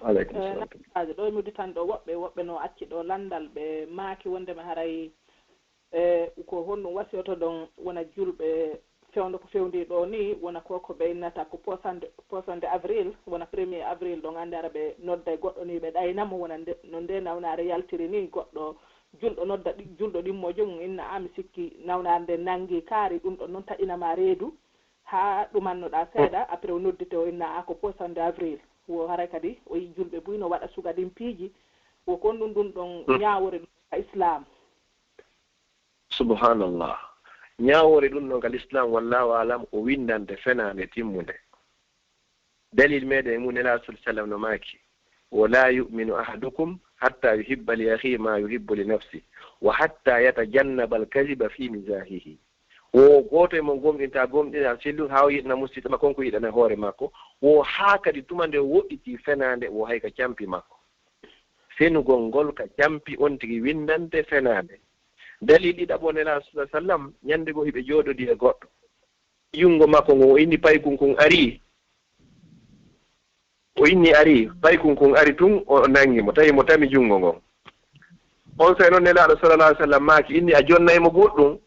Wa aleykum Eh, salam. Naam, Sadio ɗo e nodditan ɗo woɓɓe, woɓɓe no acci ɗo lanndal, ɓe maaki wonndema haray e ko honɗum wasiyotoɗon wona julɓe fewndo ko fewndi ɗo ni, wona ko ko ɓe innata ko poisson de, poisson de avril, wona premier avril, ɗon anndi ara ɓe nodda e goɗɗo ni ɓe ɗayna mo, wona nde, no nde nawnaare yaltiri ni, goɗɗo julɗo nodda ɗi-, julɗo ɗimmojo mum inna a mi sikki nawnaare nde nanngi kaari, ɗum ɗon noon taƴinama reedu haa ɗumannoɗa seeɗa, après o noddite o inna a ko poisson de avril, wo haray kadi o yi julɓe buy no waɗa suga ɗin piiji, wo kon ɗum ɗum ɗon ñaawore ɗum ka islam. Subhanallah. Ñaawoore ɗum ɗon ka lislaam, wallahu alam, o winndante fenaande timmunde. Dalil meɗen e mum, Nelaaɗo sallallahu alayhi wa sallam no maaki, "Wa la yu'minu ahadukum hatta yuhibba li akhihi ma yuhibbu li nafsihi, wa hatta yatajannaba al-kadhiba fi mizahihi." Wo gooto e mon gomɗinta, gomɗina sellu haa o yiɗana musiɗɗo makko kon ko yiɗana hoore makko, wo haa kadi tuma nde o woɗɗiti fenaande, wo hay ka campi makko. Fenugol ngol ka campi on tigi winndante fenaande. Dalil ɗiɗaɓo, Nelaaɗo sallallahu alayhi wa sallam, ñande goo hiɓe jooɗodi e goɗɗo. Junngo makko ngon, o inni paykun kun arii. O inni arii, paykun kun ari tun, o nanngi mo, tawi mo tami junngo ngon. Onsay non Nelaaɗo sallallahu alayhi wa sallam maaki, inni a jonnay mo goɗɗum?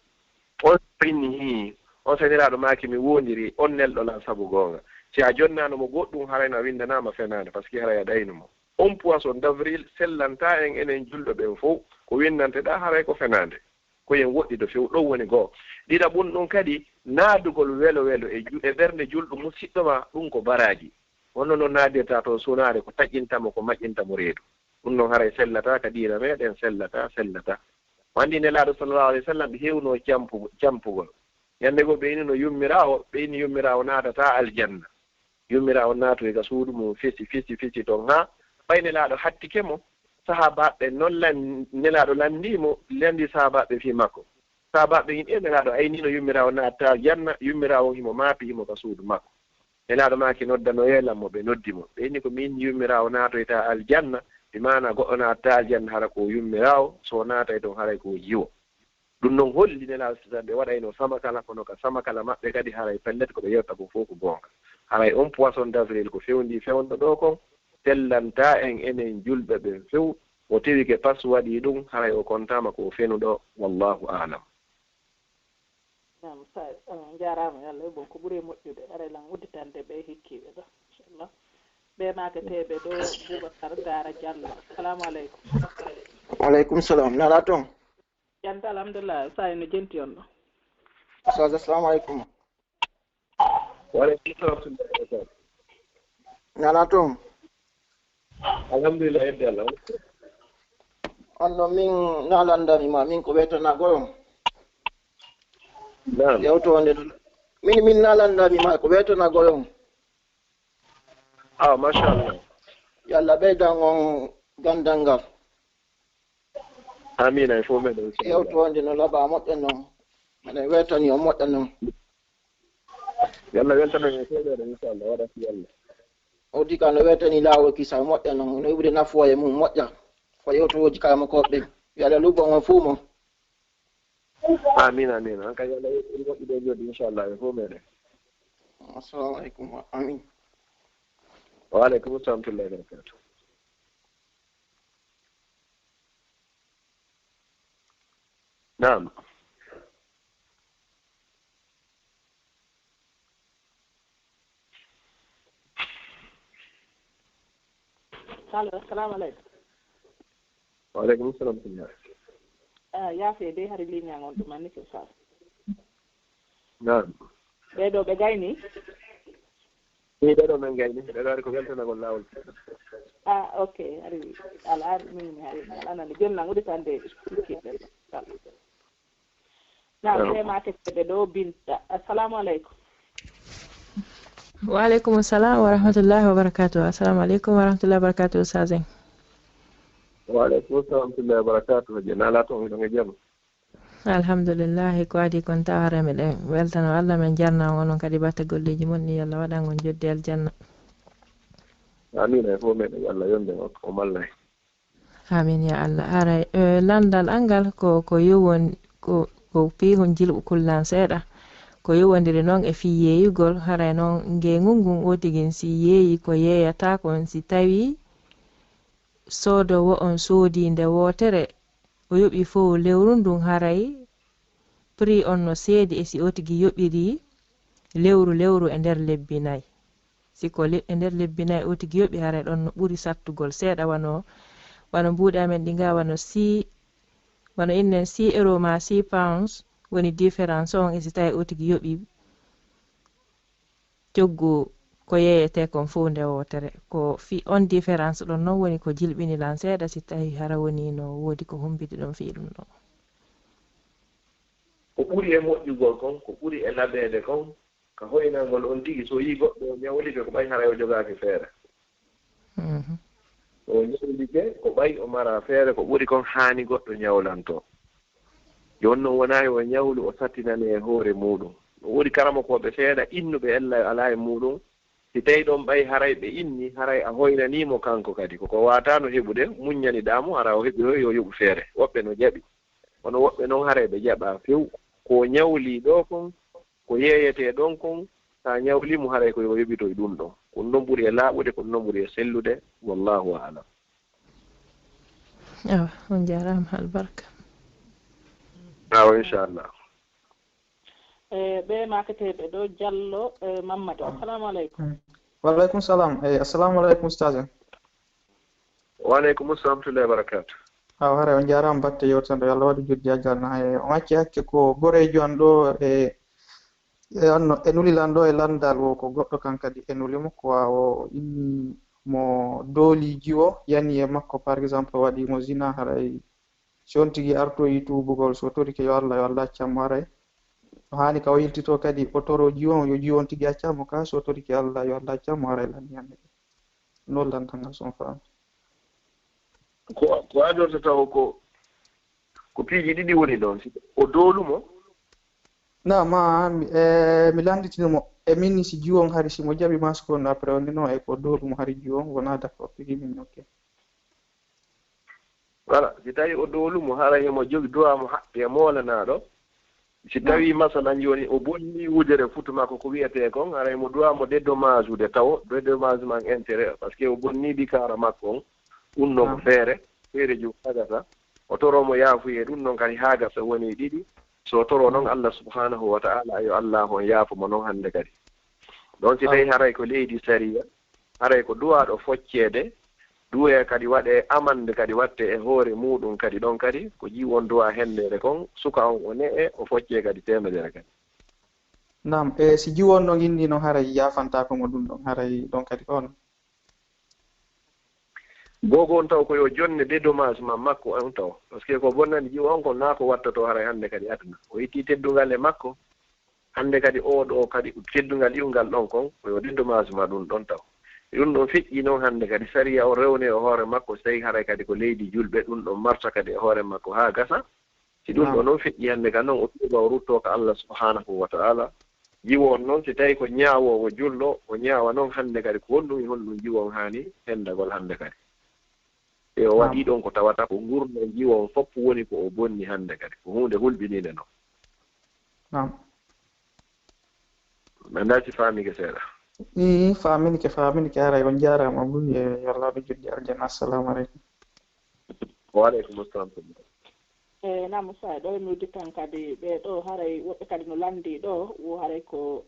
On inni hii. Onsay Nelaaɗo maaki, mi woondiri on nelɗo lan sabu goonga. Si a jonnaano mo goɗɗum, haray no a winndanaama fenaande, parce que haray a ɗaynu mo. On poisson d'avril sellantaa en enen julɓe ɓen fow, ko winnanteɗaa haray ko fenaande. Ko en woɗɗido few, ɗon woni goo. Ɗiɗaɓun ɗun kadi, naadugol welo welo e ju-, e ɓernde julɗo musiɗɗo maa, ɗun ko baraaji. Wonno no naadirta to sunaare, ko taƴinta mo, ko maƴƴinta mo reedu. Ɗun non haray sellataa ka diina meɗen, sellataa, sellataa. O anndi Nelaaɗo sallallahu alayhi wa sallam ɓe heewno campu-, campugol. Ñande goo ɓe inni no yummiraawo, ɓe inni yummiraawo naatataa aljanna. Yummiraawo naatoyi ka suudu mum, fesi, fesi, fesi ton haa ɓay Nelaaɗo hattike mo. Sahaabaaɓe ɓen non lan-, Nelaaɗo lanndii mo, lanndii sahaabaaɓe fii makko. Sahaabaaɓe ɓen inni, "E Nelaaɗo, aynii no yummiraawo naatataa aljanna, yummiraawo on himo maapi, himo ka suudu makko." Nelaaɗo maaki, "Noddanoyee lan mo." Ɓe noddi mo. Ɓe inni, "Ko min yummiraawo naatoyta aljanna, bi maana goɗɗo naatataa aljanna hara ko o yummiraawo, so o naatay ton haray ko o jiwo." Ɗun non holli Nelaaɗo sallallahu alayhi wa sallam ɓe waɗayno samakala, kono ka samakala maɓɓe kadi haray pellet ko ɓe yewta kon fow ko goonga. Haray on poisson d'avril ko fewndii fewndo ɗoo kon, sellantaa en enen julɓe ɓen few, o tewike pas waɗii ɗun, haray o kontaama ko o fenuɗo, wallahu a'lam. Naam, sa, on jaaraama, yo Alla yoɓu on ko ɓuri moƴƴude. Aray lan udditande ɓe hikkiiɓe ɗo, inchallah. Ɓe maaketeeɓe ɗo, Boubacar Gara Diallo. Assalamu aleykum. Wa aleykum salam. Naɗa ton? Janta, alhamdulillah. Sa ino jenti on ɗo. Ustaz, assalamu aleykum. Wa aleykum salam wa rahmatullahi wa barakatuh. Naɗa ton? Alhamdulillah, yedde Allah. On no min nalandami ma, min ko wetana goyon. Naam. Yewto wonde ɗon. Min, min nalandami ma, ko wetana goyon. Ah, machallah. Yo Allah ɓeydan on gandal ngal. Amiin, ay fof meɗen. Yewto wonde no laɓa moƴƴa non. Minen wetani on moƴƴa non. Yo Allah weltano en fof meɗen, inchallah, waɗa si Allah. O di ka no wetani laawol kisa moƴƴa non. No iwde nafoore mum moƴƴa. Ko yewtooji kala mo koɓɓe. Yo Allah luɓo on fuu mo. Amiin, amiin. An kay yo Allah weltano moƴƴude e joddi, inchallah, e fof meɗen. Assalamu aleykum. Amiin. Wa aleykum salam wa rahmatullahi wa barakatuh. Naam. Allo, assalamu aleykum. Wa aleykum salam. Ah, yaafe de hari ligne an on ɗum anni ko sa. Naam. Ɓe ɗo ɓe gayni? Ɗiɗo ɗo men gayni, ɓe ɗo ari ko weltanagol laawol. Ah, ok, hari al'aada min mi hari al'aada ne jonna ngudi tande sikkiɓe. Naam, ɓe ma keɓe ɗo Binta. Assalamu aleykum. Wa aleykum salam wa rahmatullahi wa barakatuh. Assalamu aleykum wa rahmatullahi wa barakatuh, Sazen. Wa aleykum salam wa rahmatullahi wa barakatuh. Hoje nala toon, hiɗon e jam? Alhamdulillahi, ko adii kon tawata miɗen weltano Allah, men jarna on onon kadi batte golleeji mon ɗin, yo Allah waɗan on joddi aljanna. Amin, hay fof meɗen, yo Allah yonde on o mallay. Amin ya Allah. Haray eh, lanndal angal ko ko yowon ko ko piihun jilɓu kullan seeɗa, ko yowondiri noon e fii yeeyugol. Haray noon ngeengu ngun oo tigi si yeeyi ko yeeyata kon, si tawii soodoowo on soodii nde wootere, o yoɓii fow lewru ndun, haray prix on no seedi e si o tigi yoɓirii lewru lewru e nder lebbi nay. Si ko le- e nder lebbi nay o tigi yoɓi, haray ɗon no ɓuri sattugol seeɗa, wano wano mbuuɗi amen ɗi nga wano si wano innen si euro ma si pounds woni différence on, e si tawi o tigi yoɓi coggu ko yeeyetee kon fow nde wootere. Ko fi on différence ɗon non woni ko jilɓini lan seeɗa, si tawi hara woni no woodi ko humbiti ɗon fii ɗum ɗon. Ko ɓuri e moƴƴugol kon, ko ɓuri e laɓeede kon, ka hoynangol on tigi, so yii goɗɗo o ñawlike ko ɓay haray o jogaaki feere. Mhm. O ñawlike ko ɓay o mara feere, ko ɓuri kon haani goɗɗo ñawlantoo. Jooni non wonaa yo o ñawlu o sattinane e hoore muuɗum. No woodi karamokooɓe seeɗa innuɓe ella yo alaa e muuɗum. Si tawii ɗon ɓay haray ɓe inni, haray a hoynanii mo kanko kadi. Ko ko waataano heɓude, muññaniɗaa mo, hara o heɓi hoy yo yoɓu feere. Woɓɓe no jaɓi. Kono woɓɓe non haray ɓe jaɓaa few. Ko o ñawlii ɗoo kon, ko yeeyetee ɗon kon, so a ñawlii mo haray ko yo yoɓitoy ɗum ɗon. Ko ɗum ɗon ɓuri e laaɓude, ko ɗum ɗon ɓuri e sellude. Wallaahu a'lam. Awa, on jaaraama albarka. Awa, inchallah. E ɓe maketeeɓe ɗo, Jallo e Mammadi. Assalamu aleykum. Wa aleykum salam. Eyi, assalamu aleykum, ustaz en. Wa aleykum salam wa rahmatullahi wa barakatuh. Awa, haray on jaaraama batte yewtere nde, yo Allah waɗu joddi aljanna. E, on acci hakke ko goreejo an ɗo e e anno e nuli lan ɗo e lanndal wo ko goɗɗo kan kadi e nuli mo ko wa o inni mo dooli jiwo yani e makko, par exemple o waɗi mo zina, haray si on tigi artoyi tuubugol, so torike yo Allah yo Allah accan mo, haray o haani ka o yiltito kadi o toro jiwo on, yo jiwo on tigi accan mo ka, so torike Allah yo Allah accan mo, haray lanni hannde. Noon lanndal ngal so on faami. Ko ko adorta taw ko ko piiji ɗiɗi woni ɗon, si o doolu mo. Na ma mi e mi lannditino mo e min si jiwon hari si mo jaɓi ma sukon après o nino e ko doolu mo hari jiwon wona d'accord tigi min ok. Voilà, si tawi o doolu mo hara himo jogi droit mo haɓɓi e moolanaaɗo, si tawi masalan jooni o bonni wudere futu makko ko wiyetee kon, hara himo droit mo dédommage ude tawo dédommagement intérêt, parce que o bonni ɗi kaara makko on, ɗum noon ko feere, feere jum hagasa, o toro mo yaafuyee, ɗum noon kadi hagasa woni ɗiɗi, so toro noon Allah subhanahu wa ta'ala, yo Allah on yaafo mo noon hannde kadi. Ɗon si tawi haray ko leydi sariya, haray ko duwaaɗo focceede, duwee kadi waɗee amande kadi watte e hoore muuɗum kadi ɗon kadi, ko jiw on duwaa henndeede kon, suka on o ne'e, o foccee kadi teemedere kadi. Naam, e si jiw on ɗon inni noon haray yaafantaako mo ɗum ɗon, haray ɗon kadi on. Googo on taw ko yo jonne dédommagement makko on taw, parce que ko bonnani jiw on kon naa ko wattotoo haray hannde kadi aduna. O itti teddungal e makko, hannde kadi oo ɗoo kadi teddungal iwungal ɗon kon, ko yo dédommagement ɗum ɗon taw. E ɗum ɗon feƴƴi noon hannde kadi sariya o rewnee e hoore makko, so tawii haray kadi ko leydi julɓe, ɗum ɗon marta kadi e hoore makko haa gasa. Si ɗum ɗoo noon feƴƴi hannde kadi noon o tuuba o ruttoo ka Allah subhanahu wa ta'ala. Jiwo on noon si tawii ko ñaawoowo julɗo, o ñaawa noon hannde kadi ko honɗum e honɗum jiwo on haani henndagol hannde kadi. E o waɗii ɗon ko tawata ko ngurndan jiwo on fof woni ko o bonni hannde kadi. Ko huunde hulɓiniinde noon. Naam. Mi anndaa si faamike seeɗa. Ii, faaminike, faaminike, haray on jaaraama buy e yo Allah waɗu joddi aljanna. Assalamu aleykum. Wa aleykum salam. E naam, Moussa, ɗo mi udditan kadi ɓee ɗo, haray woɓɓe kadi no lanndii ɗo, wo haray ko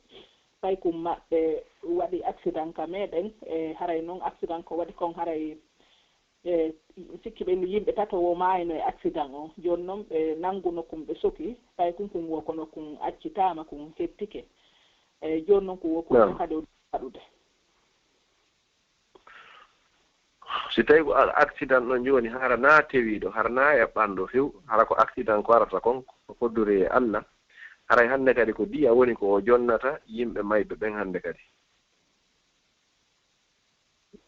paykun maɓɓe waɗi accident ka meɗen, e haray noon accident ko waɗi kon haray e sikki ɓe yimɓe tato wo maayno e accident o. Jooni noon ɓe nannguno kun ɓe soki, paykun kun wo kono kun accitaama, kun hettike. E jooni noon ko wo kun kadi o waɗude. Si tawii ko accident ɗon jooni, hara naa tewiiɗo, hara naa eɓɓanɗo few, hara ko accident ko arata kon, ko foddori e Allah, haray hannde kadi ko diya woni ko o jonnata yimɓe mayɓe ɓen hannde kadi.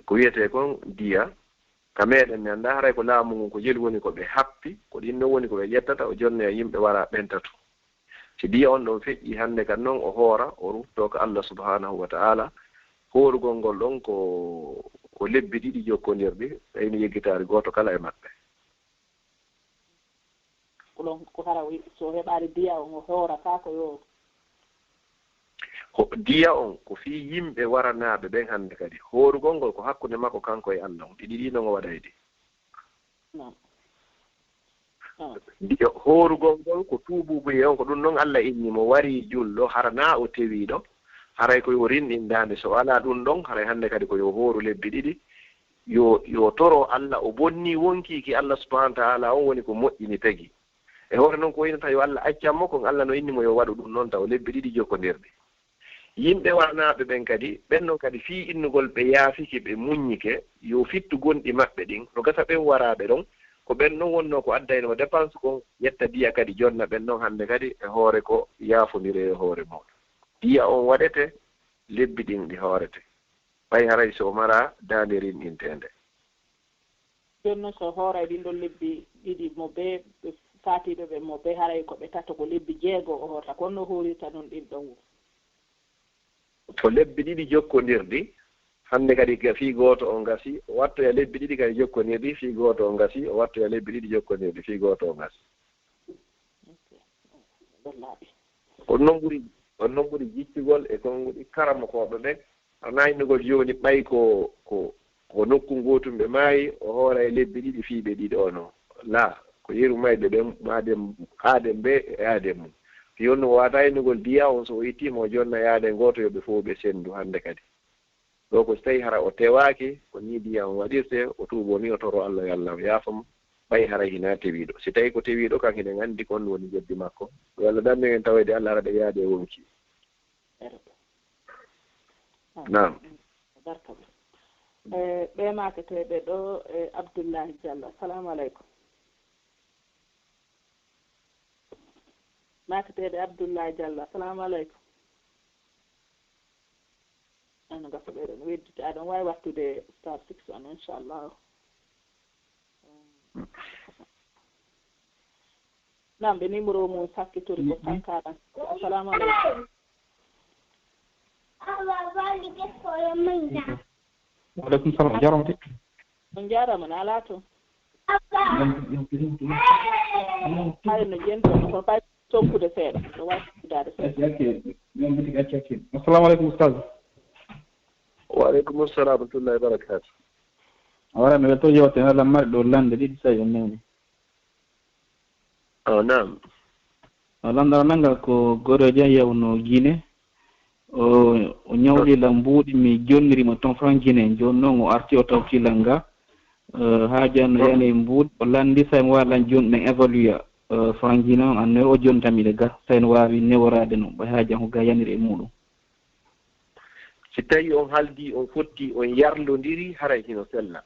Ko wiyetee kon diya, Ka meɗen mi annda haray ko laamu ngun ko jelu woni ko ɓe happi, ko ɗin non woni ko ɓe ƴettata, o jonna e yimɓe wara ɓen tato. Si diya on ɗon feƴƴi hannde kan non o hoora, o ruttoo ka Allah subhanahu wa ta'ala, hoorugol ngol ɗon ko, ko lebbi ɗiɗi jokkondirɗi, ɓeyni yeggitaari gooto kala e maɓɓe. Ko ɗon ko hara wi-, so heɓaali diya on o hoorata ko yo. Ho-, diya on ko fii yimɓe waranaaɓe ɓen hannde kadi. Hoorugol ngol ko hakkunde makko kanko e Allah on. Ɗiɗi ɗi non o waɗay ɗi. Non. Diya hoorugol ngol ko tuubuubuye on, ko ɗum non Allah inni mo warii julɗo, hara naa o tewiiɗo, haray ko yo rinɗin daande. So alaa ɗum ɗon, haray hannde kadi ko yo hooru lebbi ɗiɗi, yo, yo toro Allah, o bonnii wonkii ki Allah subhanahu wa ta'ala on woni ko moƴƴini tagi. E hoore non ko waynata yo Allah accan mo kon, Allah no inni mo yo waɗu ɗum non taw lebbi ɗiɗi jokkondirɗi. Yimɓe waranaaɓe ɓen kadi, ɓen non kadi fii innugol ɓe yaafike, ɓe muññike, yo fittu gonɗi maɓɓe ɗin, no gasa ɓen waraaɓe ɗon, ko ɓen non wonnoo ko addayno dépense kon, ƴetta diya kadi jonna ɓen non hannde kadi e hoore ko yaafondiree e hoore muuɗum. Diya on waɗete lebbi ɗin ɗi hoorete, ɓay haray si o maraa daande rinɗinteende. Jooni non so hooray ɗin ɗon lebbi ɗiɗi mo bee faatiiɓe ɓen mo bee haray ko ɓe tato ko lebbi jeego o hoorata, ko honno o hoorirta non ɗin ɗon wuro? Ko lebbi ɗiɗi jokkondirɗi, hannde kadi ga-, fii gooto on gasi, o wattoya lebbi ɗiɗi kadi jokkondirɗi, fii gooto on gasi, o wattoya lebbi ɗiɗi jokkondirɗi, fii gooto on gasi. Ɗon laaɓi. On non ɓuri, on non ɓuri jiccugol e konguɗi karamokooɓe ɓen. Ana innugol jooni ɓay ko, ko, ko nokku ngootum ɓe maayi, o hoora e lebbi ɗiɗi fii ɓe ɗiɗo on. Laa, ko yeru mayɓe ɓen, aaden, aaden ɓe e aaden mum. Fii on no o waata innugol diya on, so o ittiima o jonna e aaden gooto, yo ɓe fow ɓe senndu hannde kadi. Ɗoo ko si tawii hara o tewaaki, ko nii diya on waɗirtee, o tuuboo nii o toroo Allah yo Allah o yaafo mo, ɓay haray hinaa tewiiɗo. Si tawii ko tewiiɗo kan hiɗen anndi kon woni jeddi makko. Yo Allah dandu en tawayde Allah hara ɗe yaade e wonkii. Naam. Barka. E, ɓe maaketeeɓe ɗoo, e, Abdullahi Diallo. Assalamu aleykum. Maaketeeɓe Abdullahi Diallo. Assalamu aleykum. Ano gasa ɓeɗon wedditi, aɗon waawi wattude star six on, inchallah. Naam, ɓe numéro mum sakkitori ko cent quarante. Assalamu aleykum. Waleykum salam, jarama de. On jarama, na ala toon. Hay no jento, no fay tokkude seeɗa, no wawi tokkudaade seeɗa. Assalamu aleykum, ustaz. Wa aleykum salam wa rahmatullahi wa barakatuh. A wara, mi welto yewte na lammari ɗo lande ɗiɗi, tawi on newni. O, naam. O, lanndal ngal ko goroojo yawno Gine. O, o ñawlila mbuuɗi, mi jonniri mo toon franc Gine. Jooni noon o arti o tawti lan ga. Eh, haaju an no yani e mbuuɗi, o lanndi, so mi waawi lan jooni ɗen évaluer, eh, franc Gine on, an no o jonta mi ɗe ga, so mi waawi neworaade no, ɓay haaju an ko ga yaniri e muuɗum. Si tawii on haldii, on fottii, on yarlondirii, haray hino sella.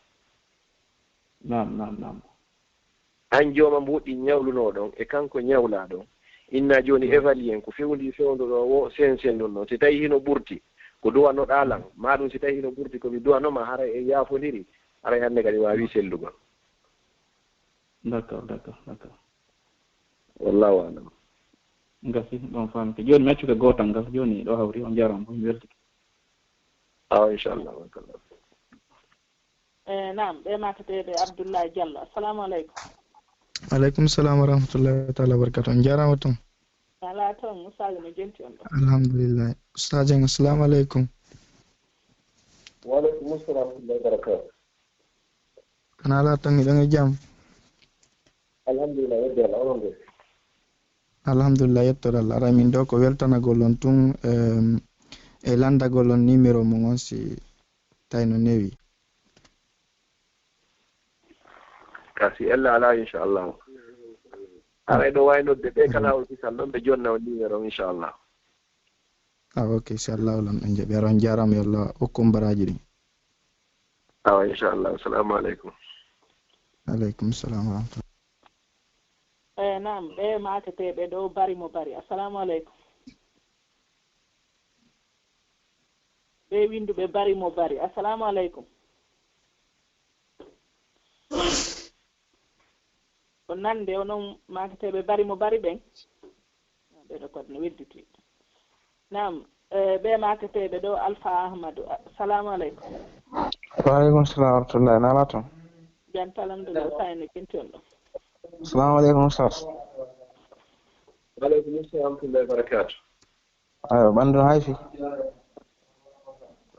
Naam, naam, naam. An jooma mbuuɗi ñawlunooɗon e kanko ñawlaaɗon, inna jooni évaluer en ko fewndii fewndo ɗo woo, sensen ɗum ɗon. Si tawii hino ɓurti, ko duwanoɗaa lan, maa ɗum si tawii hino ɓurti ko mi duwanoo ma, haray en yaafondirii, haray hannde kadi waawii sellugol. D'accord, d'accord, d'accord. Wallahu alam. Gasi, ɗon faamike. Jooni mi accuke gootal ngal, jooni ɗo hawri, on njaaraama, mi weltike. Awa, inchallah, barakallah. E, naam, ɓe maaketeeɓe Abdoulaye Diallo. Assalamu aleykum. Aleykum salam wa rahmatullahi taala wa barakatuh. On njaaraama toon. Alaa toon, ustaaji no jenti on ɗo. Alhamdulillah. Ustaaji en, assalamu aleykum. Wa aleykum salam wa rahmatullahi wa barakatuh. Kono alaa toon, hiɗon e jam? Alhamdulillah, wedde Allah, onon de? Alhamdulillah, yettoore Allah. Aray min ɗo ko weltanagol on tun, em, e lanndagol on numéro mon on si tawi no newi. Ka si ella alaa, inchallah. Aray ɗo wawi nodde ɓe kala on kisal ɗon ɓe jonna on numéro, inchallah. Ah, ok, si Allah lan ɓe jaɓi. Aray on jaaraama, yo Allah hokku on baraaji ɗin. Awa, inchallah. Assalamu aleykum. Aleykum salam wa rahmatullah. E, naam, ɓe maaketeeɓe ɗo bari mo bari. Assalamu aleykum. Ɓe winnduɓe bari mo bari. Assalamu aleykum. nande onon maaketeeɓe bari mo bari ɓen. Ɓeɗo kadi no wedditi. Naam, eh, ɓe maaketeeɓe ɗo Alfa Ahmadu. Assalamu aleykum. Wa aleykum salam wa rahmatullahi. Nala toon. Janta alhamdulillah, sayne kinton ɗo. Assalamu aleykum, Oustaz. Wa aleykum salam wa rahmatullahi wa barakatuh. Ayo, ɓandu no hayfi.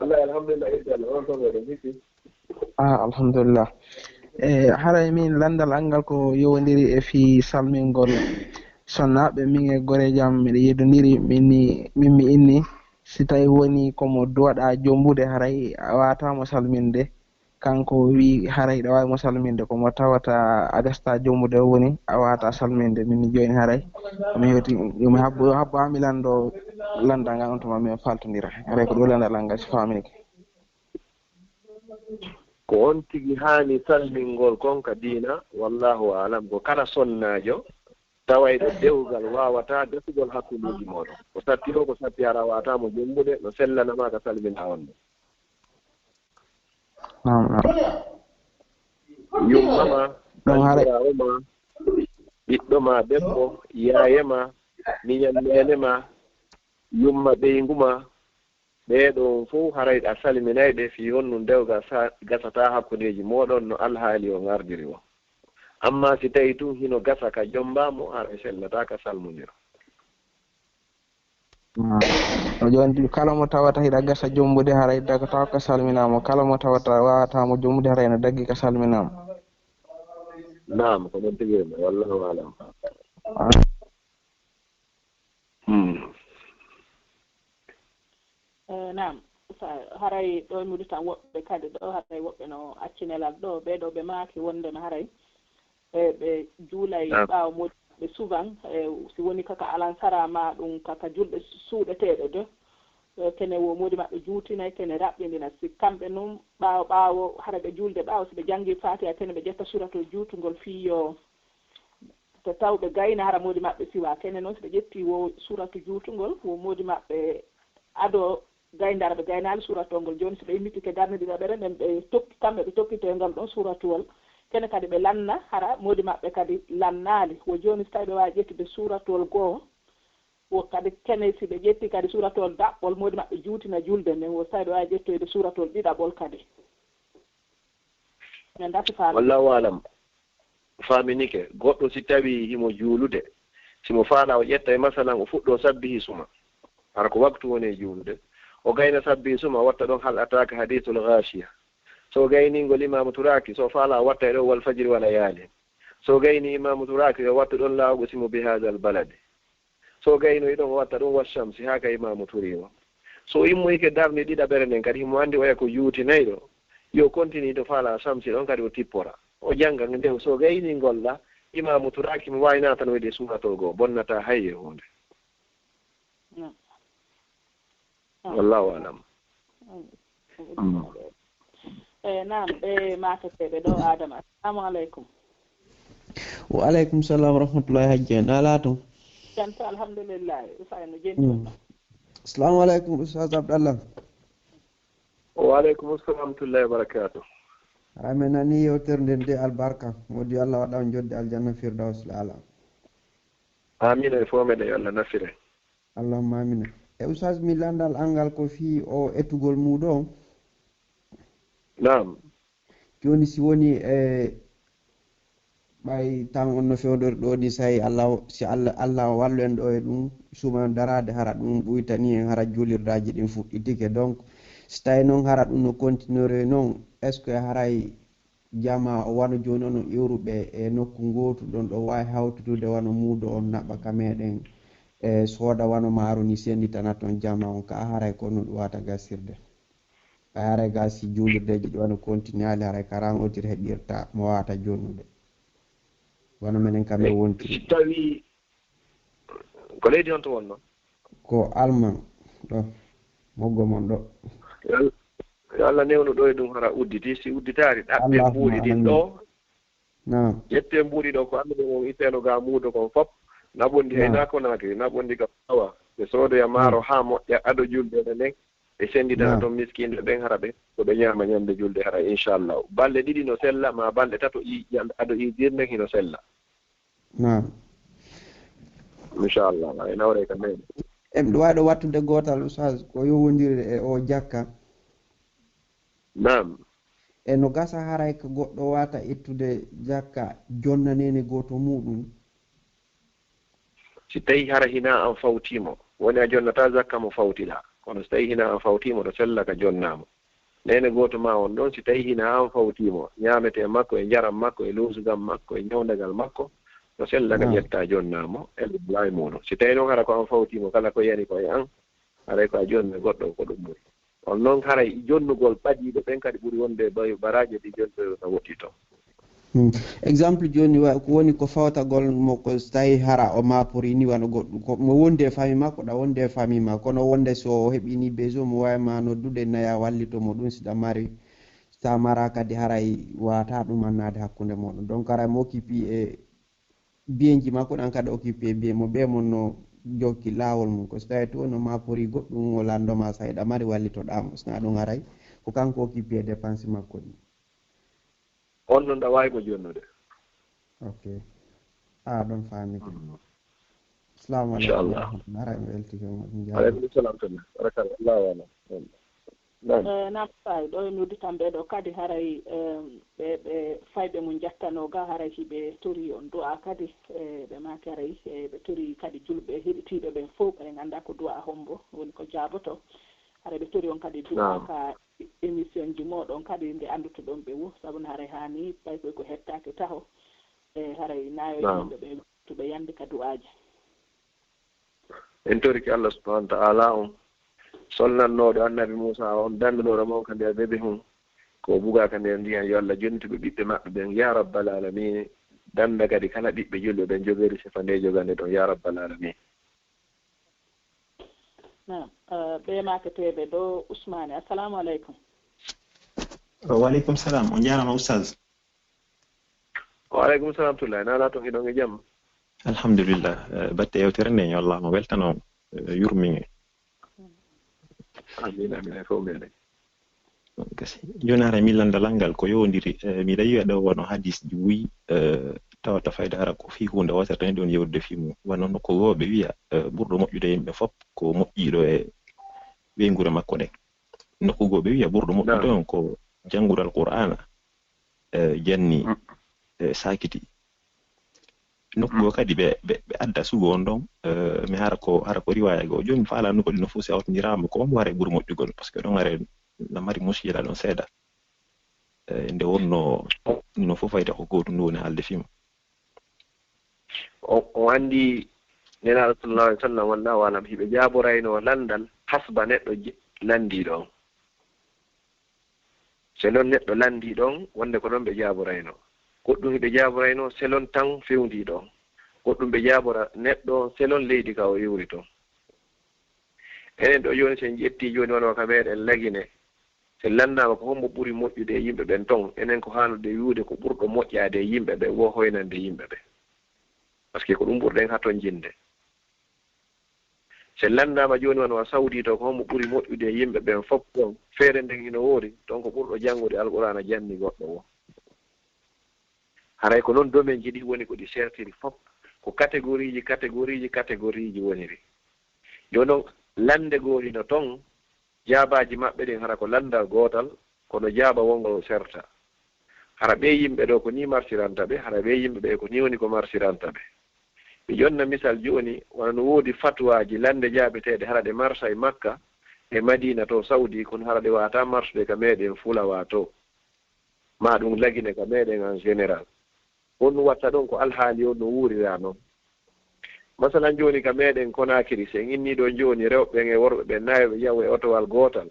Wallahi alhamdulillah, idda Allah on toon eɗen hisi. Ah, alhamdulillah. E haray min lanndal an ngal ko yowondiri e fii salmingol sonnaaɓe. Min e goreejo am miɗo yeddondiri, min ni, min mi inni si tawi woni ko mo duwaɗa jombude haray a waata mo salminde. Kanko wi haray ɗo waawi mo salminde, ko mo tawata a gasta jombude o woni a waata salminde. Min ni jooni haray mi hewti, mi habbo, habbo ami lanndo lanndal ngal on tuma min faltondira. Haray ko ɗo lanndal an ngal si faaminike. Ko on tigi haani salmingol kon ka diina, wallahu aalam, ko kala sonnaajo tawayɗo dewgal waawataa desugol hakkundeeji mooɗon. Ko satti o, ko satti a rawataa mo jombude, no sellanama ka salminaa on ɗon. Naam, naam. Yumma ma, Ɗum haray. Banndiraawo ma, ɓiɗɗo ma debbo, yaaye ma, miñan neene ma, yumma ɓeyngu ma, ɓee ɗoon fof haray a salminay ɓe fii honɗum dewgal sa- gasataa hakkundeeji mooɗon no alhaali o ŋardiri o. Amma si tawii tun hino gasa ka jombaa mo, haray sellataa ka salmondira. O jooni kala mo tawata hiɗa gasa jombude haray dagataako ka salminaa mo, kala mo tawata waawataa mo jombude haray no daggi ka salminaa mo. Naam, ko ɗon tigi woni, wallahu aalam. Ah. Hmm. Eh, naam. Sa- haray ɗo e Mauritanie woɓɓe kadi ɗo haray woɓɓe no acci nelal ɗo, ɓee ɗo ɓe maaki wondema haray e ɓe juulay Naam. Ɓaawo moodi maɓɓe souvent, e si woni kaka alansara ma ɗum kaka julɗe suuɗeteeɗe de, e kene wo moodi maɓɓe juutinay kene raɓɓindina si kamɓe nun ɓaawo ɓaawo hara ɓe juulde ɓaawo si ɓe jangi fatiha kene ɓe ƴetta suratul juutungol fii yo to taw ɓe gayna hara moodi maɓɓe siwa kene noon si ɓe ƴetti wo suratu juutungol wo moodi maɓɓe ado gayndara ɓe gaynaali suratol ngol jooni si ɓe immitike darnde ɗiɗaɓere nden ɓe tokki kamɓe ɓe tokkito e ngal ɗon suratuwol kene kadi ɓe lanna hara moodi maɓɓe kadi lannaali wo jooni si tawi ɓe waawi ƴettude suratuwol goo wo kadi kene si ɓe ƴetti kadi suratuwol daɓɓol moodi maɓɓe juutina julde nden wo si tawi ɓe waawi ƴettoyde suratuwol ɗiɗaɓol kadi. Min dati faala. Wallahu alam. Faaminike. Goɗɗo si tawii himo juulude, si mo faala o ƴetta e masalan o fuɗɗo sabbihi suma. Hara ko waktu woni e juulude. O gayna sabbihi suma o watta ɗon hal ataaka hadiisul gaashiya. So o gaynii ngol imaamu turaaki, so o faala o watta e ɗon wal fajri wala yaali. So o gaynii imaamu turaaki o watta ɗon laa uqsimu bi haazal baladi. So o gaynoyi ɗon o watta ɗum wa shamsi haa ka imaamu turi o. So o immoyike darni ɗiɗaɓere nden kadi himo anndi oya ko juutinayɗo, yo kontini to faala shamsi ɗon kadi o tippora. O jannga nde so o gayni ngolla imaamu turaaki mo waawi naatanoyde e suuratol goo bonnataa hay e huunde. Naam. Wallahu alam. Eyi naam ɓe maaketeeɓe ɗo Adama. Assalamu aleykum. Wa aleykum salam wa rahmatullahi hajji en alaa toon. Janta alhamdulillahi usay no Mm. jenti. Assalamu aleykum Oustaz Abdallah. Wa aleykum salam wa rahmatullahi wa barakatuh. Amin nani yewtere nden de albarka. Moodi Allah waɗa on jodde aljanna firdaus laala. Amina e fof meɗen yo Allah nafire. Allahumma amina. E Oustaz mi landal angal ko fii o etugol muuɗo on. Naam. Jooni si woni e ɓay tan on no fewndori ɗo ni say Allah si Allah Allah o wallu en ɗo e ɗum suma daraade hara ɗum ɓuytani en hara juulirdaaji ɗin fuɗɗitike donc si tawi noon hara ɗum no continuere noon est ce que haray jama o wano jooni onon iwruɓe e nokku ngootu ɗon ɗo waawi hawtudude wano muudo on naɓa ka meɗen e sooda wano maaro ni senditana toon jama on ka haray ko no ɗum wata gasirde. Ɓay haray ga si juulirdeeji ɗi wano kontinaali haray ka ran otir heɓirta mo waawata jonnude. Wano menen kam e wontiri. Si tawi ko leydi honto wonno? Ko Alman ɗo moggo mon ɗo. Yo Allah newnu ɗo e ɗum hara udditi si udditaari ɗaɓɓe mbuuɗi ɗin ɗo. Ƴettee mbuuɗi ɗo ko annduɗen on itteeno ga muudo kon fop. Naɓondi hay naa ko naaki naɓondi ka awa ɓe soodoya maaro haa moƴƴa ado julde ene nden ɓe sennditana toon miskinɓe ɓen hara ɓe ko ɓe ñaama ñande julde hara inchallahu balɗe ɗiɗi no sella ma balɗe tato ado ijir nden hino sella. Naam. Inchallah, ay nawre ka men. Eɓe waɗo wattude gootal, Oustaz, ko yowondiri e o jakka. Naam. E no gasa haray ko goɗɗo wata ittude jakka jonna nene gooto muɗum. Si tawi hara hina an fawtimo, woni a jonnata zakka mo fawtiɗa. Kono si tawi hina an fawtimo, ɗo sella ka jonnamo. Nene gooto ma on ɗon, si tawi hina an fawtimo, ñaamete makko e njaram makko e loosugam makko e ñawndagal makko, ɗo sella ka ƴetta jonnamo e lay muɗum. Si tawi noon hara ko an fawtimo, kala ko yani ko e an, haray ko a jonni goɗɗo ko ɗum ɓuri. On noon haray jonnugol ɓadiiɓe ɓen kadi ɓuri wonde baraaje ɗi jonnugol no woɗɗi to. Hmm. Exemple jooni wa- ko woni ko fawtagol mo ko so tawi hara o maapori ni wano goɗɗum ko mo wondi e famille makko ɗa wondi e famille makko kono wonde so o heɓini besoin mo wawi ma noddude naya wallito mo ɗum siɗa mari sa mara kadi haray wata ɗum annade hakkunde moɗon donc haray mo occupé e bienji makko ɗan kadi occupé bien mo ɓe mon no jokki lawol mum ko so tawi to no maapori goɗɗum o landoma sa hiɗa mari wallitoɗa mo sina ɗum haray ko kanko occupé dépense makko ɗi On noon ɗa waawi mo jonnude. Ok. A ɗon faami ko. Assalamu alaikum warahmatullahi wabarakatuh. Haray mi weltike mo ɗum jaaraama. Aleykum salam tana. Barakallah. Allahu alam. Naam. Eh, naam, Saay, ɗo e noddi tan ɓe ɗo kadi haray eh, ɓe ɓe fayɓe mum jattano ga haray hiɓe tori on du'a kadi eh, ɓe maaki haray eh, ɓe tori kadi julɓe heɗitiiɓe ɓen fof ɓe ngannda ko du'a hombo woni ko jaaboto haray ɓe tori on kadi du'a ka émission ji moɗon kadi nde anndutoɗon ɓe wo sabu no haray haani pay koy ko hettaaki taho e haray nayo yimɓe ɓe to ɓe yande ka du'aaji. En torike Allah subhanahu wa ta'ala on solnannooɗo annabi Muusa on danndunooɗo mo ka nder bebe hun ko buga ka nder ndiyan yo Allah jonnituɓe ɓiɓɓe maɓɓe ɓen ya rabbal alamina dannda kadi kala ɓiɓɓe julɓe ɓen jogoyde sifa nde jogande ɗon ya rabbal alamina. Naam, ɓe maketeeɓe ɗo Usmaane, assalamu aleykum. Wa aleykum salam, on jaaraama Oustaz. Wa aleykum salam tullah, na ala toon hiɗon e jam? Alhamdulillah, batte yewtere nde ñollaama weltanooma yurmii. Amin amin e fof meɗen. Kasi jooni hara mi lannda lanngal ko yowondiri miɗa yiya ɗo wano hadis ji wuyi tawata fayda hara ko fii huunde wootere tan ɗon yewtude fii mum wano nokku goo ɓe wiya ɓurɗo moƴƴude yimɓe fof ko moƴƴiiɗo e ɓeynguure makko nden nokku goo ɓe wiya ɓurɗo moƴƴude on ko janngude alqur'aana janni sakiti nokku goo kadi ɓe ɓe ɓe adda sugu on ɗon mi hara ko hara ko riwaya goo jooni mi faalaa nokku ɗi no fof si hawtindiraama ko on ware ɓuri moƴƴugol par ce que ɗon are na mari muskila ɗon seeɗa nde wonno no fof fayda ko gootum ndu woni haalde fii mum o anndi nelaaɗo sallallahu alih wa sallam wallahu alam hiɓe jaaboraynoo lanndal hasba neɗɗo lanndiiɗo on selon neɗɗo lanndiiɗo on wonnde ko ɗon ɓe jaaboraynoo goɗɗum hiɓe jaaboraynoo selon tan fewndiiɗo on goɗɗum ɓe jaabora neɗɗo on selon leydi ka o iwri ton enen ɗo jooni so en ƴettii jooni wano ka meɗen lagine so en lanndaama ko hombo ɓuri moƴƴude e yimɓe ɓen ton enen ko haanude wi'ude ko ɓurɗo moƴƴaade e yimɓe ɓen wo hoynande yimɓe ɓen par ce que ko ɗum ɓurɗen hatonjinde so en lanndaama jooni wano a sawdi to ko hombo ɓuri moƴƴude e yimɓe ɓen fof ton feere nden hino woori ton ko ɓurɗo janngude alqur'aana janni goɗɗo wo haray ko noon domaine ji ɗi woni ko ɗi sertiri fof ko catégorie ji catégorie ji catégorie ji woniri jooni noon lannde goo hino ton jaabaaji maɓɓe ɗin hara ko lanndal gootal kono jaaba wongol serta hara ɓee yimɓe ɗoo ko nii marsiranta ɓe hara ɓee yimɓe ɓee ko nii woni ko marsiranta ɓe mi jonna misal jooni wano no woodi fatuwaaji lannde jaabeteeɗe hara ɗe marsa e makka e madiina to sawdi kono hara ɗe waawataa marsude ka meeɗen fulawa to ma ɗum lagine ka meeɗen en général honɗum watta ɗon ko alhaali on no wuurira noon masalan jooni ka meeɗen konaakiri si en innii ɗoo jooni rewɓe ɓen e worɓe ɓen nayoɓe yahu e otowal gootal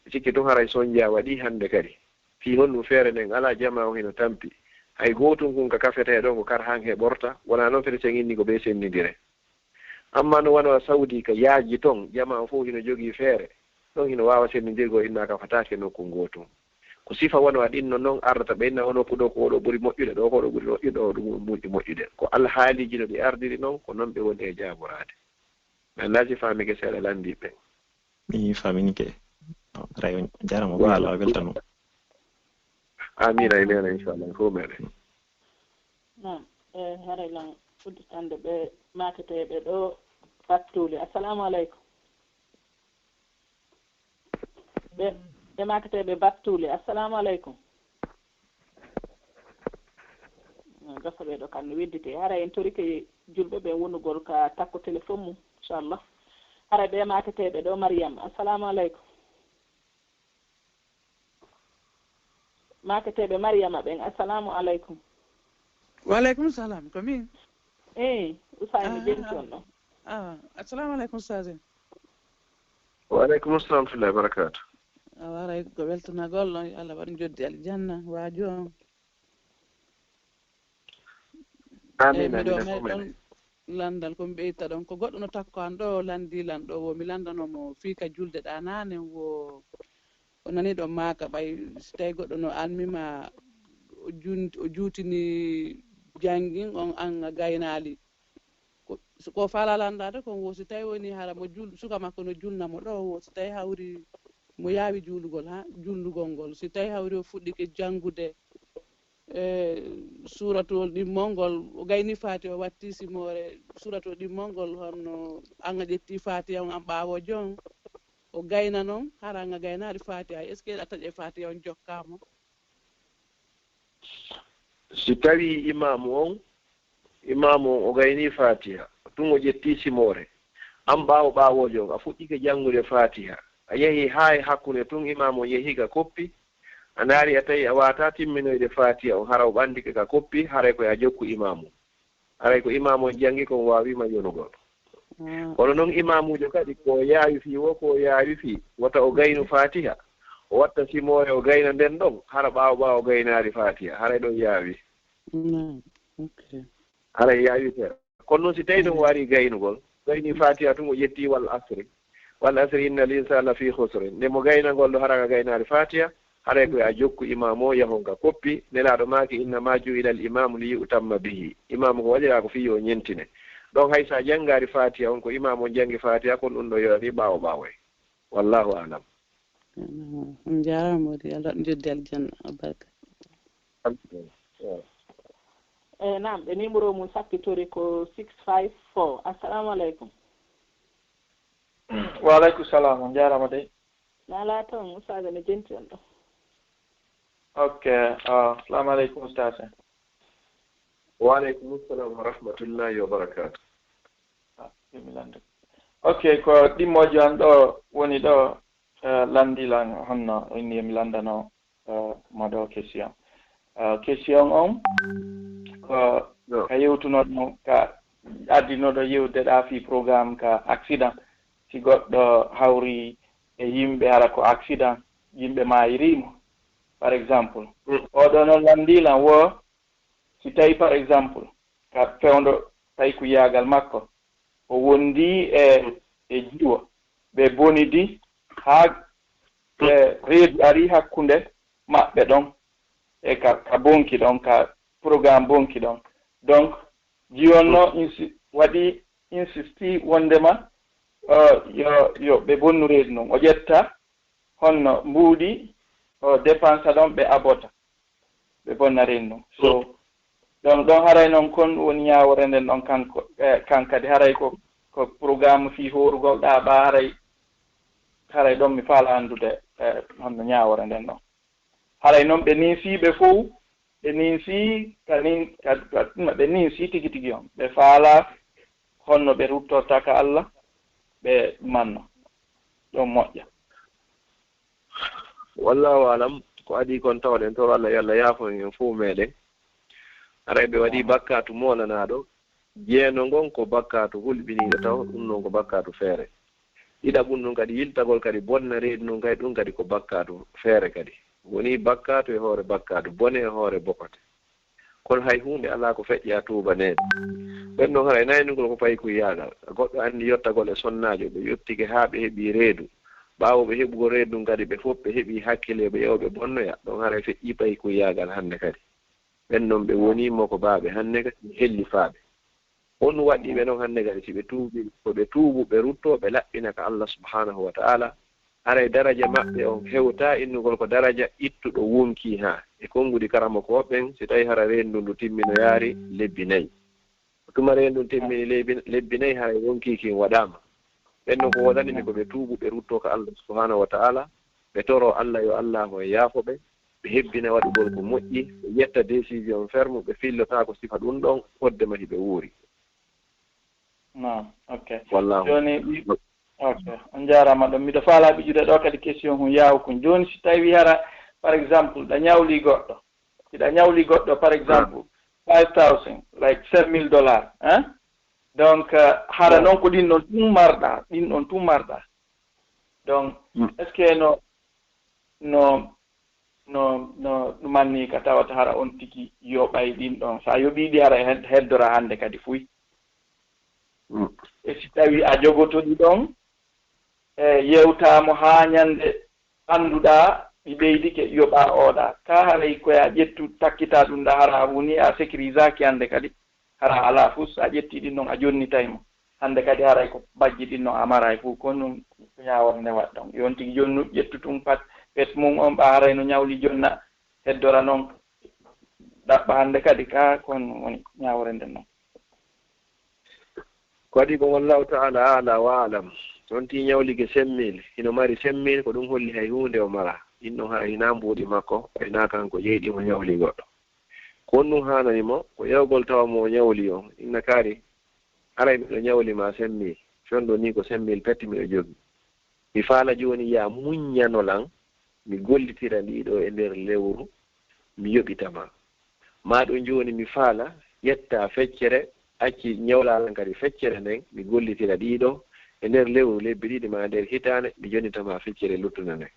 mi sikki tun haray sonjaa waɗii hannde kadi fii honɗum feere nden alaa jamaa on hino tampi hay gootun kun ka kafetee ɗon ko kar han heɓorta wonaa noon fete si en innii ko ɓe senndindire amma no wano a sawdi ka yaaji ton jamaa on fof hino jogii feere ɗon hino waawa senndindirgol innaa ka fataake nokku ngootun ko sifa wano a ɗinno non ardata ɓe inna o nokku ɗo ko oɗo ɓuri moƴƴude ɗo ko oɗo ɓuri moƴƴude ɗo ɗum ɓuri moƴƴude ko alhaaliji no ɗi ardiri non ko non ɓe woni e jaaboraade mi anndaa si faamike seeɗa lanndii ɓe mi faaminike rayon jarama ba allah weltano amina e mena inchallah fof meɗen Naam. E, haray lan udditande ɓe maaketeeɓe ɗo Battuuli. Assalamu aleykum. Ɓe, ɓe maaketeeɓe Battuuli. Assalamu aleykum. Gasa ɓe ɗo kan no weddite. Haray en torike julɓe ɓe wonugol ka takko téléphone mum, inchallah. Haray ɓe maaketeeɓe ɗo Mariam. Assalamu aleykum. Maaketeeɓe Mariama ɓen, assalamu aleykum. Waleykum salam, ko min? Eyi, Usaay mi jenti on ɗon. Ah, assalamu aleykum, Ustaz. Waleykum salam, warahmatullahi wabarakatuh. A waray ko weltanagol ɗon, yo Allah waɗ joddi aljanna, waaju on. Amin, amin, amin. Landal ko mi ɓeyta ɗon, ko goɗɗo no takko an ɗo, landi lan ɗo, wo mi landano mo fii ka julde ɗa nane, wo o nani ɗon maaka ɓay si tawi goɗɗo no almima o jun-, o juutini jangin on an a gaynaali. Ko, ko faala landade kon wo si tawi woni hara mo jul-, suka makko no julna mo ɗo, wo si tawi hawri mo yaawi juulugol, ha, juulugol ngol. Si tawi hawri o fuɗɗike jangude, e, suuratul ɗimmol ngol, o gayni Faatiha, o watti simoore suuratul ɗimmol ngol, honno an a ƴetti Faatiha on an ɓaawo jon, o gayna non, hara an a gaynaali Faatiha, est-ce que a taƴe Faatiha on jokka mo? Si tawi imaamu on, imaamu on o gayni Faatiha, tun o ƴetti simoore, an ɓaawo ɓaawoojo on, a fuɗɗike janngude Faatiha, a yehi haa e hakkunde tun, imaamu on yehi ka koppi, a ndaari a tawi a waawataa timminoyde Faatiha on, hara o ɓandike ka koppi, haray ko yo a jokku imaamu on. Haray ko imaamu on janngi kon waawi ma yonugol. Ah. Kono non imaamuujo kadi ko yaawi fii wo ko yaawi fii, wota o gaynu Faatiha, o watta simoore o gayna nden ɗon, hara ɓaawo ɓaawo o gaynaali Faatiha, haray ɗon yaawi. Naam, ok. Haray yaawi seeɗa. Kono non si tawi ɗum warii gaynugol, gayni Faatiha tun o ƴetti wal asri. Wal asri innal insana lafi khusrin. Nde mo gaynagol ɗo hara ka gaynaali Faatiha, haray ko yo a jokku imaamu o yahon ka koppi. Nelaaɗo maaki, innama ju'ila al imamu li yu'tamma bihi. Imaamu ko waɗiraa ko fii yo o ñentine. Ɗon hay sa janngaali Faatiha on ko imaamu on janngi Faatiha kon ɗum ɗo yoɗani ɓaawo ɓaawo en. Wallahu a'lam. On jaaraama Moodi, Allah waɗ joddi aljanna, albarka. Eh, naam, ɓe numéro mum sappitori ko six five four. Assalamu aleykum. Wa aleykum salam, on jaaraama dey. Naalaa toon, Ustaaza no jenti on ɗo. Ok, ah, assalamu aleykum Ustaaza. Wa aleykum salam wa rahmatullahi wa barakatuh. Ah, mi landa. Ok, ko ɗimmoojo an ɗo woni ɗo, eh, landi lan honno inni mi landano, eh, mo ɗo question. Eh, question on ko ka yewtunoɗo ka addinoɗo yewde ɗa fi programme ka accident. Si goɗɗo hawri e yimɓe hara ko accident, yimɓe maayiri mo, par exemple. Mm. Oɗo noon landi lan wo si tawi, par exemple, ka fewndo paykuyaagal makko, o wondi e, e jiwo, ɓe bonidi haa, e, reedu ari hakkunde maɓɓe ɗon, e ka, ka bonki ɗon, ka programme bonki ɗon. Donc, jiwo on no insi-, waɗi insisti wondema, euh, yo, yo ɓe bonnu reedu ndun. O ƴetta honno mbuuɗi, o dépensa ɗon, ɓe abota, ɓe bonna reedu ndun. So, ɗon, ɗon haray non kon woni ñaawore nden ɗon kanko, eh, kan kadi haray ko, ko programme fii hoorugol ɗa ɓa haray, haray ɗon mi faala anndude, eh, honno ñaawore nden ɗon. Haray non ɓe ninsii ɓe fow, ɓe ninsii ka nin-, ka, ka, ɓe ninsii tigi tigi on. Ɓe faalaa honno ɓe ruttorta ka Alla, ɓe manno. Ɗon moƴƴa. Wallahu alam, ko adii kon tawɗen, toro Allah yo Allah yaafo en fow meɗen. Haray ɓe waɗii bakkaatu moolanaaɗo, jeeno ngon ko bakkaatu hulɓiniiɗo taw, ɗum non ko bakkaatu feere. Ɗiɗaɓum ɗum kadi, yiltagol kadi bonna reedu ndun kadi, ɗum kadi ko bakkaatu feere kadi. Woni bakkaatu e hoore bakkaatu, bone e hoore bokote. Kono hay huunde alaa ko feƴƴaa tuubaneede. Ɓen non haray naynugol ko paykuyaagal. Goɗɗo anndi yottagol e sonnaajo, ɓe yottike haa ɓe heɓi reedu. Ɓaawo ɓe heɓugol reedu ndun kadi, ɓe fof ɓe heɓi hakkille, ɓe ƴeewa ɓe bonnoya. Ɗon haray feƴƴii paykuyaagal hannde kadi. Ɓen non ɓe wonii mokobaaɓe hannde kadi, hellifaaɓe. On waɗɗii ɓe non hannde kadi, si ɓe tuubii, ko ɓe tuubu, ɓe ruttoo, ɓe laɓɓina ka Allah subhanahu wa ta'ala, haray daraja maɓɓe on hewtaa innugol ko daraja ittuɗo wonkii haa. e konnguɗi karamokooɓe ɓen, si tawii hara reendu ndu timminoyaari lebbi nayi. Tuma reendu ndun timmini lebbi, lebbi nayi, haray wonkii kin waɗaama. Ɓen non ko woodani mi ko ɓe tuubu, ɓe ruttoo ka Allah subhanahu wa ta'ala, ɓe toroo Allah yo Allah on yaafo ɓe, ɓe hebbina waɗugol ko moƴƴi, ɓe ƴetta décision ferme, ɓe fillotaako sifa ɗun ɗon fodde ma hiɓe wuuri. Non, ok. Wallahu. Jooni, ok, on jaaraama ɗon. Miɗo faalaa ɓijude ɗoo kadi question hun yaawu kun. Jooni si tawii hara, par exemple, ɗa ñawlii goɗɗo, si ɗa ñawlii goɗɗo, par exemple, five thousand, like sept mille dollars, hein? Donc, hara non ko ɗin ɗon tun marɗa, ɗin ɗon tun marɗa. Donc, est-ce que no, no, no, no ɗumanni ka tawata hara on tigi yoɓay ɗin ɗon? Sa yoɓii ɗi hara heddora hannde kadi fuy. E si tawii a jogoto ɗi ɗon, e yewtaa mo haa ñannde annduɗaa ɗi ɓeydike, yoɓaa ooɗaa. Kaa haray ko yo a ƴettu takkitaa ɗun ɗaa, hara a hunii a sécurisaaki hannde kadi, hara a alaa fus, a ƴettii ɗin ɗon a jonnitay mo. Hannde kadi haray ko bajji ɗin ɗon a maraay fuu, ko ɗun ko ñaawore nde waɗɗon. Yo on tigi jonnu ƴettu tun pat pet mun on, ɓaa haray no ñawli jonna heddora non ɗaɓɓa hannde kadi, kaa ko honɗun woni ñaawore nden non? Ko waɗi kon, wallahu ta'ala a'la wa a'lam. Si on tigi ñawlike cinq mille, hino mari cinq mille, ko ɗun holli hay huunde o maraa. Ɗin ɗon hara hinaa mbuuɗi makko, hinaa kanko jeyi ɗi, mo ñawli goɗɗo. Ko honɗun haanani mo? Ko ƴewgol tawa mo o ñawli on, inna kaari, haray miɗo ñawli ma cinq mille, fewndo nii ko cinq mille pet miɗo jogii. Mi faala jooni yo a muññano lan, mi gollitira ɗii ɗoo e nder lewru, mi yoɓita ma. Maa ɗun jooni mi faala ƴetta feccere, acci ñawlaa lan kadi feccere nden, mi gollitira ɗii ɗoo e nder lewru, lebbi ɗiɗi maa nder hitaande, mi jonnita ma feccere luttunde nden.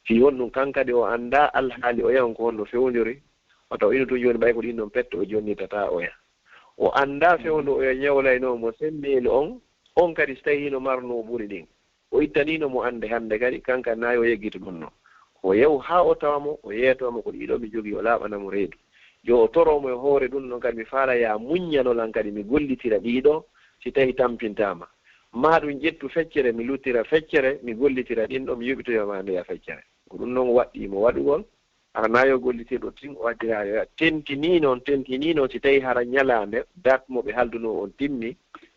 Fii honɗun? Kan kadi o anndaa alhaali oya on ko honno fewndori, wata o inu tun jooni ɓay ko ɗin ɗon pet o jonnitataa oya. O anndaa fewndo oya ñawlaynoo mo cinq mille on, on kadi si tawii hino marnoo ɓuri ɗin. O ittaniino mo annde hannde kadi, kan kadi naa yo yeggito ɗun non. Ko yewu haa o tawa mo, o yeetoo mo ko ɗii ɗoo mi jogii, o laaɓana mo reedu. Yo o toroo mo e hoore ɗun non kadi, mi faala yo a muññano lan kadi, mi gollitira ɗii ɗoo, si tawii tampintaa ma. Maa ɗun ƴettu feccere, mi luttira feccere, mi gollitira ɗin ɗon, mi yoɓitoya ma ndeya feccere. Ko ɗun non waɗɗii mo waɗugol, hara naa yo gollitirɗo tin o addiraa yo yaha. Tentinii non, tentinii non, si tawii hara ñalaande, date mo ɓe haaldunoo on timmi,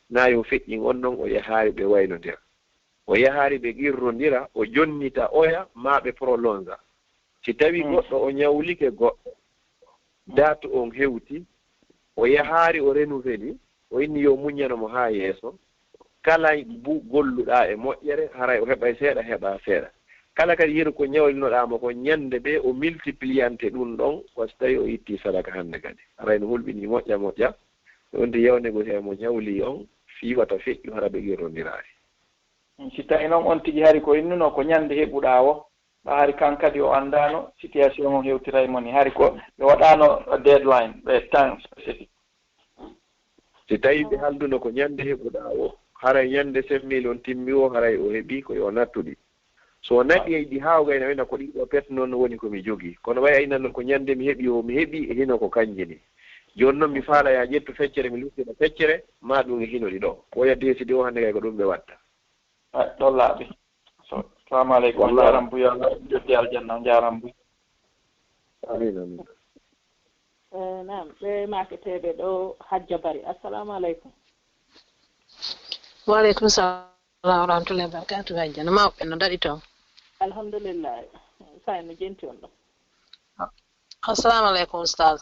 naa yo feƴƴin on non, o yahaali ɓe waynondira. O yahaali ɓe qirrondira, o jonnita oya, maa ɓe prolonga. Si tawii goɗɗo o ñawlike goɗɗo, date on hewti, o yahaali o renouveli, o inni yo muññano mo haa yeeso, kala bu golluɗaa e moƴƴere, haray o heɓay seeɗa, heɓaa seeɗa. Kala kadi yeru ko ñawlinoɗaa mo kon ñannde bee, o multipliante ɗun ɗon, wa si tawii o ittii sadaka hannde kadi. Haray no hulɓinii moƴƴa moƴƴa, on tigi yo o négocier e mo ñawlii on, fii wata feƴƴu hara ɓe qirrondiraali. Si tawii non on tigi hari ko innunoo ko ñannde heɓuɗaa woo, ɓaa hari kan kadi o anndaano situation on hewtiray mo nii. Hari ko ɓe waɗaano deadline, ɓe temps specifique. Si tawii ɓe haalduno ko ñannde heɓuɗaa woo, haray ñannde cinq mille on timmi woo, haray o heɓii ko yo o nattu ɗi. So o naɓi e ɗi haa o gayna, o inna ko ɗii ɗoo pet non woni ko mi jogii. Kono ɓay a innanno ko ñannde mi heɓi woo, mi heɓii e hino ko kanji nii. Jooni non mi faala yo a ƴettu feccere, mi luttira feccere, maa ɗun e hino ɗi ɗoo. Ko oya décidé o hannde kay ko ɗun ɓe watta. Ay, ɗon laaɓi. So, salamu aleykum. On jaaram buy, Allah joddi aljanna, on jaaram buy. Amin, amin. Eh, naam, ɓe maaketeeɓe ɗoo, Hajja Bari. Assalamu aleykum. Wa aleykum salam wa rahmatullahi wa barakatuh, Hajja. No mawɓe no daɗi toon? Alhamdulillah. Saay no jenti on ɗo. Assalamu aleykum, Ustaz.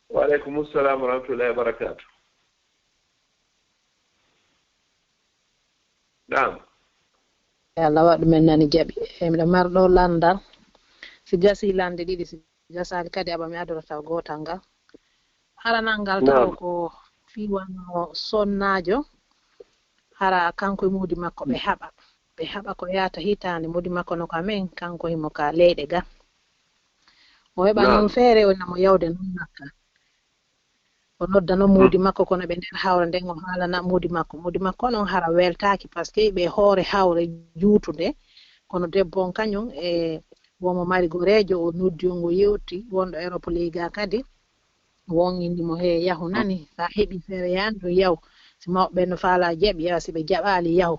Wa aleykum salam wa rahmatullahi wa barakatuh. Naam. E Allah waɗu men nani jaɓi. E miɗo mari ɗo landal. Si gasi lande ɗiɗi, si gasaali kadi aba mi adora taw gootal ngal. Haranal ngal taw ko fii wano sonnaajo, hara kanko e muudi makko ɓe haɓa. Ɓe haɓa ko yaata hitaande, muudi makko no ka men, kanko himo ka leyɗe ga. O heɓa noon feere, o namo yawde noon makka. O nodda noon moodi makko, kono ɓe nder hawre nden, o haalana moodi makko. Moodi makko noon hara weltaaki, parce que ɓe hoore hawre juutunde. Kono debbo on kañum e womo mari goreejo, o noddi on, o yewti, wonɗo Europe leyga kadi. Won inni mo, "He, yahu nani, sa heɓi feere yaani ɗum yahu. Si mawɓe ɓe no faalaa jaɓi, yaha, si ɓe jaɓaali yahu."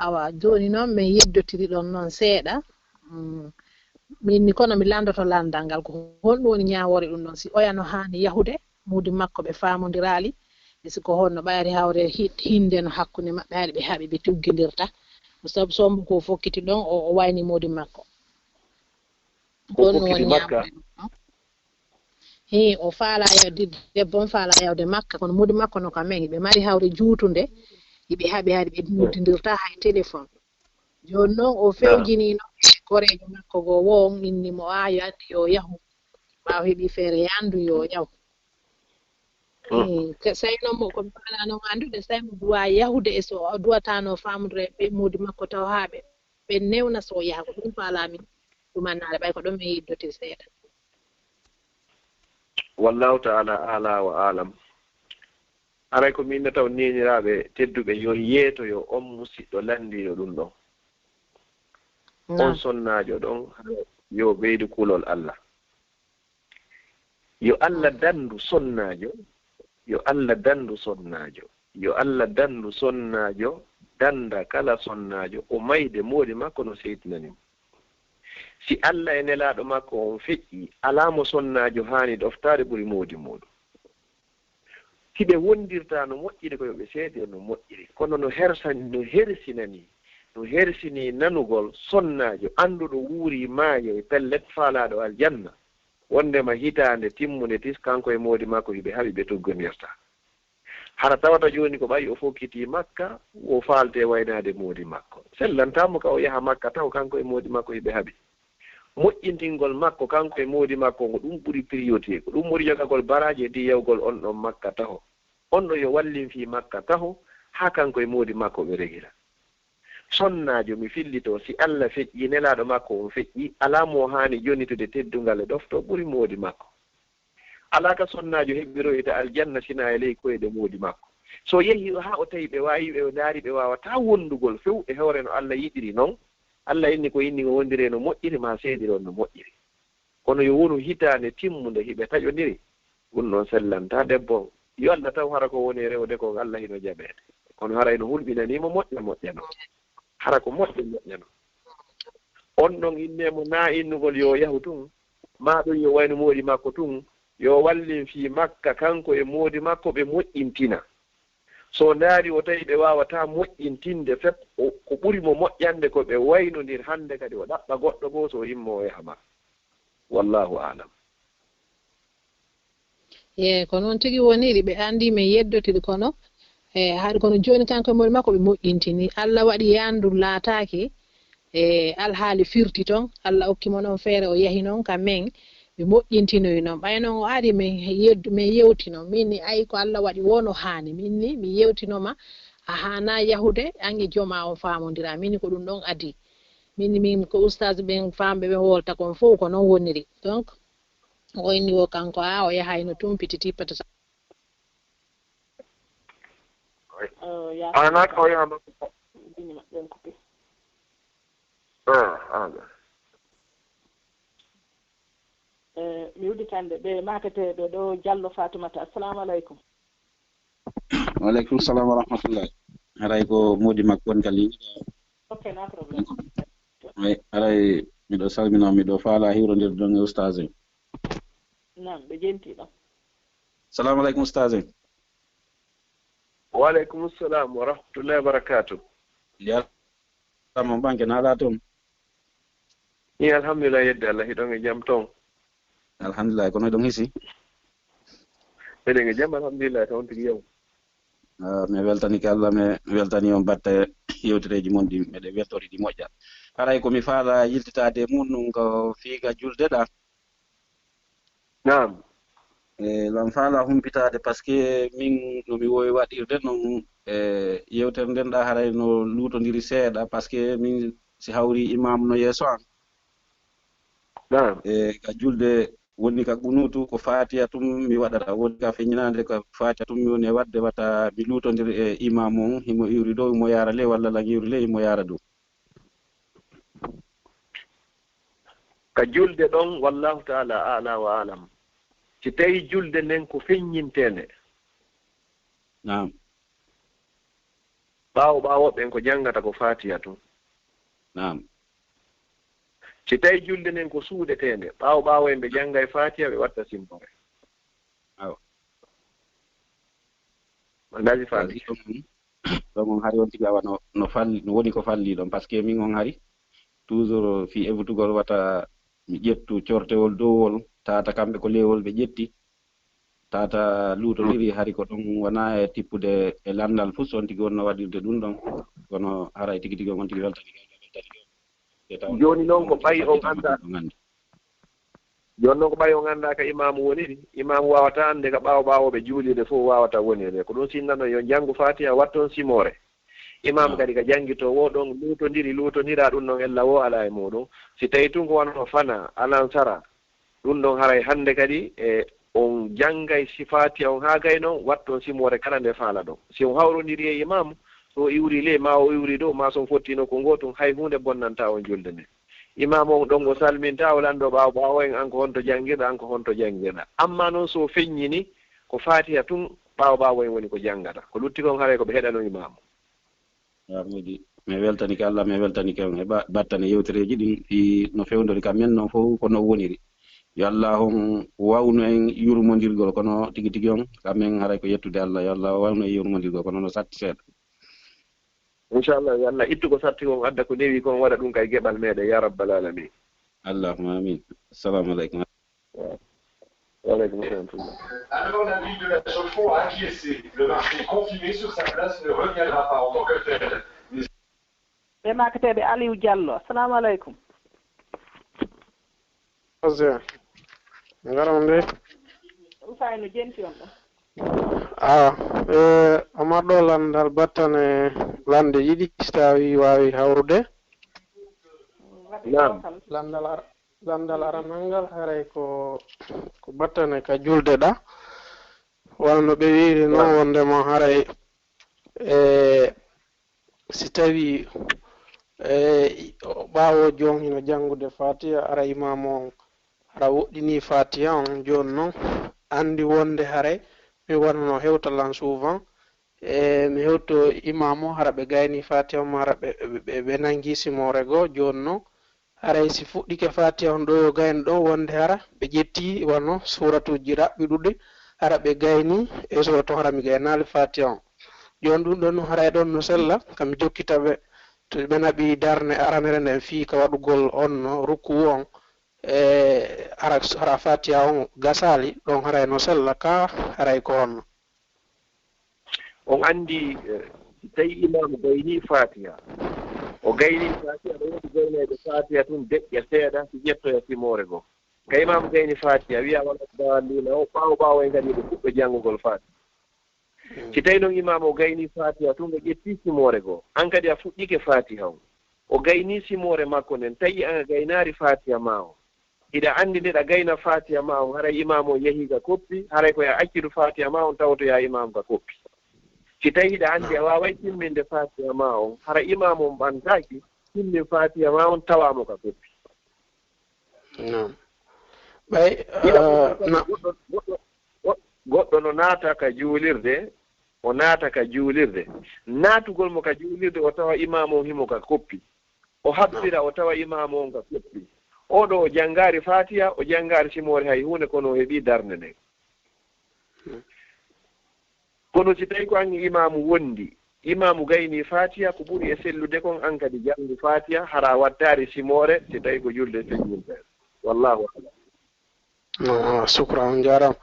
Awa, jooni noon min yeddotiri ɗon noon seeɗa. Mm. Min ni kono mi landoto landal ngal, ko honɗum woni ñaawoore ɗum ɗon? Si oya no haani yahude, muudi makko ɓe faamondiraali, e si ko honno ɓayri hawre hi-, hinde no hakkunde maɓɓe, hari ɓe haɓi ɓe tuggindirta. Sabu sombo ko fokkiti ɗon, o, o wayni muudi makko. Ko ɗon fokkiti woni Makka? Ñaawoore ɗum ɗon. Hii, o faala yawde, debbo on faala yawde Makka, kono muudi makko no ka men, ɓe mari hawre juutunde, hiɓe haɓi hari ɓe noddindirta hay téléphone. Jooni noon o fewjiniino e goreejo makko goo, wo on inni mo, "Aa, yo anndi yo yahu." Ɓaawo heɓi feere, yo anndu yo yahu. Mm. Eh, ka-, so tawi noon mo, ko mi faalaa noon anndude, so tawi mo duwaa yahude e so o duwataano faamude ɓe moodi makko taw haa ɓe, ɓe newna so o yaha. Ko ɗum faalaa min ɗumannaade, ɓay ko ɗon mi yeddotir seeɗa. Wallahu ta'ala a'la wa a'lam. Aray ko min taw neeniraaɓe tedduɓe, yo yeetoyo on musiɗɗo lanndino ɗum ɗon. On sonnaajo ɗon, yo ɓeydu kulol Allah. Yo Allah danndu sonnaajo, yo Allah danndu sonnaajo, yo Allah danndu sonnaajo, dannda kala sonnaajo, o mayde moodi makko no seytinani mo. Si Allah e nelaaɗo makko on feƴƴi, alaa mo sonnaajo haani ɗoftaade ɓuri moodi muuɗum. Si ɓe wondirta no moƴƴiri, ko yo ɓe seedo no moƴƴiri. Kono no hersani, no hersinani, no hersinii nanugol sonnaajo annduɗo wuuri maayo e pellet faalaaɗo aljanna, wonndema hitaande timmunde tis kanko e moodi makko hiɓe haɓi ɓe tuggondirta. Hara tawata jooni ko ɓay o fokkitii Makka, o faaltee waynaade moodi makko. Sellantaa mo ka o yaha Makka taw kanko e moodi makko hiɓe haɓi. Moƴƴintingol makko kanko e moodi makko, ko ɗum ɓuri priorité. Ko ɗum ɓuri jogagol baraaji e diyawgol on ɗon Makka taho. On ɗon yo wallin fii Makka taho, haa kanko e moodi makko ɓe regira. Sonnaajo, mi fillitoo, si Allah feƴƴi, nelaaɗo makko on feƴƴi, alaa mo haani jonitude teddungal e ɗofto ɓuri moodi makko. Alaa ka sonnaajo heɓiroyta aljanna sinaa e ley koyɗe moodi makko. So yehi haa o tawi ɓe waawi, ɓe ndaari ɓe waawataa wondugol few e hoore no Allah yiɗiri non, Allah inni ko inni o wondire no moƴƴiri, maa seedire on no moƴƴiri. Kono yo wonu hitaande timmunde hiɓe taƴondiri, ɗum ɗon sellantaa debbo on. Yo Allah taw hara ko woni e rewde kon Allah hino jaɓeede. Kono hara hino hulɓinanii mo moƴƴa moƴƴa non. Hara ko moƴƴa moƴƴa non. On ɗon innee mo naa innugol yo yahu tun, maa ɗum yo wayno moodi makko tun, yo wallin fii Makka kanko e moodi makko ɓe moƴƴintina. So ndaari o tawi ɓe waawataa moƴƴintinde fep, o, ko ɓuri mo moƴƴande ko ɓe waynondir hannde kadi o ɗaɓɓa goɗɗo goo so o immoo o yaha Makka. Wallahu a'lam. Ye, ko noon tigi woniri, ɓe anndi min yeddotiri kono, e, hari kono jooni kanko e moodi makko ɓe moƴƴintini. Allah waɗi yaandu laataaki, e, alhaali firti toon. Allah okki mo noon feere o yahi noon ka men, ɓe moƴƴintinoyi noon. Ɓay noon o ari min yeddu, min yewtino. Min ni ayi ko Allah waɗi woo no haani. Min ni mi yewtinoma a haana yahude, an e jooma on faamondira. Min ni ko ɗum ɗon adii. Min ni min ko ustaas ɓen faamɓe ɓe wolta kon fof ko noon woniri. Donc, o inni wo kanko, a, o yahayno tun pititi patata. Ana ka o yaha makko. Bini maɓɓe en kupi. Ah, ah. Eh, mi udditande ɓe maaketeeɓe ɗo Jallo Fatimata. Assalamu alaikum. Wa alaikum salam wa rahmatullah. Haray ko moodi makko on ka ligne. Ok, na problème. Ay, haray miɗo salmina, miɗo faala hiwrondirde ɗon e ustaas en. Naam, ɓe jenti ɗon. Salamu alaikum ustaas en. Wa alaikum salam wa rahmatullahi wa barakatuh. Jarama banke, na ala toon? Ni alhamdulillah, yedde Allah, hiɗon e jam toon? Alhamdulillah, kono hiɗon hisi? Eɗen e jam, alhamdulillah, toon tigi yam. Ah, mi weltanike Allah, mi weltani on batte yewtereeji mon ɗi, meɗen weltori ɗi moƴƴa. Haray ko mi faala yiltitaade e mun ɗum ko fii ka julde ɗa. Naam. E, lan faala humpitaade, parce que min no mi wowi waɗirde noon, e, yewtere nden ɗa haray no luutondiri seeɗa, parce que min si hawri imam no yeeso an. Naam. E, ka julde woni ka qunuutu ko Faatiha tun mi waɗata, woni ka feññinaande ko Faatiha tun mi woni e waɗde, wata mi luutondir e imam on, himo iwri dow, himo yaara ley, walla lan iwri ley, himo yaara dow. Ka julde ɗon, wallahu ta'ala a'la wa a'lam. Si tawi julde nden ko feññinteende. Naam. Ɓaawo ɓaawo ɓen ko janngata ko Faatiha tun. Naam. Si tawii julde nden ko suuɗeteende, ɓaawo ɓaawo en ɓe jannga e Faatiha, ɓe watta simmoore. Awa. Alhaji Faal. Ɗon on, ɗon on hari on tigi awa no, no fal-, no woni ko falli ɗon, parce que min on hari toujours fii evutugol wata mi ƴettu cortewol dowol, tata kamɓe ko lewol ɓe ƴetti, tata luutondiri, hari ko ɗon wona e tippude e lanndal fus, on tigi wonno waɗirde ɗum ɗon, kono haray tigi tigi on tigi weltani, weltani. Jooni noon ko ɓay on anndaa. Jooni noon ko ɓay on anndaa ka imaamu woniri. Imaamu waawataa annde ka ɓaawo ɓaawooɓe juulirde fof waawata wonirde. Ko ɗum sinnano yo njanngu Faatiha, watton simoore. Imaamu kadi ka janngitoo woo ɗon luutondiri, luutondira ɗum ɗon ella woo alaa e muuɗum. Si tawii tun ko wano fana, alansara, ɗum ɗon haray hannde kadi e on janngay si Faatiha on haa gay non, watton simoore kala nde faalaɗon. Si on hawrondiri e imaamu, so o iwri ley, maa o iwri dow, maa so on fottino ko ngootum, hay huunde bonnantaa on julde nden. Imaamu on ɗon o salmintaa, o lanndoo ɓaawo ɓaawo en, an ko honto janngirɗa, an ko honto janngirɗa. Ammaa non so o feññini, ko Faatiha tun ɓaawo ɓaawo en woni ko janngata. Ko lutti kon haray ko ɓe heɗano imaamu. Yaa moodi, mi weltanike Allah, mi weltanike on e ba-, battane yewtereeji ɗin fii no fewndori ka men non fof ko no woniri. Yo Allah on wawnu en yurmondirgol, kono tigi tigi on ka men haray ko yettude Allah. Yo Allah wawnu en yurmondirgol, kono no satti seeɗa. Inchallah, yo Allah ittu ko satti kon, adda ko newi kon, waɗa ɗum kay geɓal meɗen, ya rabbal alamin. Allahumma amin. Assalamu alaikum. Wa alaikum salam. Alors, la ville de la Chaux-de-Fonds a acquiescé. Le marché confirmé sur sa place ne reviendra pas en tant que tel. Ɓe makketeeɓe Aliou Diallo. Assalamu alaikum. Ose. Ngaram de. Usaynu, jenti on ɗo. Ah, eh, Omar ɗo landal battane lande ɗiɗi, si tawi wawi hawrude. Naam. Landal ar-, landal aranal ngal haray ko, ko battane ka julde ɗa. Wano no ɓe wiiri non, wondema haray, eh, si tawi, eh, ɓaawo jon hino janngude Fatiha, hara imaamu on hara woɗɗini Fatiha on, jooni non anndi wonde haray mi wano no hewta lan souvent, e mi hewto imaamu hara ɓe gayni Fatiha on, hara ɓe, ɓe, ɓe, ɓe nangi simoore goo, jooni non haray si fuɗɗike Fatiha on ɗo yo gayno ɗon wonde hara ɓe ƴetti wano suratuuji raɓɓiɗuɗi, hara ɓe gayni e sura ton hara mi gaynaali Fatiha on. Jooni ɗum ɗon haray ɗon no sella, ka mi jokkita ɓe, to ɓe naɓi darnde aranere nden fii ka waɗugol on no rukuu on, e hara, hara Fatiha on gasaali, ɗon haray no sella ka haray ko honno. On anndi, eh, si tawi imaamu gaynii Fatiha, o gaynii Fatiha, no woodi gaynayɓe Fatiha tun deƴƴa seeɗa, si ƴettoya simoore goo. Ka imaamu gayni Fatiha, wiya wala daalliina o, ɓaawo ɓaawo en kadi ɓe fuɗɗo janngugol Fatiha. Si tawi non imaamu o gaynii Fatiha tun, o ƴettii simoore goo, an kadi a fuɗɗike Fatiha on. O gaynii simoore makko nden, tawi an a gaynaali Fatiha maa on. Hiɗa anndi nde ɗa gayna Fatiha maa on, haray imaamu on yahii ka koppi, haray ko yo a accidu Fatiha maa on tawotoyaa imaamu ka koppi. Si tawi hiɗa anndi a waaway timminde Fatiha maa on, hara imaamu on ɓantaaki, timmin Fatiha maa on tawaa mo ka koppi. Naam. Ɓay, hiɗa ah, fof na- goɗɗo, goɗɗo, goɗ-, goɗɗo no naata ka juulirde, o naata ka juulirde. Naatugol mo ka juulirde, o tawa imaamu on himo ka koppi. O habbira, o tawa imaamu on ka koppi. Oo ɗoo o janngaali Fatiha, o janngaali simoore hay huunde, kono o heɓii darnde nden. Hmm. Kono si tawi ko an e imaamu wondi, imaamu gaynii Fatiha, ko ɓuri e sellude kon an kadi janngu Fatiha, hara a wattaali simoore, si tawi ko julde feññinte. Wallahu a'lam. No, ah, sukra, on jaaraama.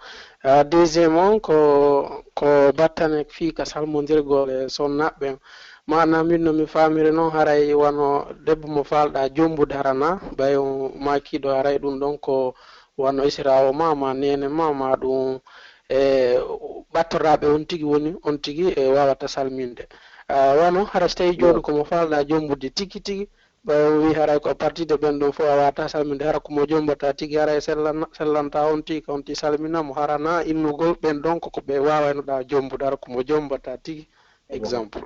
Ah, deuxième on ko, ko battane fii ka salmondirgol e sonnaaɓe ɓen. Maanaa min no mi faamiri non, haray wano debbo mo faalɗaa jombude hara na, ɓay on maakiiɗo haray ɗum ɗon ko wano isiraawo ma, ma neene ma, ma ɗum, e, ɓattoraaɓe on tigi woni, on tigi, e, waawata salminde. Ah, wano hara so tawi jooni ko mo faalɗaa jombude tigi tigi, ɓay on wi'i haray ko à partir de ɓen ɗon fof a waawata salminde, hara ko mo jombata tigi, haray sellan-, sellanta on tigi, ka on tigi salmina mo, hara na innugol ɓen ɗon ko, ko ɓe waawaynoɗaa jombude, hara ko mo jombata tigi, exemple.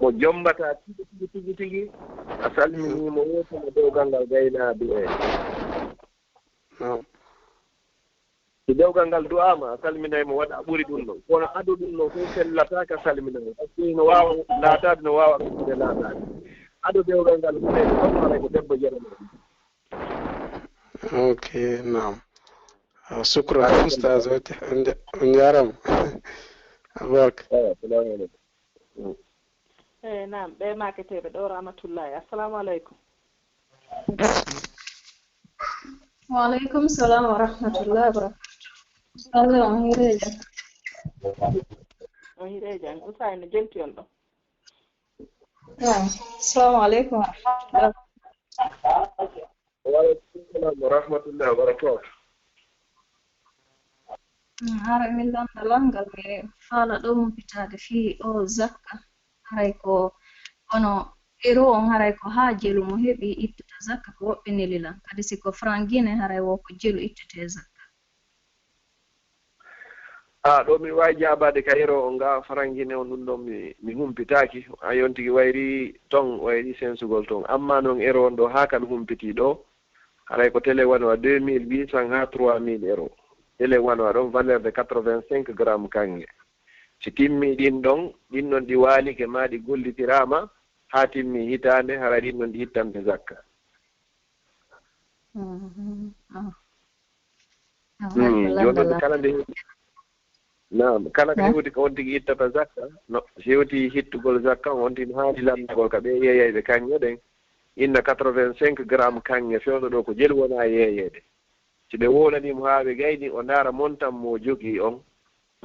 Mo jombata tigi, tigi, tigi, tigi, a salminii mo, yeeso mo dewgal ngal gaynaaɓe en. Naam. Si dewgal ngal du'aama, a salminay mo, waɗa ɓuri ɗum ɗon. Kono ado ɗum ɗon fof sellataa ka salminagol. Parce que no waawa laataade, no waawa ɓeydude laataade. ado dewgal ngal huɗeede fof haray ko debbo jeɗoɗo. Ok, naam. Ah, sukran, ustaz, on njaaraama. Barka. Eyi, assalamu aleykum. Mm. Eyi, naam, ɓe maaketeeɓe ɗo, rahmatullahi. Assalamu aleykum. Wa aleykum salam wa rahmatullahi wa barakatuh. Ustaz, on hiirii jam? On hiirii jam. Ustaz, no jenti on ɗo? Naam. Assalamu aleykum wa rahmatullah. Wa aleykum salam wa rahmatullahi wa barakatuh. Mm, hara min lanndal ngal, mi faala ɗo humpitaade fii o zakka. Haray ko, kono euro on, haray ko haa jelu mo heɓi ittata zakka, ko woɓɓe neli lan. Kadi si ko franc Guinée, haray wo ko jelu ittetee zakka. A, ɗo mi waawi jaabaade ka euro on, ga franc Guinée on, ɗun ɗon mi, mi humpitaaki. A, on tigi wayri ton, wayri sensugol ton. Amma non euro on ɗo, haa kan humpitii ɗo, haray ko tele wano a deux mille huit cents haa trois mille euro. Tele wano a ɗon valeur de quatre-vingt-cinq grammes kanŋe. Si timmii ɗin ɗon, ɗin ɗon ɗi waalike maa ɗi gollitiraama, haa timmii hitaande, haray ɗin ɗon ɗi ittante zakka. Mhm. Ah. Ah, Hmm, ko jooni noon lanndal. Kala nde hewti, naam, kala ko Naam. Hewti ko on tigi ittata zakka, no, si hewti hittugol zakka on, on tigi no haani lanndagol ka ɓe yeeyayɓe kanŋe ɗen, inna quatre-vingt-cinq grammes kanŋe fewndo ɗo ko jelu wona yeeyeede. Si ɓe wowlanii mo haa ɓe gayni, o ndaara montant mo jogii on.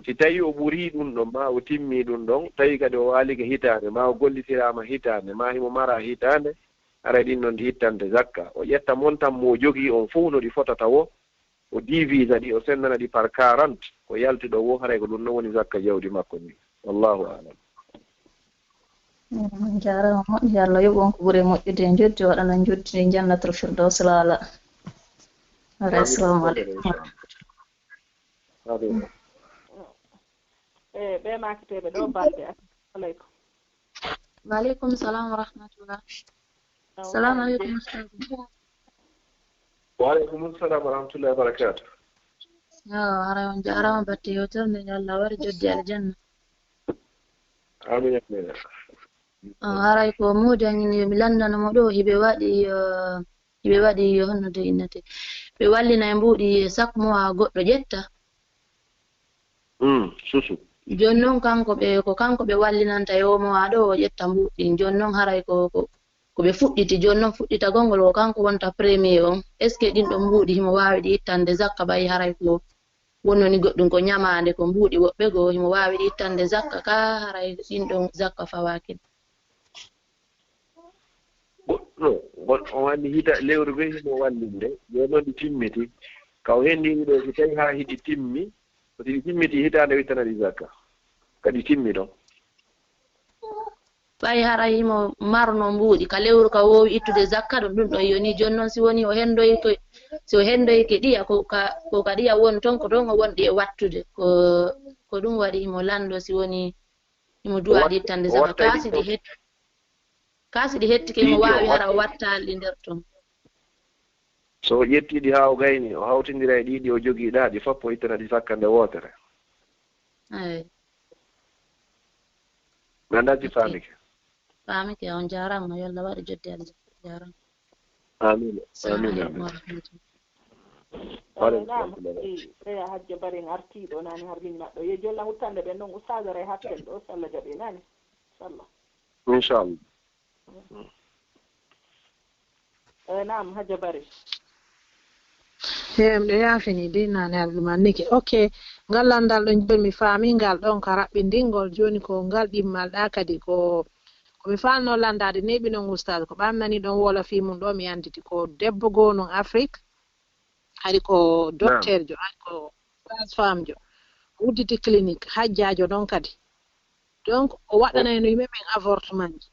Si tawii o ɓurii ɗun ɗon, maa o timmii ɗun ɗon, tawi kadi o waalike hitaande, maa o gollitiraama hitaande, maa himo mara hitaande, haray ɗin ɗon ɗi ittante zakka. O ƴetta montant mo jogii on fow no ɗi fotata wo, o divisa ɗi, o sendana ɗi par quarante, ko yalti ɗon wo, haray ko ɗun ɗon woni zakka jawdi makko ndin. Wallahu a'lam. Mm, jaaraama moƴƴi, Alla yoɓu on ko ɓuri moƴƴude e njoddi, waɗana njoddi ndi jannatul firdaws laala. Haray, Amin. assalamu aleykum. Amin. E ɓe maaketeeɓe ɗo, batte, assalamu aleykum. Wa aleykum salam wa rahmatullah. Assalamu aleykum, ustaz. Wa aleykum salam wa rahmatullahi wa barakatuh. Yo, haray on jaaraama batte yewtere nden, yo Allah waɗ joddi aljanna. Amin, amin. Ah, haray ko moodi an, yo mi lanndano mo ɗo, hiɓe waɗi, eh, hiɓe waɗi, yo, honno de innete, ɓe wallina e mbuuɗi sak mo haa goɗɗo ƴetta. Mm, susu. Jooni non kanko ɓe, ko kanko ɓe wallinanta e o mo haa ɗo o ƴetta mbuuɗi ɗin. Jooni non haray ko, ko, ko ɓe fuɗɗiti. Jooni non fuɗɗitagol ngol ko kanko wonta premier on. Est-ce que ɗin ɗon mbuuɗi himo waawi ɗi ittande zakka, ɓay haray ko wonnoo ni goɗɗun ko ɲamaande, ko mbuuɗi woɓɓe goo, himo waawi ɗi ittande zakka, kaa haray ɗin ɗon zakka fawaaki ɗi? Goɗɗo, goɗɗo on anndi hita lewru goo himo wallinde, jooni non ɗi timmiti. Ka o henndiri ɗo, si tawi haa hiɗi timmi, ko si ɗi timmiti hitaande o ittana ɗi zakka. Ka ɗi timmi ɗon. Ɓay haray himo marno mbuuɗi, ka lewru ka woowi ittude zakka ɗum, ɗum ɗon yonii. Jooni non si wonii o henndoyike, si o henndoyike ɗiya, ko ka, ko ka ɗiya woni ton, ko ton o wonɗi e wattude. Ko, ko ɗum waɗi himo lanndo si wonii himo duwaa ɗi ittande zakka. Kaa si ɗi het-, kaa si ɗi hettike, himo waawi hara o wattaali ɗi nder ton. So o ƴettii ɗi haa o gayni, o hawtindira e ɗii ɗi o jogii ɗaa, ɗi fof o ittana ɗi zakka nde wootere. Eey. Mi anndaa si faamike. Faamike, on jaaraama, yo Allah waɗ joddi aljanna. Jaaraama. Amiin. Salaamu Amiin, aleykum amiin. wa rahmatullah. Wa aleykum Naam, salam. i, eya, Hajja Bari en artii ɗo naane, har min maɗɗo. Yo jolla huttande ɓen ɗon, ustaaza ray hatten ɗo, so Allah jaɓi naane. Inchallah. Inchallah. Eh, naam, Hajja Bari. He, miɗo yaafini de naane, haɗa ɗum annike. Ok, ngal lanndal ɗon jooni mi faami ngal ɗon ka raɓɓindingol. Jooni ko ngal ɗimmal ɗa kadi ko, ko mi faalno lanndaade neeɓi non ustaaza. Ko ɓamnani ɗon wolofi mum ɗo mi annditi ko debbo goo non Afrik. Hari ko docteur jo, hari ko sage-femme jo. Udditi clinique, hajjaajo non kadi. Donc, o waɗanayno yimɓe ɓen avortement ji.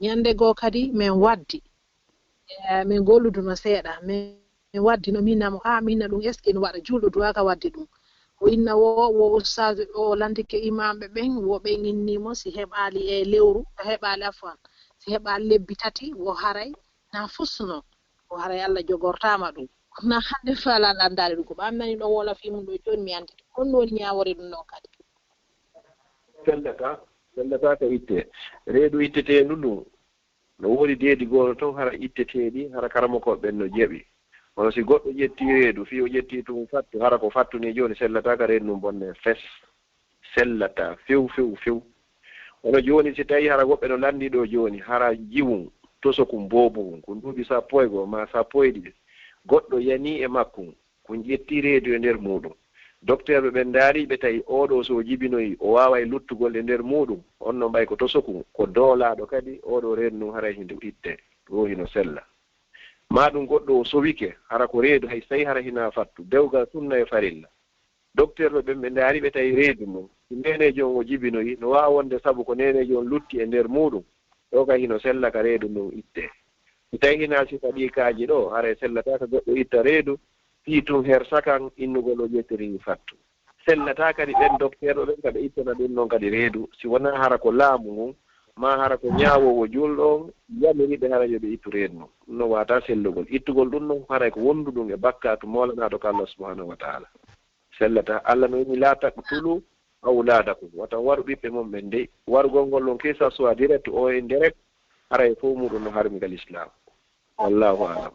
Ñande goo kadi min waddi, eh, min golluduno seeɗa, min, min waddino, min innamo, "Ah, min inna ɗum, est-ce que ina waɗa?" Juulɗo duwaaka wadde ɗum. O inna wo, wo ustaazu o landike imaamɓe ɓen, wo ɓen innimo si heɓaali e lewru, a heɓaali afwan, si heɓaali lebbi tati, wo haray na fusno, wo haray Allah jogortaama ɗum. Na hannde faalaa lanndaade ɗum, ko ɓamnani ɗon wolofi mum ɗo jooni mi annditi. Honno woni ñaawore ɗum ɗon kadi? Sellata, sellata ka itte. Reedu itteteendu ndun, No woodi deedi gooto toon hara itteteeɗi, hara karamokooɓe ɓen no jaɓi. Kono si goɗɗo ƴettii reedu, fii o ƴettii tun fattu, hara ko fattu nii jooni, sellataaka reedu ndun bonnee fes. Sellataa few, few, few. Kono jooni, si tawii hara woɓɓe no lanndii ɗoo jooni, hara jiwun, tosokun, boobukun, ko duuɓi sappo e go'o maa sappo e ɗiɗi, goɗɗo yanii e makkun, kun ƴettii reedu e nder muuɗum. Dokteerɓe ɓen ndaarii ɓe tawi oo ɗoo, so o jibinoyii, o waaway luttugol e nder muuɗum, on no ɓay ko tosokun, ko doolaaɗo kadi, oo ɗoo reedu ndun haray hindu ittee, ɗoo hino sella. Maa ɗum goɗɗo o sowike, hara ko reedu, hay so tawii hara hinaa fattu, dewgal sunna e farilla. Dokteerɓe ɓen ɓe ndaari ɓe tawi reedu ndun, si neeneejo on o jibinoyi, no waawa wonde sabu ko neeneejo on lutti e nder muuɗum, ɗoo kay hino sella ka reedu ndun ittee. Si tawii hinaa sifa ɗii kaaji ɗoo, haray sellataa ka goɗɗo itta reedu, fii tun hersa kan innugol o ƴettirii fattu. Sellataa kadi ɓen dokteerɓe ɓen ka ɓe ittana ɗum ɗon kadi reedu, si wonaa hara ko laamu ngun, maa hara ko ñaawoowo juulɗo on yamiri ɓe hara yo ɓe ittu reedu ndun. Ɗum ɗon waawataa sellugol. Ittugol ɗum ɗon haray ko wonduɗum e bakkaatu moolanaaɗo ka Allah subhanahu wa ta'ala. Sellataa. Allah no inni, "Laa taqtulu awlaadakum." Wata on waɗu ɓiɓɓe mon ɓen dey. Warugol ngol ɗon, que ça soit direct ou indirect, haray fow muuɗum no harmi ka Lislaam. Wallahu a'lam.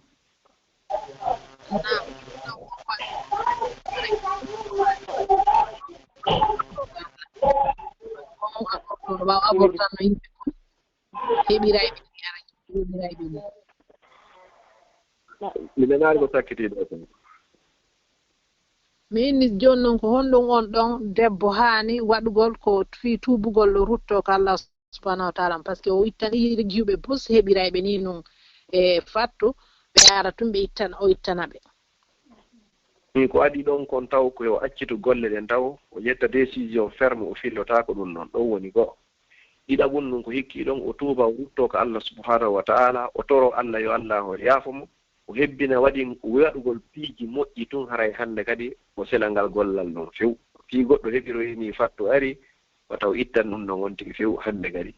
Waaw, abortan no yimɓe heɓiray ɓe, heɓiray ɓe. Mi nanaali ko sakkitii ɗoo kon. Mi inni jooni non, ko honɗum on ɗon debbo haani waɗugol ko fii tuubugol ɗo ruttoo ka Allah subhanahu wa ta'ala, parce que o ittani jiwɓe bus heɓiray ɓe ni nun e fattu, ɓe ara tun ɓe ittana, o ittana ɓe. Min ko adii ɗon kon taw ko yo accitu golle ɗen taw, o ƴetta décision ferme, o fillotaako ɗum non. Ɗon woni go'o. Ɗiɗaɓun ɗum ko hikki ɗon o tuuba, o ruttoo ka Allah subhanahu wa ta'ala, o toroo Allah yo Allah on yaafo mo, o hebbina waɗi waɗugol piiji moƴƴi tun, haray hande kadi o sela ngal gollal non few. Fii goɗɗo heɓiroyi ni fattu ari, wata o ittan ɗum non on tigi few hande kadi.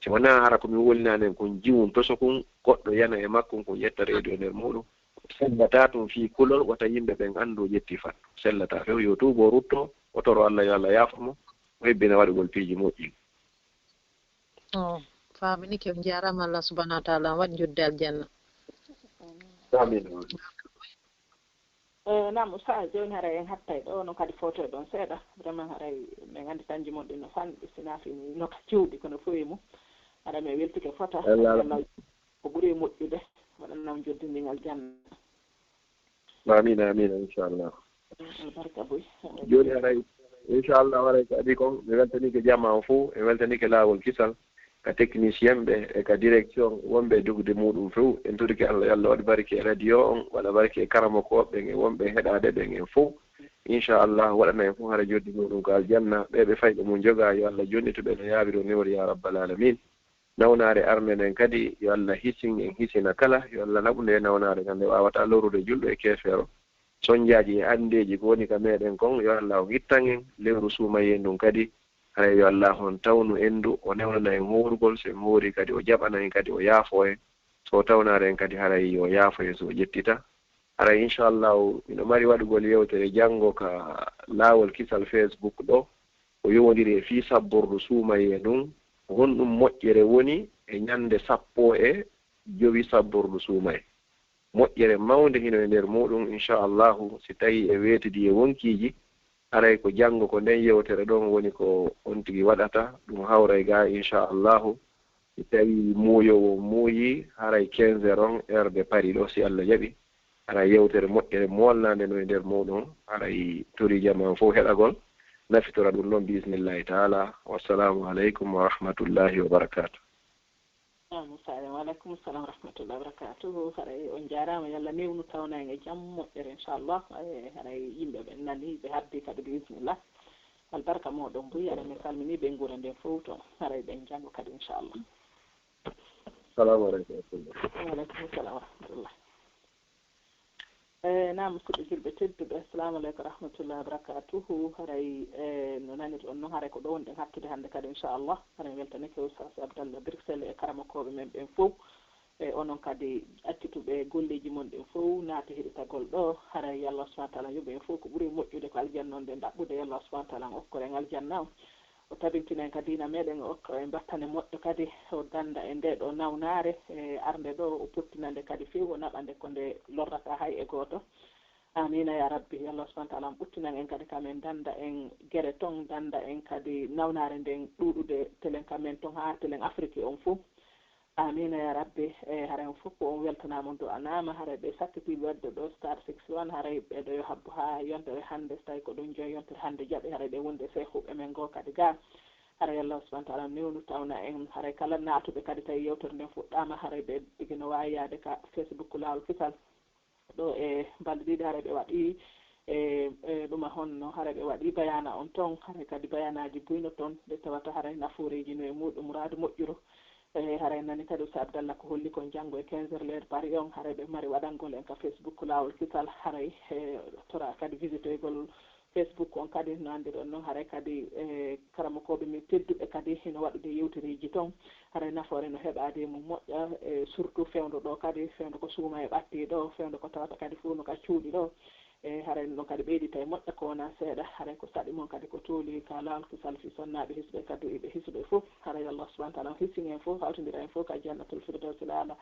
Si wonaa hara ko mi wolinanen kun jiwun toso kun, goɗɗo yana e makkun kun ƴetta reedu e nder muuɗum, o sellataa tun fii kulol, wata yimɓe ɓen anndu o ƴetti fattu. Sellataa few, yo tuubo, o rutto, o toro Allah yo Allah yaafo mo, o hebbina waɗugol piiji moƴƴi. O faaminike, on njaaraama, Allah subhanahu wa ta'ala on waɗ njoddi aljanna. Amin. Eh, naam, Oustaz, jooni haray en hattay ɗo, no kadi footo e ɗon seeɗa. Vraiment haray min anndi tanji mon ɗin no fanɗi, si naafini no ka cuuɗi, kono fof e mum. Haray min weltike fota. Ko ɓuri moƴƴude, waɗanam joddindiŋal janna. Amin, amin, inchallah. Albarka boy. Jooni haray, inchallah, haray ko adii kon, mi weltanike jamaa on fof, mi weltanike laawol kisal, ka technicien ɓe e ka direction, wonɓe e dogde muuɗum fof. En torike Allah, yo Allah waɗ barke e radio on, waɗa barke e karamokooɓe ɓen e wonɓe e heɗaade ɓen en fof. Inchallah, waɗana en fof hara joddi muuɗum ko aljanna. Ɓe ɓe fayɓe mum jogaa, yo Allah jonnito ɓe no yaawiri o newori, ya rabbal alamin. Nawnaare arme nden kadi, yo Allah hisin en, hisina kala, yo Allah naɓu nde nawnaare ngal, nde waawataa lorrude julɗo e keefeero. Sonjaaji e anndeeji ko woni ka meeɗen kon, yo Allah on ittan en. Lewru suumayee ndun kadi, haray yo Allah on tawnu en ndu, o newnana en hoorugol, si en hoori kadi o jaɓana en kadi o yaafoo en. So o tawnaare en kadi, haray yo yaafo en, so o ƴettita. Haray inchallahu miɗo mari waɗugol yewtere janngo ka laawol kisal Facebook ɗo, ko yowondiri e fii sabbordu suumayee ndun, ko honɗum moƴƴere woni e ñannde sappo e jowi sabbordu suumayee. Moƴƴere mawnde hino e nder muuɗum, inchallahu, si tawii e weetidi e wonkiiji, haray ko janngo ko nden yewtere ɗon woni ko on tigi waɗata, ɗum hawray gaa, inchallahu. Si tawii muuyoowo muuyii, haray quinze heures on, heure de Paris ɗo, si Allah jaɓi, haray yewtere moƴƴere molnaande no e nder muuɗum, haray torii jamaa on fof heɗagol, nafitora ɗum ɗon, biisnillahi taala. Wassalamu aleykum wa rahmatullahi wa barakatuh. Amin, Salim. Wa aleykum salam wa rahmatullahi wa barakatuhu. Haray on njaaraama, yo Allah newnu tawna en e jam moƴƴere, inchallah. Eh, haray yimɓe ɓen nani, ɓe habdi kadi, biismillah. Albarka mooɗon buy, haray min salmini ɓe nguura nden fof to. Haray ɓen janngo kadi, inchallah. Salamu aleykum. Wa aleykum salam wa rahmatullah. Eh, naam, musidɓe julɓe tedduɓe, assalamu aleykum wa rahmatullahi wa barakatuhu. Haray, eh, no nanirɗon non, haray ko ɗo wonɗen hakkude hannde kadi, inchallah. Haray weltanike Oustaz Abdallah Bruxelles e karamokooɓe men ɓen fof. E onon kadi accituɓe golleeji mon ɗin fof, naati heɗitagol ɗo. Haray yo Allah subhanahu wa taala yoɓu en fof ko ɓuri moƴƴude ko aljanna on, nde ɗaɓɓude yo Allah subhanahu wa taala okkor en aljanna on. o tabintina en ka diina meɗen, o okka en battane moƴƴo kadi, o dannda e nde ɗo nawnaare, e arnde ɗo, o pottina nde kadi few, o naɓa nde ko nde lorrata hay e gooto. Amiina ya Rabbi. Yo Allah subhanahu wa taala ɓuttinan en kadi, kamen dannda en gere ton, dannda en kadi nawnaare nden ɗuuɗude telen kamen ton haa telen Afrique on fof. Amiina ya Rabbi. E haray on fof ko on weltanaama, on du'anaama. Haray ɓe sakkitiiɓe waɗde ɗo Star six one, haray ɓe ɗo yo habbo haa yontere hannde, so tawi ko ɗum jooni yontere hannde jaɓi, haray ɓe wondi e seehuɓe men goo kadi ga. Haray Allah subhanahu wa taala newnu tawna en, haray kala naatuɓe kadi tawi yewtere nden fuɗɗaama, haray ɓe tigi no waawi yaade ka Facebook Laawol Kisal. Ɗo e balɗe ɗiɗi haray ɓe waɗi e, e ɗuma honno, haray ɓe waɗi bayaana on ton, haray kadi bayaanaaji buyno ton, ɗe tawata haray nafooreeji no e muɗum muraadu moƴƴuru. E haray nani kadi Oustaz Abdallah ko holli kon janngo e quinze heures l'heure Paris on, haray ɓe mari waɗangol en ka Facebook Laawol Kisal, haray e tora kadi visitoygol Facebook on kadi no anndiron non, haray kadi e karamokooɓe men tedduɓe kadi hino waɗude yewtereeji ton, haray nafoore no heɓaade e mum moƴƴa, e surtout fewndo ɗo kadi, fewndo ko suuma e ɓatti ɗo, fewndo ko tawata kadi fof no ka cuuɗi ɗo. E haray ɗum ɗon kadi ɓeydita e moƴƴa ko wonaa seeɗa, haray ko saɗi mon kadi ko tooli ka Laawol Kisal fii sonnaaɓe hisɓe kadi e ɓe hisɓe fof. Haray Allah subhanahu wa taala on hisini en fof, hawtindira en fof ka Jannatul Firdawsil Aala.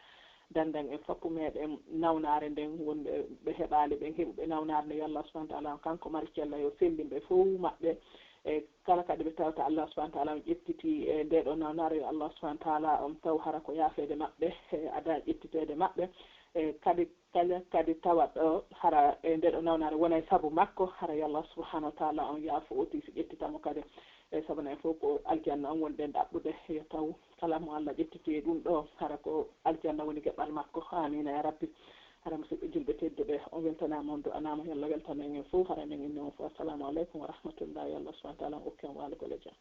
Danndan en foppu meɗen nawnaare nden, wonɓe ɓe heɓaali ɓen heɓuɓe nawnaare nden, yo Allah subhanahu wa taala on kanko mari cella yo sellin ɓe fow maɓɓe. E kala kadi ɓe tawata Allah subhanahu wa taala on ƴettiti e nde ɗo nawnaare, yo Allah subhanahu wa taala on taw hara ko yaafeede maɓɓe, e ada ƴettiteede maɓɓe. E kadi kala kadi tawa ɗo hara e nde ɗo nawnaare wona e sabu makko, hara yo Allah subhanahu wa taala on yaafo o tigi ƴettita mo kadi. E sabu en fof ko aljanna on wonɗen ɗaɓɓude, yo taw kala mo Allah ƴettiti e ɗum ɗo, hara ko aljanna woni geɓɓal makko. Amiina ya Rabbi. Hara musidɓe julɓe tedduɓe, on weltanaama, on du'anaama, yo Allah weltano en en fof, hara men inni on fof. Assalamu aleykum wa rahmatullah, yo Allah subhanahu wa taala on okku en waalugol e jam.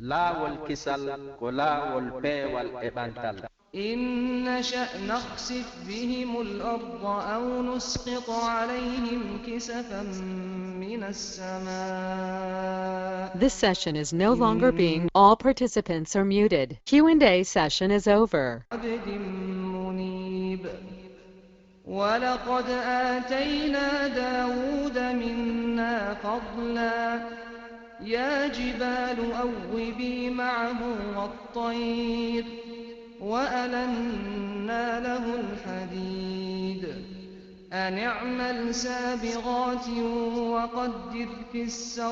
Laawol kisal ko laawol peewal e ɓantal. إن نشأ نخسف بهم الأرض أو نسقط عليهم كسفا من السماء. This session is no longer being. All participants are muted. Q and A session is over. عبد منيب. ولقد آتينا داود منا فضلا. يا جبال أوبي معه والطير. وألنا له الحديد. أن اعمل سابغات وقدر في السرد.